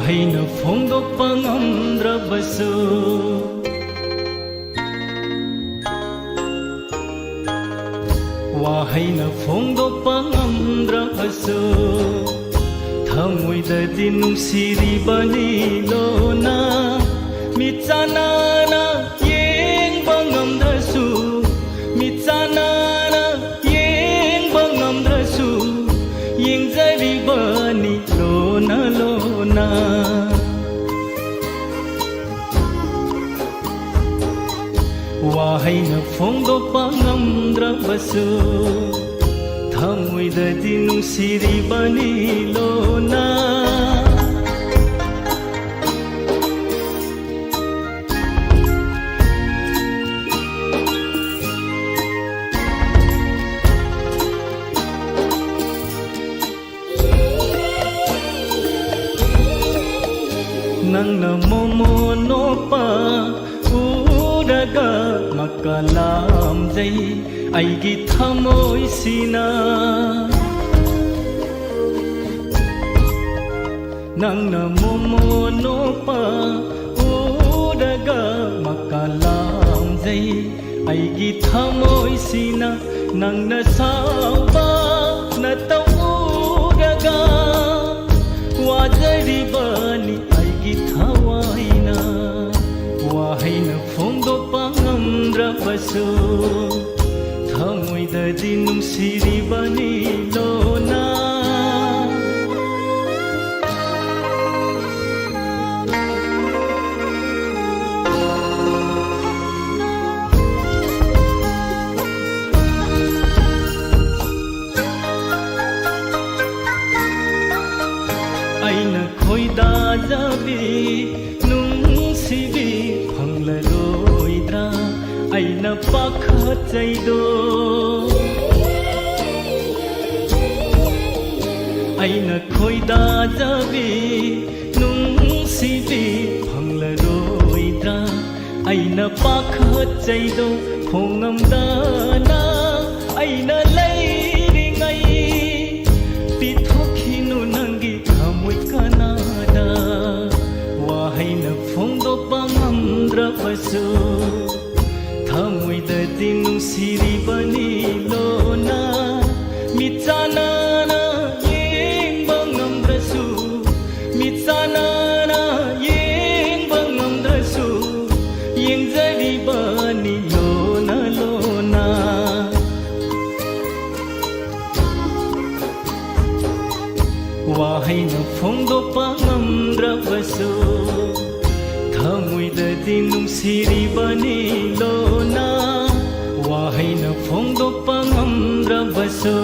ꯑꯩꯅ ꯐꯣꯡꯗꯣꯛꯄ ꯉꯝꯗ꯭ꯔꯕꯁꯨ, ꯋꯥꯍꯩꯅ ꯐꯣꯡꯗꯣꯛꯄ ꯉꯝꯗ꯭ꯔꯕꯁꯨ, ꯊꯃꯣꯏꯗꯗꯤ ꯅꯨꯡꯁꯤꯔꯤꯕꯅꯤ ꯂꯣꯟꯅ꯫ ꯃꯤꯠ ꯆꯥꯟꯅꯅ ꯌꯦꯡꯕ ꯉꯝꯗ꯭ꯔꯁꯨ, ꯃꯤꯠ ꯆꯥꯟꯅꯅ ꯌꯦꯡꯕ ꯉꯝꯗ꯭ꯔꯁꯨ, ꯌꯦꯡꯖꯔꯤꯕꯅꯤ ꯂꯣꯟꯅ ꯂꯣꯟꯅ꯫ ꯋꯥꯍꯩꯅ ꯐꯣꯡꯗꯣꯛꯄ ꯉꯝꯗ꯭ꯔꯕꯁꯨ, ꯊꯃꯣꯏꯗꯗꯤ ꯅꯨꯡꯁꯤꯔꯤꯕꯅꯤ ꯂꯣꯟꯅ꯫ ꯅꯪꯅ ꯃꯣꯃꯣꯟ ꯅꯣꯛꯄ ꯎꯔꯒ ꯃꯀꯥ ꯂꯥꯝꯖꯩ ꯑꯩꯒꯤ ꯊꯃꯣꯏꯁꯤꯅ꯫ ꯅꯪꯅ ꯃꯣꯃꯣꯟ ꯅꯣꯛꯄ ꯎꯔꯒ ꯃꯀꯥ ꯂꯥꯝꯖꯩ ꯑꯩꯒꯤ ꯊꯃꯣꯏꯁꯤꯅ꯫ ꯅꯪꯅ ꯁꯥꯎꯕ ꯅꯇꯧ ꯎꯔꯒ ꯋꯥꯖꯔꯤꯕꯅꯤ ꯑꯩꯒꯤ ꯊꯋꯥꯏꯅ꯫ ꯋꯥꯍꯩꯅ ꯐꯣꯡꯗꯣꯛꯄ ꯉꯝꯗ꯭ꯔꯕꯁꯨ, ꯊꯃꯣꯏꯗꯗꯤ ꯅꯨꯡꯁꯤꯔꯤꯕꯅꯤ ꯂꯣꯟꯅ꯫ ꯑꯩꯅ ꯈꯣꯏꯗꯥꯖꯕꯤ ꯅꯨꯡꯁꯤꯕꯤ ꯐꯪꯂꯔꯣꯏꯗ꯭ꯔꯥ ꯑꯩꯅ ꯄꯥꯈꯠꯆꯩꯗꯣ꯫ ꯑꯩꯅ ꯈꯣꯏꯗꯥꯖꯕꯤ ꯅꯨꯡꯁꯤꯕꯤ ꯐꯪꯂꯔꯣꯏꯗ꯭ꯔꯥ ꯑꯩꯅ ꯄꯥꯈꯠꯆꯩꯗꯣ꯫ ꯈꯣꯡꯉꯝꯗꯅ ꯑꯩꯅ ꯂꯩꯔꯤꯉꯩ ꯄꯤꯊꯣꯛꯈꯤꯅꯨ ꯅꯪꯒꯤ ꯊꯃꯣꯏ ꯀꯅꯥꯗ꯫ ꯁꯤꯔꯤꯕꯅꯤ ꯂꯣꯅ ꯃꯤꯠꯆꯥꯟꯅꯅ ꯌꯦꯡꯕ ꯉꯝꯗ꯭ꯔꯁꯨ, ꯃꯤꯠꯆꯥꯟꯅꯅ ꯌꯦꯡꯕ ꯉꯝꯗ꯭ꯔꯁꯨ, ꯌꯦꯡꯖꯔꯤꯕꯅꯤ ꯂꯣꯅ ꯂꯣꯅ꯫ ꯋꯥꯍꯩꯅ ꯐꯣꯡꯗꯣꯛꯄ ꯉꯝꯗ꯭ꯔꯕꯁꯨ, ꯊꯃꯣꯏꯗꯗꯤ ꯅꯨꯡꯁꯤꯔꯤꯕꯅꯤ ꯂꯣꯅ꯫ ꯋꯥꯍꯩꯅ ꯐꯣꯡꯗꯣꯛꯄ ꯉꯝꯗ꯭ꯔꯕꯁꯨ꯫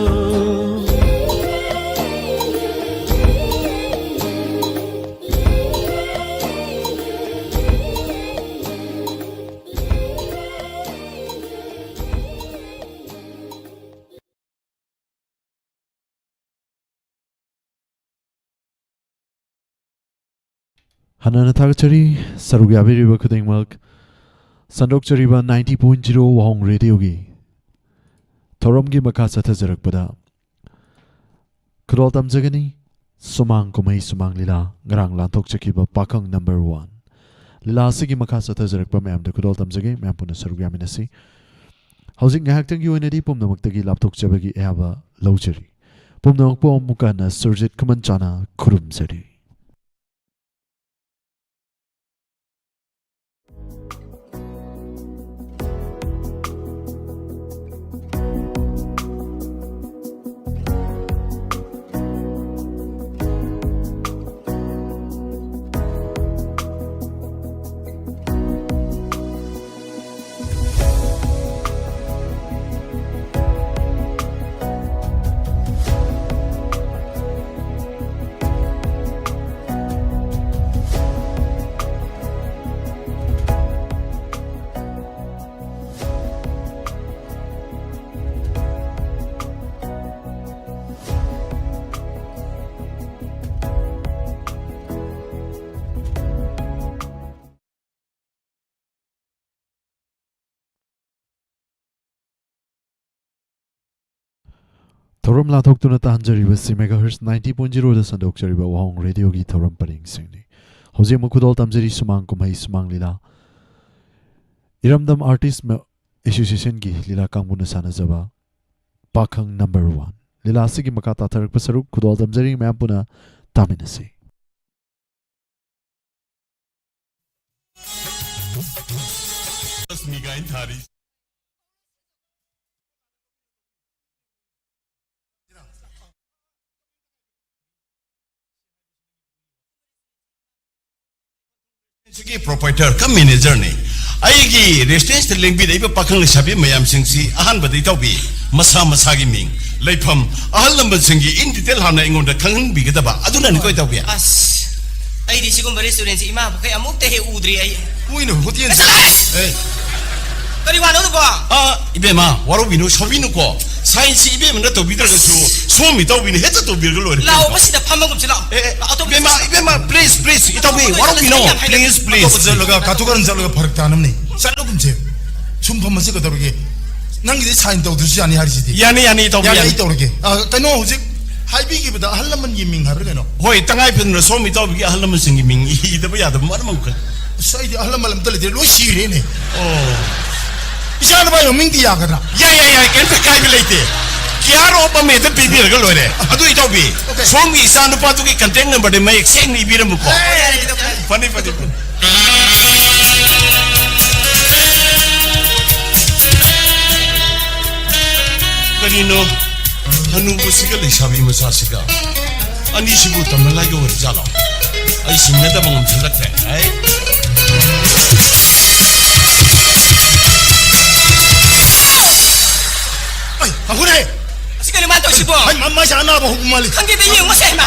ꯍꯟꯅꯅ ꯊꯥꯒꯠꯆꯔꯤ, ꯁꯔꯨꯛ ꯌꯥꯕꯤꯔꯤꯕ ꯈꯨꯗꯤꯡꯃꯛ꯫ ꯁꯟꯗꯣꯛꯆꯔꯤꯕ ninety point zero ꯋꯥꯍꯣꯡ ꯔꯦꯗꯤꯑꯣꯒꯤ ꯊꯧꯔꯝꯒꯤ ꯃꯈꯥ ꯆꯠꯊꯖꯔꯛꯄꯗ ꯈꯨꯗꯣꯜ ꯇꯝꯖꯒꯅꯤ꯫ ꯁꯨꯃꯥꯡ ꯀꯨꯝꯍꯩ ꯁꯨꯃꯥꯡ ꯂꯤꯂꯥ ꯉꯔꯥꯡ ꯂꯥꯟꯊꯣꯛꯆꯈꯤꯕ ꯄꯥꯈꯪ number one꯫ ꯂꯤꯂꯥ ꯑꯁꯤꯒꯤ ꯃꯈꯥ ꯆꯠꯊꯖꯔꯛꯄ ꯃꯌꯥꯝꯗ ꯈꯨꯗꯣꯜ ꯇꯝꯖꯒꯦ꯫ ꯃꯌꯥꯝ ꯄꯨꯟꯅ ꯁꯔꯨꯛ ꯌꯥꯃꯤꯟꯅꯁꯤ꯫ ꯍꯧꯖꯤꯛ ꯉꯥꯏꯍꯥꯛꯇꯪꯒꯤ ꯑꯣꯏꯅꯗꯤ ꯄꯨꯝꯅꯃꯛꯇꯒꯤ ꯂꯥꯞꯊꯣꯛꯆꯕꯒꯤ ꯑꯌꯥꯕ ꯂꯧꯖꯔꯤ꯫ ꯄꯨꯝꯅꯃꯛꯄꯨ ꯑꯃꯨꯛ ꯍꯟꯅ ꯁꯨꯔꯖꯤꯠ ꯈꯨꯃꯟ ꯆꯥꯅ ꯈꯨꯔꯨꯝꯖꯔꯤ꯫ ꯊꯧꯔꯝ ꯂꯥꯟꯊꯣꯛꯇꯨꯅ ꯇꯥꯍꯟꯖꯔꯤꯕꯁꯤ megahertz ninety point zero ꯗ ꯁꯟꯗꯣꯛꯆꯔꯤꯕ ꯋꯥꯍꯣꯡ ꯔꯦꯗꯤꯑꯣꯒꯤ ꯊꯧꯔꯝ ꯄꯔꯦꯡꯁꯤꯡꯅꯤ꯫ ꯍꯧꯖꯤꯛ ꯑꯃꯨꯛ ꯈꯨꯗꯣꯜ ꯇꯝꯖꯔꯤ ꯁꯨꯃꯥꯡ ꯀꯨꯝꯍꯩ ꯁꯨꯃꯥꯡ ꯂꯤꯂꯥ꯫ ꯏꯔꯝꯗꯝ artist ꯃ-, ꯑꯦꯁꯣꯁꯤꯌꯦꯁꯟꯒꯤ ꯂꯤꯂꯥ ꯀꯥꯡꯕꯨꯅ ꯁꯥꯟꯅꯖꯕ ꯄꯥꯈꯪ ꯅꯝꯕꯔ ꯋꯥꯟ꯫ ꯂꯤꯂꯥ ꯑꯁꯤꯒꯤ ꯃꯈꯥ ꯇꯥꯊꯔꯛꯄ ꯁꯔꯨꯛ ꯈꯨꯗꯣꯜ ꯇꯝꯖꯔꯤ, ꯃꯌꯥꯝ ꯄꯨꯟꯅ ꯇꯥꯃꯤꯟꯅꯁꯤ꯫ ꯂꯛꯁꯃꯤ ꯀꯥꯏꯅ ꯊꯥꯔꯤ꯫ ꯁꯤꯒꯤ ꯄ꯭ꯔꯣꯄꯥꯏꯇꯔ ꯀꯝ ꯃꯦꯅꯦꯖꯔꯅꯤ꯫ ꯑꯩꯒꯤ ꯔꯦꯁꯤꯗꯦꯟꯁꯇ ꯂꯦꯡꯕꯤꯔꯛꯏꯕ ꯄꯥꯈꯪ ꯂꯩꯁꯥꯕꯤ ꯃꯌꯥꯝꯁꯤꯡꯁꯤ ꯑꯍꯥꯟꯕꯗ ꯏꯇꯥꯎꯕꯤ ꯃꯁꯥ ꯃꯁꯥꯒꯤ ꯃꯤꯡ, ꯂꯩꯐꯝ, ꯑꯍꯜ ꯂꯃꯟꯁꯤꯡꯒꯤ ꯏꯟ ꯗꯤꯇꯦꯜ ꯍꯥꯟꯅ ꯑꯩꯉꯣꯟꯗ ꯈꯪꯍꯟꯕꯤꯒꯗꯕ ꯑꯗꯨꯅꯅꯤꯀꯣ ꯏꯇꯥꯎꯕꯤ꯫ ꯑꯁ, ꯑꯩꯗꯤ ꯁꯤꯒꯨꯝꯕ ꯔꯦꯁꯇꯨꯔꯦꯟꯁꯤ ꯏꯃꯥ ꯄꯣꯛꯀꯩ ꯑꯃꯨꯛꯇ ꯍꯦꯛ ꯎꯗ꯭ꯔꯤ ꯑꯩ꯫ ꯎꯏꯅ ꯍꯣꯇꯦꯜꯁꯤ꯫ ꯑꯁ! ꯑꯦ꯫ ꯀꯔꯤ ꯋꯥꯅꯣ ꯑꯗꯨꯕꯣ? ꯑꯥ, ꯏꯕꯦꯝꯃ, ꯋꯥꯔꯧꯕꯤꯅꯨ, ꯁꯥꯎꯕꯤꯅꯨꯀꯣ꯫ ꯁꯥꯏꯟꯁꯁꯤ ꯏꯕꯦꯝꯃꯅ ꯇꯧꯕꯤꯗ꯭ꯔꯒꯁꯨ ꯁꯣꯝ ꯏꯇꯥꯎꯕꯤꯅ ꯍꯦꯛꯇ ꯇꯧꯕꯤꯔꯒ ꯂꯣꯏꯔꯦ꯫ ꯂꯥꯛꯑꯣ, ꯃꯁꯤꯗ ꯐꯝꯃꯒꯨꯝꯁꯤ ꯂꯥꯛꯑꯣ꯫ ꯑꯦ, ꯑꯦ, ꯑꯇꯣꯞꯄ ꯏꯕꯦꯝꯃ, ꯆꯠꯁꯤ꯫ ꯏꯕꯦꯝꯃ, please, please, ꯏꯇꯥꯎꯕꯤ, ꯑꯇꯣꯞꯄ ꯋꯥꯔꯧꯕꯤꯅꯣ, ꯆꯠꯁꯤ, ꯌꯥꯝ ꯍꯥꯏꯅ please, please꯫ ꯑꯇꯣꯞꯄ ꯆꯠꯂꯒ ꯀꯥꯇꯨ ꯀꯥꯔꯟ ꯆꯠꯂꯒ ꯐꯔꯛ ꯇꯥꯅꯕꯅꯤ꯫ ꯆꯠꯂꯒꯨꯝꯁꯦ꯫ ꯁꯨꯝ ꯐꯝꯃꯁꯤ ꯀꯩꯗꯧꯔꯒꯦ? ꯅꯪꯒꯤꯗꯤ ꯁꯥꯏꯟ ꯇꯧꯗ꯭ꯔꯁꯨ ꯌꯥꯅꯤ ꯍꯥꯏꯔꯤꯁꯤꯗꯤ꯫ ꯌꯥꯅꯤ, ꯌꯥꯅꯤ, ꯏꯇꯥꯎꯕꯤ, ꯌꯥꯅꯤ, ꯌꯥꯅꯤ꯫ ꯑꯩ ꯇꯧꯔꯒꯦ꯫ ꯑ, ꯀꯩꯅꯣ, ꯍꯧꯖꯤꯛ ꯍꯥꯏꯕꯤꯈꯤꯕꯗ ꯑꯍꯜ ꯂꯃꯟꯒꯤ ꯃꯤꯡ ꯍꯥꯏꯕ꯭ꯔꯥ ꯀꯩꯅꯣ? ꯍꯣꯏ, ꯇꯉꯥꯏ ꯐꯗꯅ ꯁꯣꯝ ꯏꯇꯥꯎꯕꯤꯒꯤ ꯑꯍꯜ ꯂꯃꯟꯁꯤꯡꯒꯤ ꯃꯤꯡ ꯏꯗꯕ ꯌꯥꯗꯕ ꯃꯔꯝ ꯑꯃꯈꯛ꯫ ꯑꯁ, ꯑꯩꯗꯤ ꯑꯍꯜ ꯂꯃꯟ ꯑꯝꯇ ꯂꯩꯇꯦ, ꯂꯣꯏ ꯁꯤꯈ꯭ꯔꯦꯅꯦ꯫ ꯑꯣ꯫ ꯏꯆꯥ ꯅꯨꯄꯥꯒꯤ ꯃꯃꯤꯡꯗꯤ ꯌꯥꯒꯗ꯭ꯔꯥ? ꯌꯥꯏ, ꯌꯥꯏ, ꯌꯥꯏ, ꯀꯩꯝꯇ ꯀꯥꯏꯕ ꯂꯩꯇꯦ꯫ ꯀꯤꯌꯥꯔ ꯑꯣꯐ ꯑꯃ ꯍꯦꯛꯇ ꯄꯤꯕꯤꯔꯒ ꯂꯣꯏꯔꯦ꯫ ꯑꯗꯨ ꯏꯇꯥꯎꯕꯤ, ꯑꯣꯀꯦ꯫ ꯁꯣꯝꯒꯤ ꯏꯆꯥ ꯅꯨꯄꯥꯗꯨꯒꯤ ꯀꯟꯇꯦꯛ ꯅꯝꯕꯔꯗꯤ ꯃꯌꯦꯛ ꯁꯦꯡꯅ ꯏꯕꯤꯔꯝꯃꯨꯀꯣ꯫ ꯌꯥꯏ, ꯌꯥꯏ, ꯌꯥꯏ, ꯌꯥꯏ꯫ ꯐꯅꯤ, ꯐꯅꯤ, ꯐꯅꯤ꯫ ꯀꯔꯤꯅꯣ? ꯍꯅꯨꯕꯁꯤꯒ ꯂꯩꯁꯥꯕꯤ ꯃꯆꯥꯁꯤꯒ ꯑꯅꯤꯁꯤꯕꯨ ꯇꯝꯅꯉꯥꯏꯒ ꯑꯣꯏꯔꯖꯥꯠꯂꯣ? ꯑꯩ ꯁꯤꯡꯅꯗꯕ ꯉꯝꯁꯤꯜꯂꯛꯇ꯭ꯔꯦ꯫ ꯑꯩ꯫ ꯑꯩ, ꯄꯥꯈꯨꯅꯦ! ꯑꯁꯤ ꯀꯩꯅꯣ ꯃꯥꯅ ꯇꯧꯔꯤꯁꯤꯕꯣ? ꯑꯩ, ꯃ-, ꯃꯥꯁꯦ ꯑꯅꯥꯕ ꯍꯧꯕ ꯃꯥꯜꯂꯤ꯫ ꯈꯪꯗꯦꯗ, ꯌꯦꯡꯉꯨꯁꯦ, ꯍꯩꯃꯥ꯫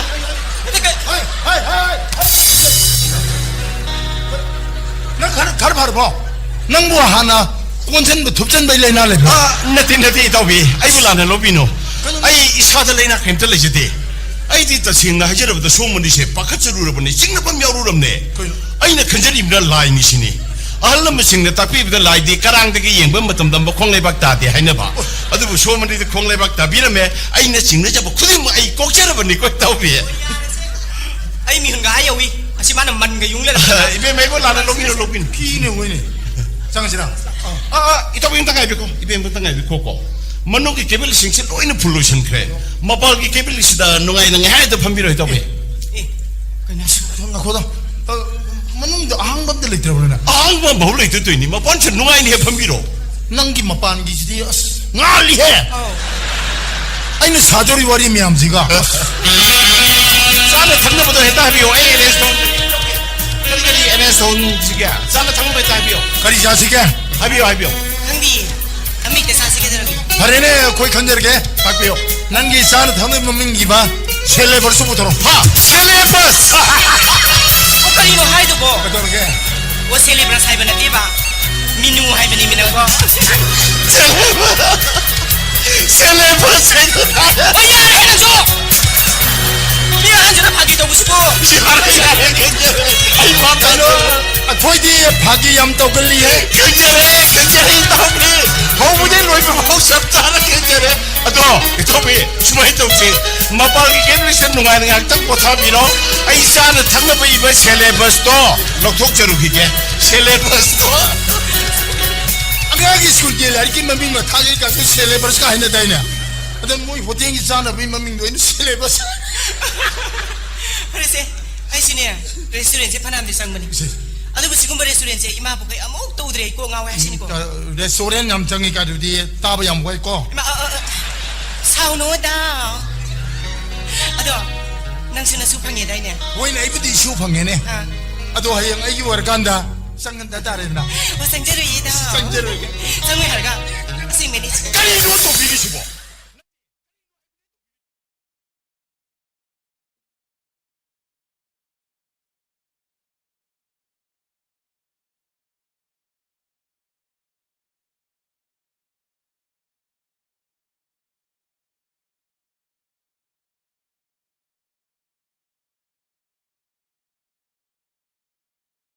ꯅꯠꯇꯦ, ꯀꯩ- ꯍꯥꯏ, ꯍꯥꯏ, ꯍꯥꯏ, ꯍꯥꯏ꯫ ꯅꯪ ꯈꯔ, ꯈꯔ ꯐꯔꯕꯣ? ꯅꯪꯕꯨ ꯍꯥꯟꯅ ꯀꯣꯟꯁꯤꯟꯕ ꯊꯨꯞꯆꯟꯕꯩ ꯂꯥꯏꯅꯥ ꯂꯩꯕ꯭ꯔꯥ? ꯑꯥ, ꯅꯠꯇꯦ, ꯅꯠꯇꯦ, ꯏꯇꯥꯎꯕꯤ꯫ ꯑꯩꯕꯨ ꯂꯥꯟꯅ ꯂꯧꯕꯤꯅꯨ꯫ ꯀꯩꯅꯣ? ꯑꯩ ꯏꯁꯥꯗ ꯂꯥꯏꯅꯥ ꯀꯔꯤꯝꯇ ꯂꯩꯖꯗꯦ꯫ ꯑꯩꯗꯤ ꯇꯁꯦꯡꯅ ꯍꯥꯏꯖꯔꯕꯗ ꯁꯣꯝ ꯑꯅꯤꯁꯦ ꯄꯥꯈꯠꯆꯔꯨꯔꯕꯅꯦ, ꯆꯤꯡꯅꯐꯝ ꯌꯥꯎꯔꯨꯔꯕꯅꯦ꯫ ꯀꯩꯅꯣ? ꯑꯩꯅ ꯈꯟꯖꯔꯤꯕꯅ ꯂꯥꯏꯅꯤ ꯁꯤꯅꯤ꯫ ꯑꯍꯜ ꯂꯃꯟꯁꯤꯡꯅ ꯇꯥꯛꯄꯤꯕꯗ ꯂꯥꯏꯗꯤ ꯀꯔꯥꯡꯗꯒꯤ ꯌꯦꯡꯕ ꯃꯇꯝꯗ ꯃꯈꯣꯡ ꯂꯩꯕꯥꯛ ꯇꯥꯗꯦ ꯍꯥꯏꯅꯕ꯫ ꯑꯣ꯫ ꯑꯗꯨꯕꯨ ꯁꯣꯝ ꯑꯅꯤꯗꯤ ꯈꯣꯡ ꯂꯩꯕꯥꯛ ꯇꯥꯕꯤꯔꯝꯃꯦ꯫ ꯑꯩꯅ ꯆꯤꯡꯅꯖꯕ ꯈꯨꯗꯤꯡꯃꯛ ꯑꯩ ꯀꯣꯛꯆꯔꯕꯅꯤꯀꯣ, ꯏꯇꯥꯎꯕꯤ꯫ ꯑꯩ ꯃꯤꯍꯨꯟꯒ ꯑꯥ ꯌꯧꯏ꯫ ꯑꯁꯤ ꯃꯥꯅ ꯃꯟꯒ ꯌꯨꯡ ꯂꯩꯔꯝꯕ꯫ ꯏꯕꯦꯝꯃ, ꯑꯩꯕꯨ ꯂꯥꯟꯅ ꯂꯧꯕꯤꯅꯨ, ꯂꯧꯕꯤꯅꯨ꯫ ꯀꯤꯅꯦ ꯃꯣꯏꯅꯦ꯫ ꯆꯪꯉꯁꯤꯔꯥ? ꯑꯥ, ꯑꯥ, ꯏꯇꯥꯎꯕꯤ, ꯑꯝꯇ ꯉꯥꯏꯕꯤꯈꯣ, ꯏꯕꯦꯝ, ꯑꯝꯇ ꯉꯥꯏꯕꯤꯈꯣꯀꯣ꯫ ꯃꯅꯨꯡꯒꯤ cabinꯁꯤꯡꯁꯦ ꯂꯣꯏꯅ full ꯂꯣꯏꯁꯤꯟꯈ꯭ꯔꯦ꯫ ꯃꯄꯥꯟꯒꯤ cabinꯁꯤꯗ ꯅꯨꯡꯉꯥꯏꯅ ꯉꯥꯏꯍꯥꯛꯇ ꯐꯝꯕꯤꯔꯣ, ꯏꯇꯥꯎꯕꯤ꯫ ꯑꯦ, ꯀꯩꯅꯣ ꯍꯥꯏꯁꯤꯕꯣ? ꯉꯥꯏꯈꯣꯗ꯫ ꯑ, ꯃꯅꯨꯡꯗ ꯑꯍꯥꯡꯕ ꯑꯝꯇ ꯂꯩꯇ꯭ꯔꯕꯅꯦ? ꯑꯍꯥꯡꯕ ꯑꯃꯐꯥꯎ ꯂꯩꯇꯗꯣꯏꯅꯤ, ꯃꯄꯥꯟꯁꯨ ꯅꯨꯡꯉꯥꯏꯅ ꯍꯦꯛ ꯐꯝꯕꯤꯔꯣ꯫ ꯅꯪꯒꯤ ꯃꯄꯥꯟꯒꯤꯁꯤꯗꯤ ꯑꯁ ꯉꯥꯜꯂꯤꯍꯦ꯫ ꯑꯧ꯫ ꯑꯩꯅ ꯁꯥꯗꯧꯔꯤ ꯋꯥꯔꯤ ꯃꯌꯥꯝꯁꯤꯒ꯫ ꯆꯥꯅ ꯊꯛꯅꯕꯗꯣ ꯍꯦꯛꯇ ꯍꯥꯏꯕꯤꯌꯣ, ꯑꯩ arrange ꯇꯧ-, ꯀꯔꯤ ꯀꯔꯤ arrange ꯇꯧꯁꯤꯒꯦ? ꯆꯥꯅ ꯊꯛꯅꯕ ꯍꯦꯛꯇ ꯍꯥꯏꯕꯤꯌꯣ꯫ ꯀꯔꯤ ꯆꯥꯁꯤꯒꯦ? ꯍꯥꯏꯕꯤꯌꯣ, ꯍꯥꯏꯕꯤꯌꯣ꯫ ꯈꯪꯗꯤꯌꯦ꯫ ꯑꯃ ꯍꯦꯛꯇ ꯆꯥꯁꯤ ꯀꯩꯗꯧꯔꯒꯦ? ꯐꯔꯦꯅꯦ, ꯑꯩꯈꯣꯏ ꯈꯟꯖꯔꯒꯦ꯫ ꯇꯥꯛꯄꯤꯌꯣ꯫ ꯅꯪꯒꯤ ꯆꯥꯅ ꯊꯛꯅꯕ ꯃꯃꯤꯡꯒꯤ ꯃꯥ syllabusꯇꯨ ꯄꯨꯊꯣꯔꯛꯑꯣ꯫ ꯍꯥ? Syllabus! ꯑꯣ, ꯀꯔꯤꯅꯣ ꯍꯥꯏꯗꯨꯕꯣ? ꯀꯩꯗꯧꯔꯒꯦ? ꯑꯣ, syllabus ꯍꯥꯏꯕ ꯅꯠꯇꯦꯕ꯫ Menu ꯍꯥꯏꯕꯅꯤ, ꯃꯤꯅꯀꯣ꯫ Syllabus! Syllabus ꯍꯥꯏꯗꯣ ꯇꯥꯔꯦ꯫ ꯑꯣ, ꯌꯥꯔꯦ ꯅꯪꯁꯨ! ꯃꯤ ꯑꯍꯟꯁꯤꯅ ꯐꯥꯒꯤ ꯇꯧꯕꯁꯤꯕꯨ! ꯌꯥꯔꯦ, ꯌꯥꯔꯦ, ꯈꯪꯖꯔꯦ꯫ ꯑꯩ ꯚꯥꯞ ꯇꯥꯗ꯭ꯔꯦ꯫ ꯑꯩꯈꯣꯏꯗꯤ ꯐꯥꯒꯤ ꯌꯥꯝ ꯇꯧꯒꯜꯂꯤꯍꯦ꯫ ꯈꯪꯖꯔꯦ, ꯈꯪꯖꯔꯦ, ꯏꯇꯥꯎꯕꯤ꯫ ꯍꯧꯕꯗꯩ ꯂꯣꯏꯕ ꯐꯥꯎ ꯆꯞ ꯆꯥꯅ ꯈꯪꯖꯔꯦ꯫ ꯑꯗꯣ, ꯏꯇꯥꯎꯕꯤ, ꯁꯨꯃꯥꯏꯅ ꯇꯧꯁꯤ꯫ ꯃꯄꯥꯟꯒꯤ cabinꯁꯦ ꯅꯨꯡꯉꯥꯏꯅ ꯉꯥꯏꯍꯥꯛꯇꯪ ꯄꯣꯊꯥꯕꯤꯔꯣ꯫ ꯑꯩ ꯆꯥꯅ ꯊꯛꯅꯕ ꯏꯕ syllabusꯇꯣ ꯂꯧꯊꯣꯛꯆꯔꯨꯈꯤꯒꯦ꯫ Syllabusꯇꯣ꯫ ꯑꯉꯥꯡꯒꯤ ꯁ꯭ꯀꯨꯜꯒꯤ ꯂꯥꯏꯔꯤꯛꯀꯤ ꯃꯃꯤꯡ ꯃꯊꯥꯒꯤ ꯀꯥꯁꯨ syllabusꯀ ꯍꯥꯏꯅꯗꯥꯏꯅꯦ? ꯑꯗ ꯃꯣꯏ ꯍꯣꯇꯦꯜꯒꯤ ꯆꯥꯅꯕꯒꯤ ꯃꯃꯤꯡꯗꯣ ꯑꯩꯅ syllabus꯫ ꯐꯔꯦꯁꯦ, ꯑꯩꯁꯨꯅꯦ, restaurantꯁꯦ ꯐꯅꯌꯥꯝꯗꯤ ꯆꯪꯕꯅꯤ꯫ ꯏꯁꯦ꯫ ꯑꯗꯨꯕꯨ ꯁꯤꯒꯨꯝꯕ restaurantꯁꯦ ꯏꯃꯥ ꯄꯣꯛꯀꯩ ꯑꯃꯨꯛ ꯇꯧꯗ꯭ꯔꯦ, ꯑꯩ ꯀꯣꯛ ꯉꯥꯎꯋꯦ ꯍꯥꯏꯁꯤꯅꯤꯀꯣ꯫ ꯑ, restaurant ꯌꯥꯝ ꯆꯪꯉꯤ ꯀꯥꯏꯗꯨꯗꯤ ꯇꯥꯕ ꯌꯥꯝ ꯋꯥꯏꯀꯣ꯫ ꯏꯃꯥ, ꯑ, ꯑ, ꯑ, ꯁꯥꯎꯅꯨꯗ꯫ ꯑꯗꯣ, ꯅꯪꯁꯨ ꯅꯁꯨ ꯐꯪꯉꯦꯗꯥꯏꯅꯦ? ꯍꯣꯏꯅꯦ, ꯑꯩꯕꯨꯗꯤ ꯏꯁꯨ ꯐꯪꯉꯦꯅꯦ꯫ ꯑꯥ꯫ ꯑꯗꯣ ꯍꯌꯦꯡ ꯑꯩꯒꯤ ꯑꯣꯏꯔꯀꯥꯟꯗ ꯆꯪꯍꯟꯗ ꯇꯥꯔꯦꯗꯅ꯫ ꯑꯣ, ꯆꯪꯖꯔꯨꯏꯗ꯫ ꯆꯪꯖꯔꯣꯏꯒꯦ꯫ ꯆꯪꯉꯣꯏ ꯍꯥꯏꯔꯒ? ꯑꯁꯦꯡꯕꯅꯤ꯫ ꯀꯔꯤꯅꯣ ꯇꯧꯕꯤꯔꯤꯁꯤꯕꯣ?